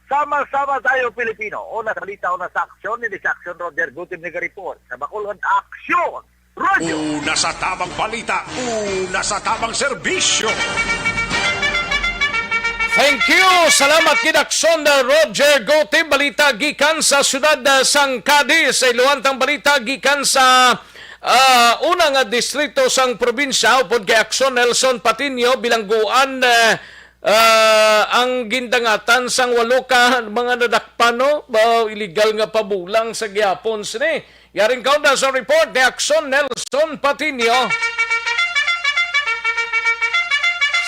Sama-sama tayo, Pilipino. Una sa balita, una sa aksyon, ini si Aksyon Roger Gutim, nag-report sa Bacolod Aksyon Radio. Una sa tamang balita, una sa tamang serbisyo. Thank you. Salamat gid, Aksyon, uh, Roger Gote. Balita gikan sa siyudad, uh, sang Cadiz. Sa iluwantang balita gikan sa, uh, una nga distrito sang probinsya, upod kay Aksyon Nelson Patiño, bilangguan, uh, uh, ang gindangatan sang walo ka mga nadakpan, no? Ba, illegal nga pabulang sa gihapon sini. Yaring kaunda sa report ni Aksyon Nelson Patiño.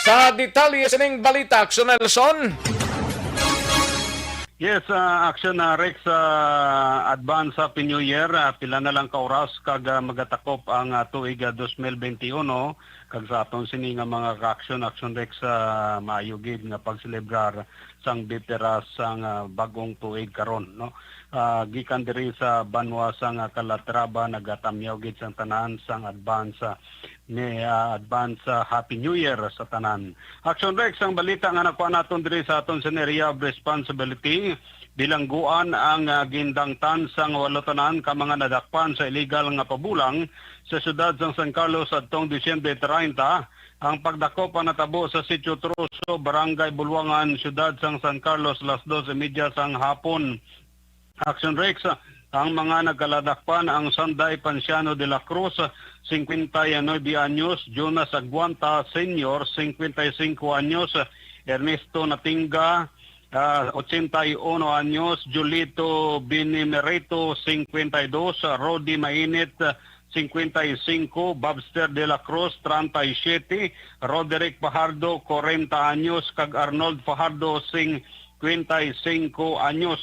Sa detalye sining balita, Aksyon Nelson. Yes, ah, Aksyon, ah, Rex, ah, advance Happy New Year. Ah, pila na lang ka oras kag, ah, magatakop ang, ah, tuig, ah, dos mil benti uno, kag sa aton sini nga mga ka-aksyon, Aksyon Rex, ah, maayo gid nga pagselebrar sang bitera sang, ah, bag-ong tuig karon, no? Ah, gikan diri sa banwa sang, ah, Calatrava, nagatamyaw gid sang tanan sang advance, ah, ni, ah, advance, ah, Happy New Year sa tanan. Action Rex, ang balita nga nakuha naton diri sa aton sa Area of Responsibility, bilangguan ang, ah, gindangtan sang walo tanan ka mga nadakpan sa illegal nga pabulang sa siyudad sang San Carlos adtong Disyembre treinta. Ang pagdakop ang natabo sa Sitio Troso, Barangay Bulwangan, siyudad sang San Carlos, alas dos y media sang hapon. Action Rex, ang mga nagkaladakpan ang Sanday Panciano de la Cruz, cincuenta y nueve anyos, Jonas Aguanta Senior, cincuenta y cinco anyos, Ernesto Natinga, ah, ochenta y uno anyos, Julito Benemerito, cincuenta y dos, Rodi Mainit, cincuenta y cinco, Bobster de la Cruz, treinta y siete, Roderick Fajardo, cuarenta anyos, kag Arnold Fajardo, cincuenta y cinco anyos.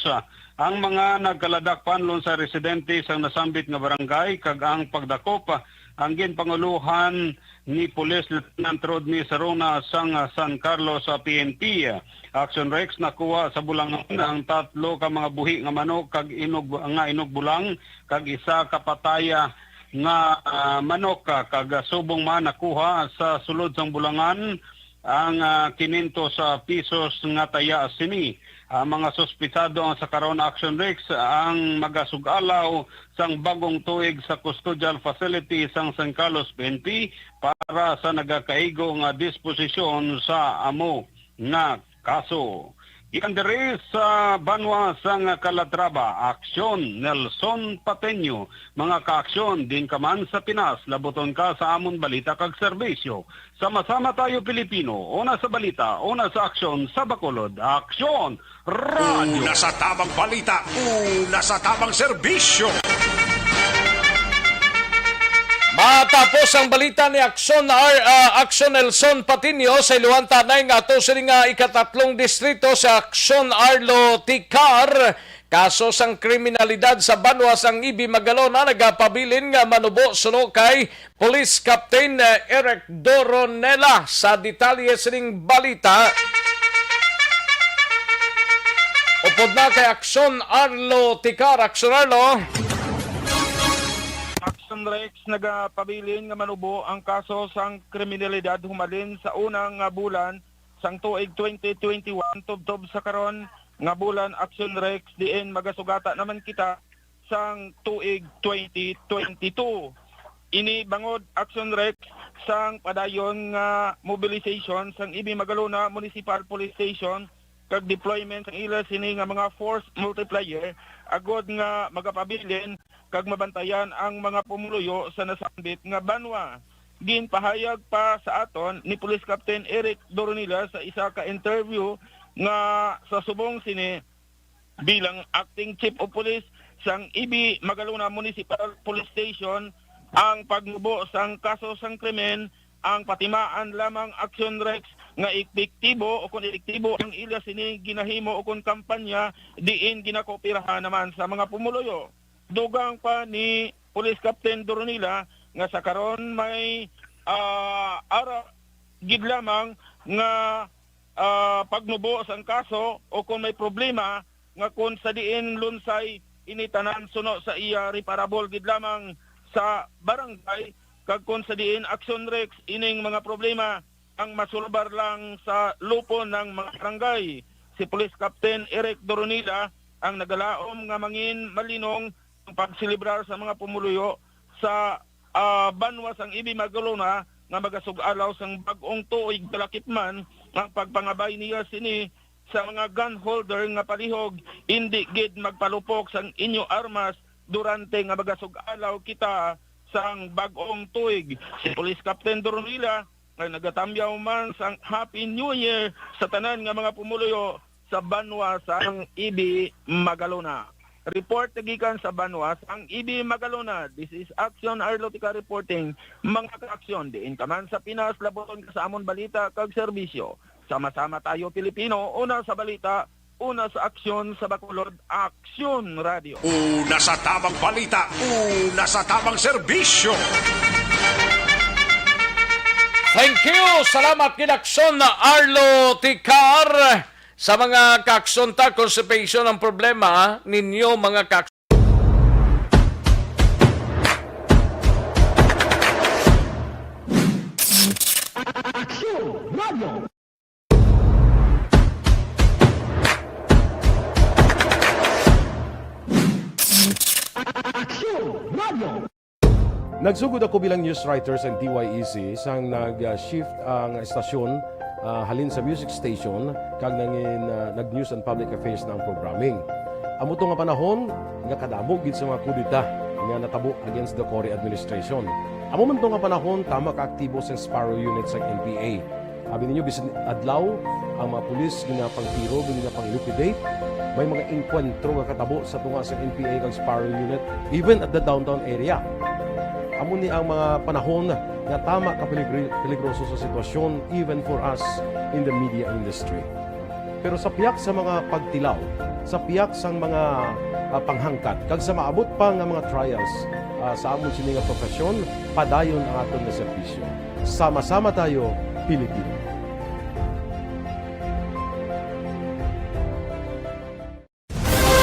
Ang mga nagkaladakpan lon sa residente sang nasambit nga barangay, kag ang pagdakop ang ginpangulohan ni Police Lieutenant Rodney Saruna sang San Carlos sa P N P. Action Rex, nakuha sa bulangan ang tatlo ka mga buhi nga manok kag inug-, nga inugbulang, kag isa ka pataya nga, ah, manok, ah, kag subong man nakuha sa sulod sang bulangan ang, ah, kinentos, ah, pisos nga taya sini. Ang mga suspitsado ang sa karon, Action Rex, ang magasug-alaw sang bag-ong tuig sa custodial facility sang San Carlos P N P para sa nagakaigo nga disposisyon sa amo nga kaso. Gikan diri sa banwa sang Calatrava, Aksyon Nelson Pateño, mga kaaksyon, din ka man sa Pinas, labuton ka sa amon balita kag serbisyo. Sama-sama tayo, Pilipino, una sa balita, una sa aksyon, sa Bacolod, Aksyon Radyo. Una sa tamang balita, una sa tamang serbisyo. Matapos ang balita ni Aksyon R-, ah, Aksyon Nelson Patinio, sa iluhan tanay nga ato sini nga ikatatlong distrito sa Aksyon Arlo Ticar. Kaso sang kriminalidad sa banwa sang Ibi Magalona nagapabilin nga manubo suno kay Police Captain, eh, Eric Doronela. Sa detalye sining balita, upod na kay Aksyon Arlo Ticar. Aksyon Arlo. Action Rex, nagapabilin nga manubo ang kaso sang kriminalidad humalin sa unang nga bulan sang tuig twenty twenty-one tubtob sa karon nga bulan, Action Rex, diin magasugata naman kita sang tuig twenty twenty-two. Ini bangod, Action Rex, sang padayon nga mobilization sang Ibi Magalona Municipal Police Station kag deployment sang ila sini nga mga force multiplier agod nga magapabilin kag mabantayan ang mga pumuluyo sa nasambit nga banwa. Ginpahayag pa sa aton ni Police Captain Eric Doronila sa isa ka interview nga sa subong sini, bilang Acting Chief of Police sang Ibi Magalona Municipal Police Station, ang pagnubo sang kaso sang krimen ang patimaan lamang, Action Rex, nga epektibo o kon epektibo ang ila sini ginahimo o kon kampanya diin ginakooperahan naman sa mga pumuluyo. Dugang pa ni Police Captain Doronila nga sa karon may, ah, ara gid lamang nga, ah, pagnubo sang kaso o kon may problema nga kon sa diin lunsay ini tanan suno sa iya reparable gid lamang sa barangay kag kon sa diin action Rex ining mga problema ang masulbar lang sa lupon ng mga barangay. Si Police Captain Eric Doronila ang nagalaom nga mangin malinong ang pagselebrar sa mga pumuluyo sa, ah, banwa sang Ibi Magalona nga magasug-alaw sang bag-ong tuig, balakip man ang pagpangabay niya sini sa mga gun holder nga palihog indi gid magpalupok sang inyo armas durante nga magasug-alaw kita sang bag-ong tuig. Si Police Captain Dormila nga nagatamyaw man sang Happy New Year sa tanan nga mga pumuluyo sa banwa sang Ibi Magalona. Report gikan sa banwa sang Ibi Magalona. This is Action Arlotica reporting. Mga ka-aksyon, diin ka man sa Pinas, labuton ka sa amon balita kag serbisyo. Sama-sama tayo, Pilipino, una sa balita, una sa aksyon sa Bacolod, Aksyon Radio. Una sa tamang balita, una sa tamang serbisyo. Thank you. Salamat kay Aksyon Arlotica. Sa mga ka-aksyon ta, constipation ang problema ninyo, mga ka-aksyon. Aksyon Radio. Aksyon Radio. Nagsugod ako bilang news writer sa D Y E C sang nag-shift ang estasyon, ah, halin sa music station kag nangin, ah, nag-news and public affairs na ang programming. Amo to nga panahon nga kadamo gid sa mga kudeta nga natabo against the Cory administration. Amo man to nga panahon tama ka aktibo sa Sparrow Unit sa N P A. Abi ninyo, bisan adlaw, ang mga pulis ginapangtiro, ginapang-liquidate. May mga engkwentro nga katabo sa tunga sa N P A kag Sparrow Unit, even at the downtown area. Amo ni ang mga panahon nga tama ka peligri-, peligroso sa sitwasyon, even for us in the media industry. Pero sa pihak sa mga pagtilaw, sa pihak sang mga, ah, panghangkat, kag sa maabot pa nga mga trials, ah, sa amon sini nga profesyon, padayon ang aton nga serbisyo. Sama-sama tayo, Pilipino.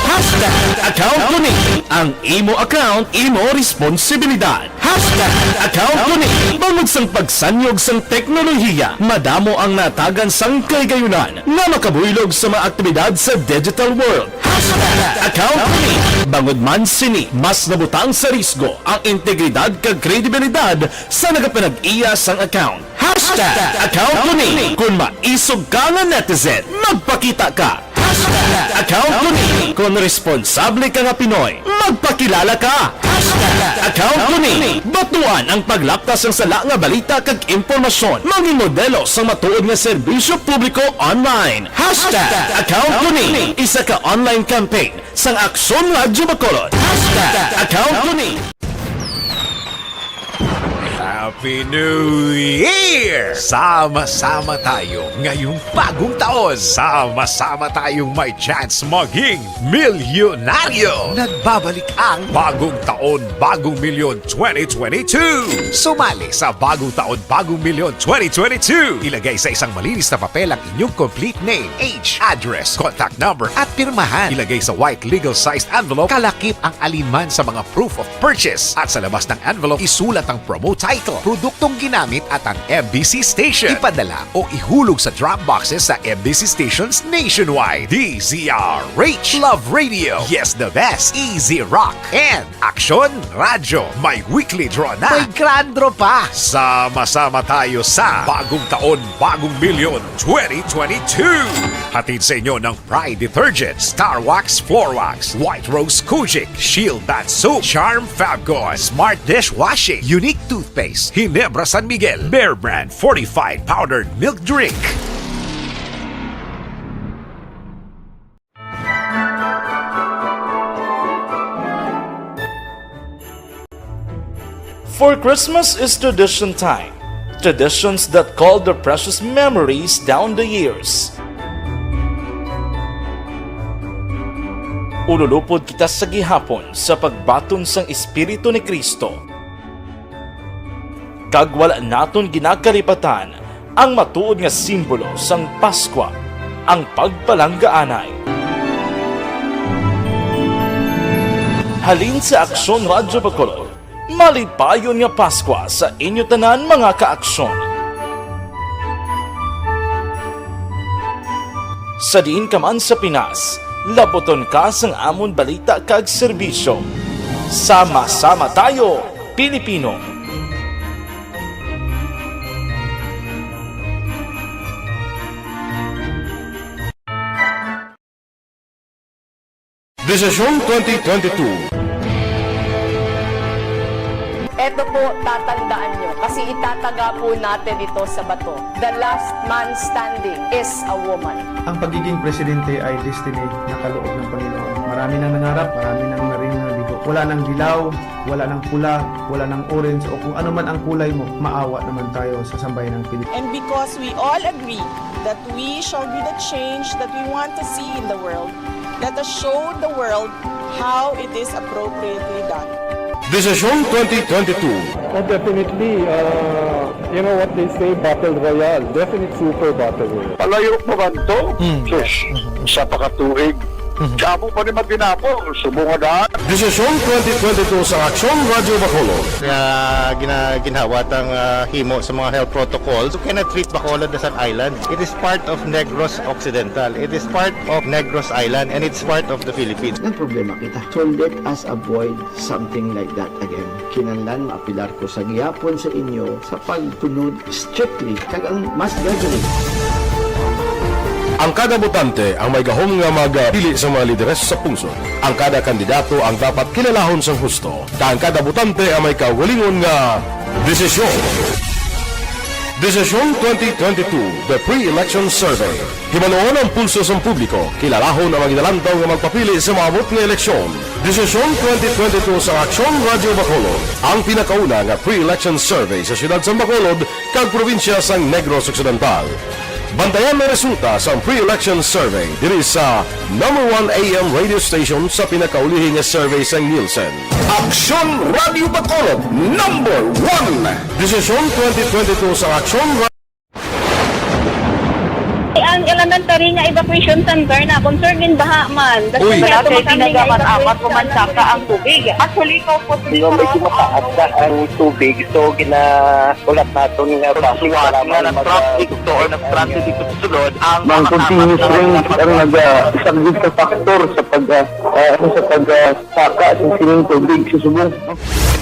Hashtag account ko ni. Ang imo account, imo responsibilidad. Hashtag account ko ni. Bangod sang pagsanyog sang teknolohiya, madamo ang natagan sang kahigayonan nga makabuylog sa mga aktibidad sa digital world. Hashtag account ko ni. Bangod man sini, mas nabutang sa risgo ang integridad kag kredibilidad sa nagapanag-iya sang account. Hashtag account ko ni. Kung maisog ka nga netizen, magpakita ka. Hashtag account ko ni. Kung responsable ka nga Pinoy, magpakilala ka. Hashtag account ko ni. Batuan ang paglaptas sang sala nga balita kag impormasyon. Mangin modelo sang matuod nga serbisyo publiko online. Hashtag account ko ni. Isa ka online campaign sang Aksyon Radyo Bacolod. Hashtag account ko ni. Happy New Year! Sama-sama tayo ngayong bagong taon. Sama-sama tayong may chance maging milyonaryo. Nagbabalik ang Bagong Taon, Bagong Milyon twenty twenty-two. Sumali sa Bagong Taon, Bagong Milyon twenty twenty-two. Ilagay sa isang malinis na papel ang inyong complete name, age, address, contact number, at pirmahan. Ilagay sa white legal sized envelope, kalakip ang aliman sa mga proof of purchase. At sa labas ng envelope, isulat ang promo title, produktong ginamit at ang M B C station. Ipadala o ihulog sa drop boxes sa M B C stations nationwide. D Z R H, Love Radio, Yes the Best, Easy Rock, and Aksyon Radyo. May weekly draw na. May grand draw pa. Sama-sama tayo sa Bagong Taon, Bagong Milyon twenty twenty-two. Hatid sa inyo ng Pride Detergent, Star Wax Floor Wax, White Rose Kojic, Shield Bath Soap, Charm Fabcon, Smart Dishwashing, Unique Toothpaste, Ginebra San Miguel, Bear Brand Fortified Powdered Milk Drink. For Christmas is tradition time. Traditions that called their precious memories down the years. Ululupod kita sa gihapon sa pagbaton sang Espiritu ni Cristo. Kag wala naton ginakalipatan ang matuod nga simbolo sang Paskwa, ang pagpalanggaanay. Halin sa Aksyon Radyo Bacolod, malipayon nga Paskwa sa inyo tanan, mga kaaksyon. Sa diin ka man sa Pinas, labuton ka sang amon balita kag serbisyo. Sama-sama tayo, Pilipino! Desisyon twenty twenty-two. Eto po, tatandaan nyo, kasi itataga po natin ito sa bato. The last man standing is a woman. Ang pagiging presidente ay destiny na kaloob ng Panginoon. Marami nang nangarap, marami nang naring nabigo. Wala nang dilaw, wala nang pula, wala nang orange, o kung ano man ang kulay mo, maawa naman tayo sa sambayan ng Pilipinas. And because we all agree that we shall be the change that we want to see in the world, let us show the world how it is appropriately done. Desisyon twenty twenty-two. Oh, definitely. Uh, you know what they say, battle royale. Definite super battle royale. Palayo pa man to? Sus, sa pakatuig. Damo pa ni Matinapol, subong nga daan. Desisyon twenty twenty-two sa Aksyon Radyo Bacolod. Nga gina, ginhawat ang ah, himo sa mga health protocols. You cannot treat Bacolod as an island. It is part of Negros Occidental. It is part of Negros Island and it's part of the Philippines. Nagproblema kita. So let us avoid something like that again. Kinahanglan maapilar ko sa gihapon sa inyo sa pagtunod strictly kag ang mass gathering. Ang kada botante ang may gahom nga magpili sa mga lideres sa pungsod. Ang kada kandidato ang dapat kilalahon sang husto, kag ang kada botante ang may kaugalingon nga desisyon. Desisyon twenty twenty-two, The Pre-Election Survey. Hibaluon ang pulso sang publiko, kilalahon ang mga ginalantaw nga magpapili sa maabot nga eleksyon. Desisyon twenty twenty-two sa Aksyon Radyo Bacolod, ang pinakauna nga pre-election survey sa siyudad sang Bacolod kag probinsya sang Negros Occidental. Bantayan ang resulta sang pre-election survey diri sa number one A M radio station sa pinakaulihi nga survey sang Nielsen. Aksyon Radyo Bacolod, number one. Desisyon twenty twenty-two sa Aksyon Radyo Ang elementary nga evacuation center na concern gin baha man. Uy. Wala kay ginagamit-amat ko man saka ang tubig. Actually, ko po. Medyo mataas na ang tubig, so ginahulat naton nga traffic para nga mag- nag-traffic to or nag-traffic dito sa sulod ang mga continuous rain ang nag-, ah, isang big factor sa pag, ah, ah, ano, sa pag, ah, saka sa sining tubig sa subong.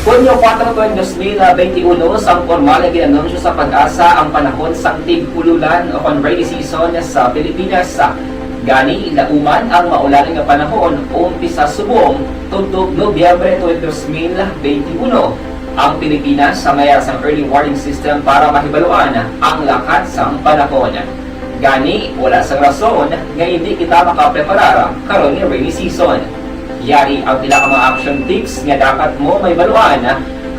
Hunyo kuwatro, dos mil benti uno, sang pormal nga gin-anunsyo sa PAGASA ang panahon sang tig-ululan o kon rainy season sa Pilipinas. Gani, lauman ang maulan nga panahon umpisa subong tubtob Nobyembre twenty, dos mil benti uno. Ang Pilipinas may ara sang early warning system para mahibaluan ang lakat sang panahon. Gani, wala sang rason nga indi kita makapreparar karon nga rainy season. Yari ang pila ka mga action tips nga dapat mo mahibaluan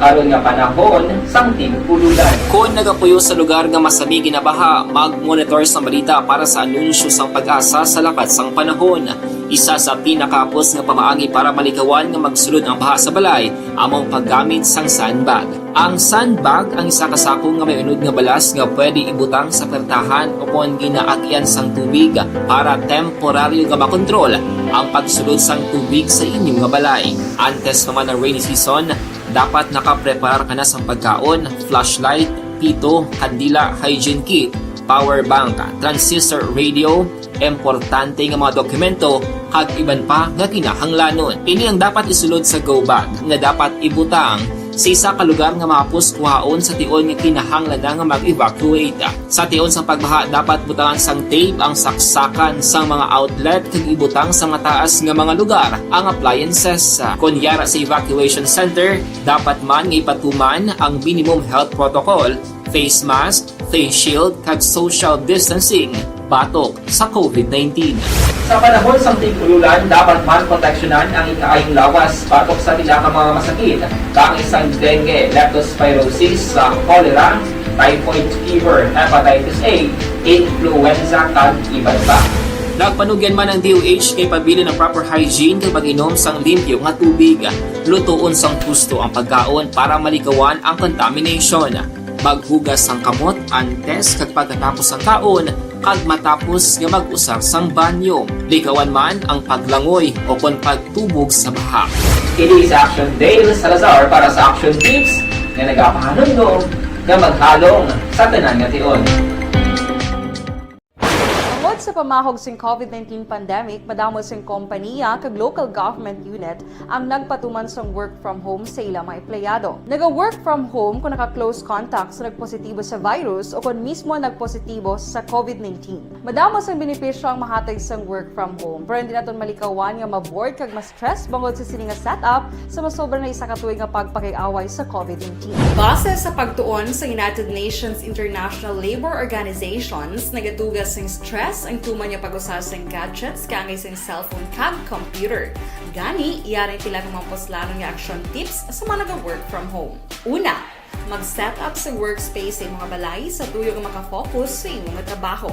karon nga panahon sang tig-ululan. Kon nagapuyo sa lugar nga masami ginabaha, mag-monitor sang balita para sa anunsyo sang PAGASA sa lakat sang panahon. Isa sa pinakahapos nga pamaagi para malikawan nga magsulod ang baha sa balay amo ang paggamit sang sandbag. Ang sandbag ang isa ka sako nga may unod nga balas nga pwede ibutang sa pertahan o kon ginaagyan sang tubig para temporaryo nga makontrol ang pagsulod sang tubig sa inyo nga balay. Antes pa man ang rainy season, dapat nakapreparar ka na sang pagkaon, flashlight, pito, kandila, hygiene kit, power bank, transistor radio, importante nga mga dokumento, kag iban pa nga kinahanglanon. Ini ang dapat isulod sa go bag nga dapat ibutang sa isa ka lugar nga mahapos kuhaon sa tion nga kinahanglan na nga mag-evacuate. Sa tion sang pagbaha, dapat butangan sang tape ang saksakan sang mga outlet kag ibutang sa mataas nga mga lugar ang appliances. Kon yara sa evacuation center, dapat man nga ipatuman ang minimum health protocol, face mask, face shield, kag social distancing. batok sa COVID nineteen. Sa panahon sang tig-ululan, dapat man proteksyonan ang ikaayong lawas batok sa pila ka mga masakit, kaangay sang dengue, leptospirosis, sa cholera, typhoid fever, hepatitis A, influenza, kag iban pa. Nagpanugyan man ang D O H kay pabilin ang proper hygiene kag pag-inom sang limpyo nga tubig. Lutoon sang husto ang pagkaon para malikawan ang contamination. Maghugas sang kamot antes kag pagkatapos sang kaon, kag matapos nga mag-usar sang banyo. Likawan man ang paglangoy o kon pagtubog sa baha. Ini si Action Dale Salazar para sa Action Tips nga nagapahanumdom nga maghalong sa tanan nga tion. Tungod sa pamahog sing COVID nineteen pandemic, madamo sing kompaniya kag local government unit ang nagpatuman sang work from home sa ila mga empleyado. Naga-work from home kung naka-close contact sa nagpositibo sa virus o kon mismo nagpositibo sa COVID nineteen. Madamo sang benepisyo ang mahatag sang work from home, pero hindi naton malikawan nga ma-bored kag ma-stress bangod sa sini nga setup sa masobra na isa ka tuig nga pagpakig-away sa COVID nineteen. Base sa pagtuon sa United Nations International Labour Organizations, nagatuga sing stress ang tuman nga pag-usa sing gadgets kaangay sing cellphone kag computer. Gani, yari pila ka mga puslanon nga action tips sa mga naga-work from home. Una, mag-set up sa workspace sa imong balay sa tuyo nga makafocus sa imong trabaho.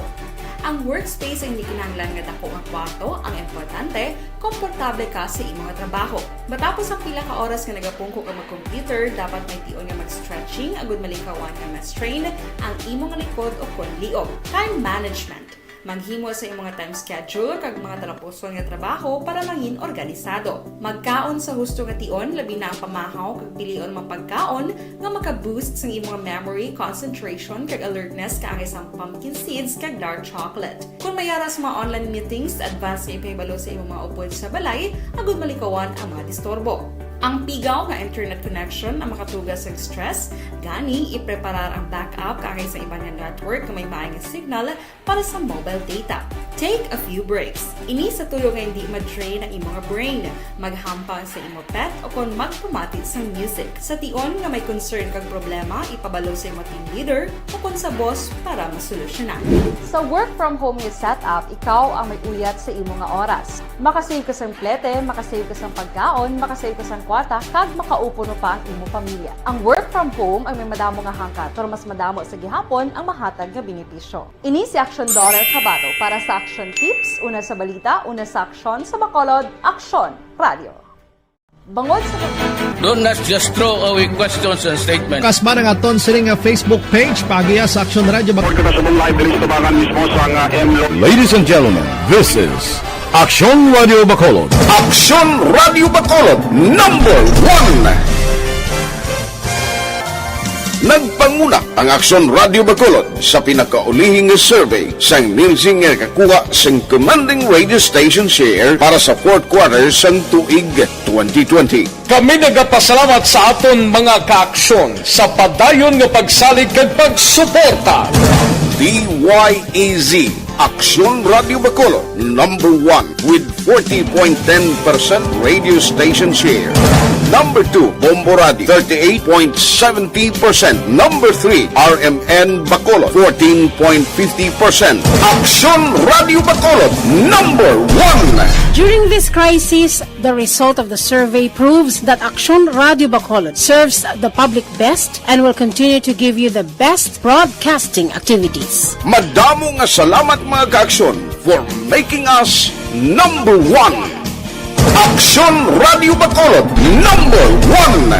Ang workspace ang hindi kinahanglan nga dako nga kwarto, ang importante, komportable ka sa imong trabaho. Matapos ang pila ka oras nga nagapungko ka mag-computer, dapat may tion nga mag-stretching agud malikawan nga ma-strain ang imong likod o kon liog. Time management. Maghimo sa imong time schedule kag mga talapuson nga trabaho para mangin organisado. Magkaon sa husto nga tion, labi na ang pamahaw kag pilion mga pagkaon nga maka-boost sang imong memory, concentration, kag alertness kaangay sang pumpkin seeds kag dark chocolate. Kung may ara sa mga online meetings, advance nga ipahibalo sa imong mga upod sa balay agud malikawan ang mga disturbo. Ang pigaw nga internet connection ang makatuga sang stress, gani ipreparar ang backup kaangay sa iban nga network nga may maay nga signal para sa mobile data. Take a few breaks. Ini sa tuyo nga hindi ma-drain ang imong brain. Maghampang sa imo pet o kon magpamati sang music. Sa tion nga may concern kag problema, ipabalo sa imo team leader o kon sa boss para masolusyonan. Sa work from home nga setup, ikaw ang may uyat sa imo nga oras. Makasave ka sang plete, makasave ka sang pagkaon, makasave ka sang kwarta, kag makaupo pa ang imo pamilya. Ang work from home ang may madamo nga hangkat, pero mas madamo sa gihapon ang mahatag nga benepisyo. Ini si Action Daughter Kabato para sa Action Tips, una sa balita, una sa aksyon, sa Bacolod, Aksyon Radio. Bangod sa Do not just throw away questions and statements. Kasba ang aton sini nga Facebook page, paagiha sa Aksyon Radio Bacolod. Kita sa live diri sa tubangan mismo sa nga M Lo. Ladies and gentlemen, this is Aksyon Radio Bacolod. Aksyon Radio Bacolod, number one. Nagpanguna ang Aksyon Radio Bacolod sa pinakaulihi nga survey sang Nielsen nga nakakuha sang commanding radio station share para sa fourth quarter sang tuig twenty twenty. Kami nagapasalamat sa aton mga kaaksyon sa padayon nga pagsalig kag pagsuporta. D Y E Z, Aksyon Radio Bacolod, number one with forty point ten percent radio station share. Number two, Bombo Radio, thirty-eight point seventy percent. Number three, R M N Bacolod, fourteen point fifty percent. Aksyon Radio Bacolod, number one. During this crisis, the result of the survey proves that Aksyon Radio Bacolod serves the public best and will continue to give you the best broadcasting activities. Madamo nga salamat, mga kaaksyon, for making us number one. Aksyon Radio Bacolod, number one.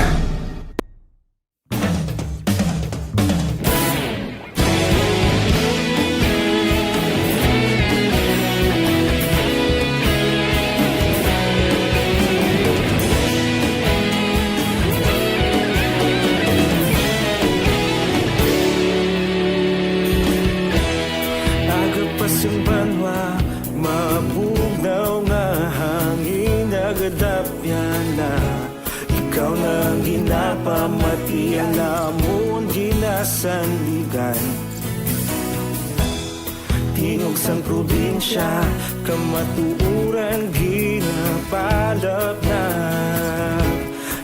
Aga pa sing banwa, mabugnaw nga hangin, nagadapyan na. Ikaw na ang ginapamati, ang amon ginasandigan. Tingog sang probinsya, kamatuoran ginapalapnap.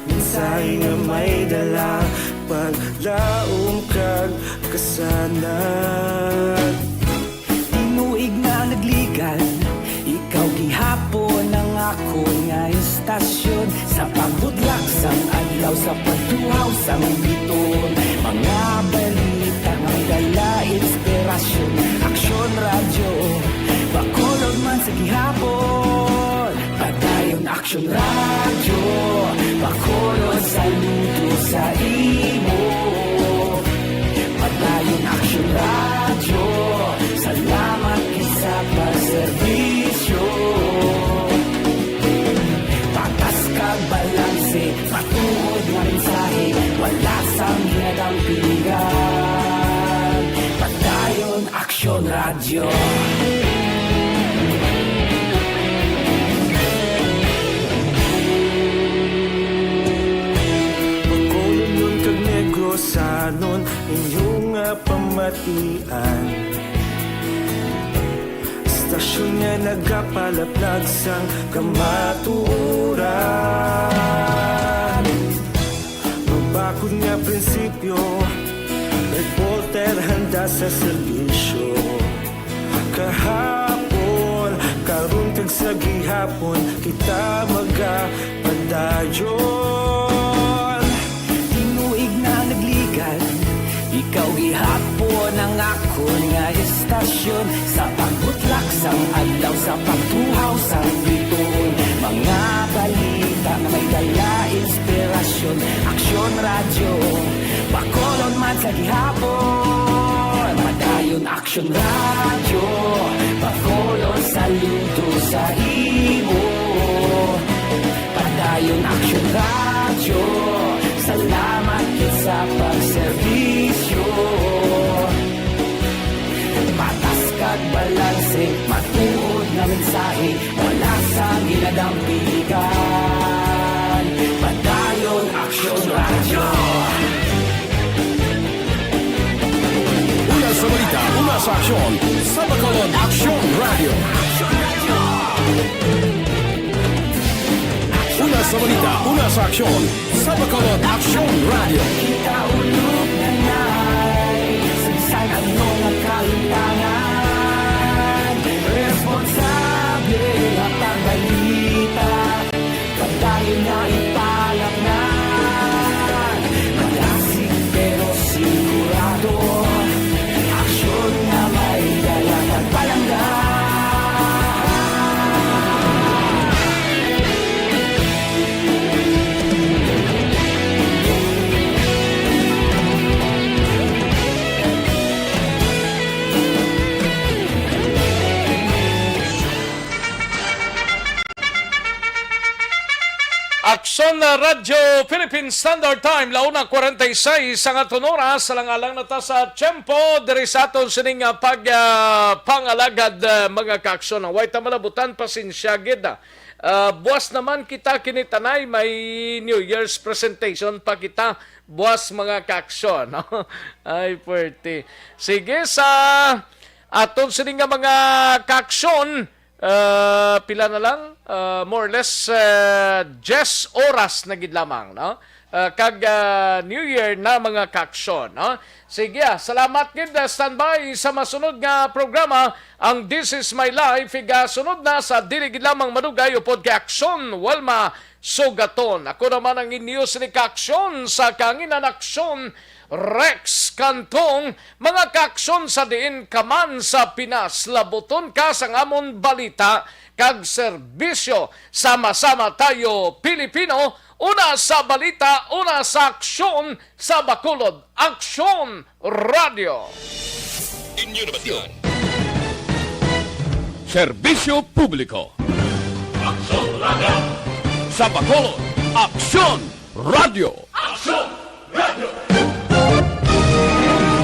Mensahe nga may dala, paglaom kag kasanag. Tinuod Sa pagtuhaw sang biton, mga balita nga may dala inspirasyon. Aksyon Radyo, Bacolod man sa gihapon. Padayon Aksyon Radyo, Bacolod saludo sa imo. Padayon Aksyon Radyo, salamat gid sa pagserbisyo. Patas kag balanse, matuod nga mensahe, wala sang ginadampigan. Padayon Aksyon Radyo. Bacolodnon kag Negrosanon, inyo nga pamatian. Istasyon nga nagapalaplag sang kamatuoran. Mabakod nga prinsipyo, reporter handa sa serbisyo. Kahapon, karon kag sa gihapon, kita magapadayon. Tinuig na nagligad, ikaw gihapon ang akon nga istasyon. Sa pagbutlak sang adlaw, sa pagtuhaw sang bituon, mga balita nga may dala inspirasyon. Aksyon Radyo, Bacolod man sa gihapon. Padayon Aksyon Radyo, Bacolod saludo sa imo. Padayon Aksyon Radyo, salamat gid sa pagserbisyo. Patas kag balanse, matuod nga mensahe, wala sang ginadampigan. Padayon Aksyon Radyo. Una sa balita, una sa aksyon, sa Bacolod Aksyon Radyo. Una sa balita, una sa aksyon, sa Bacolod Aksyon Radyo. Kita ulog na nay, sa bisan ano nga kahimtangan, responsable nga pagbalita. Padayon nga ipalamnan, malasig pero sigurado, aksyon nga may dala kag palangga. Aksyon na Radyo Philippine Standard Time, la una cuarenta y seis ang aton oras. Alang-alang na ta sa tiyempo diri sa aton sining, ah, pag, ah, pangalagad, ah, mga kaaksyon. Ang way ta malabutan, pasensya gid, ah. Ah, buwas naman kita kini tanay, may New Year's presentation pa kita buwas, mga kaaksyon, no? Ay, puwerte. Sige, sa aton sini nga mga kaaksyon, ah, pila na lang? Ah, more or less, ah, diyes oras na gid lamang, no? Ah, kag, ah, New Year na, mga kaaksyon, no? Sige, ah, salamat gid. Ah, standby sa masunod nga programa, ang This Is My Life. Igasunod na sa dili gid lamang madugay upod kay Aksyon Walma Sugaton. Ako naman ang inyo sini kaaksyon sa kahanginan, Aksyon Rex Cantong. Mga kaaksyon, sa diin ka man sa Pinas, labuton ka sang amon balita kag serbisyo. Sama-sama tayo, Pilipino. Una sa balita, una sa aksyon, sa Bacolod Aksyon Radyo. Inyo naman yan. Serbisyo publiko. Aksyon Radyo. Sa Bacolod, Aksyon Radyo. Aksyon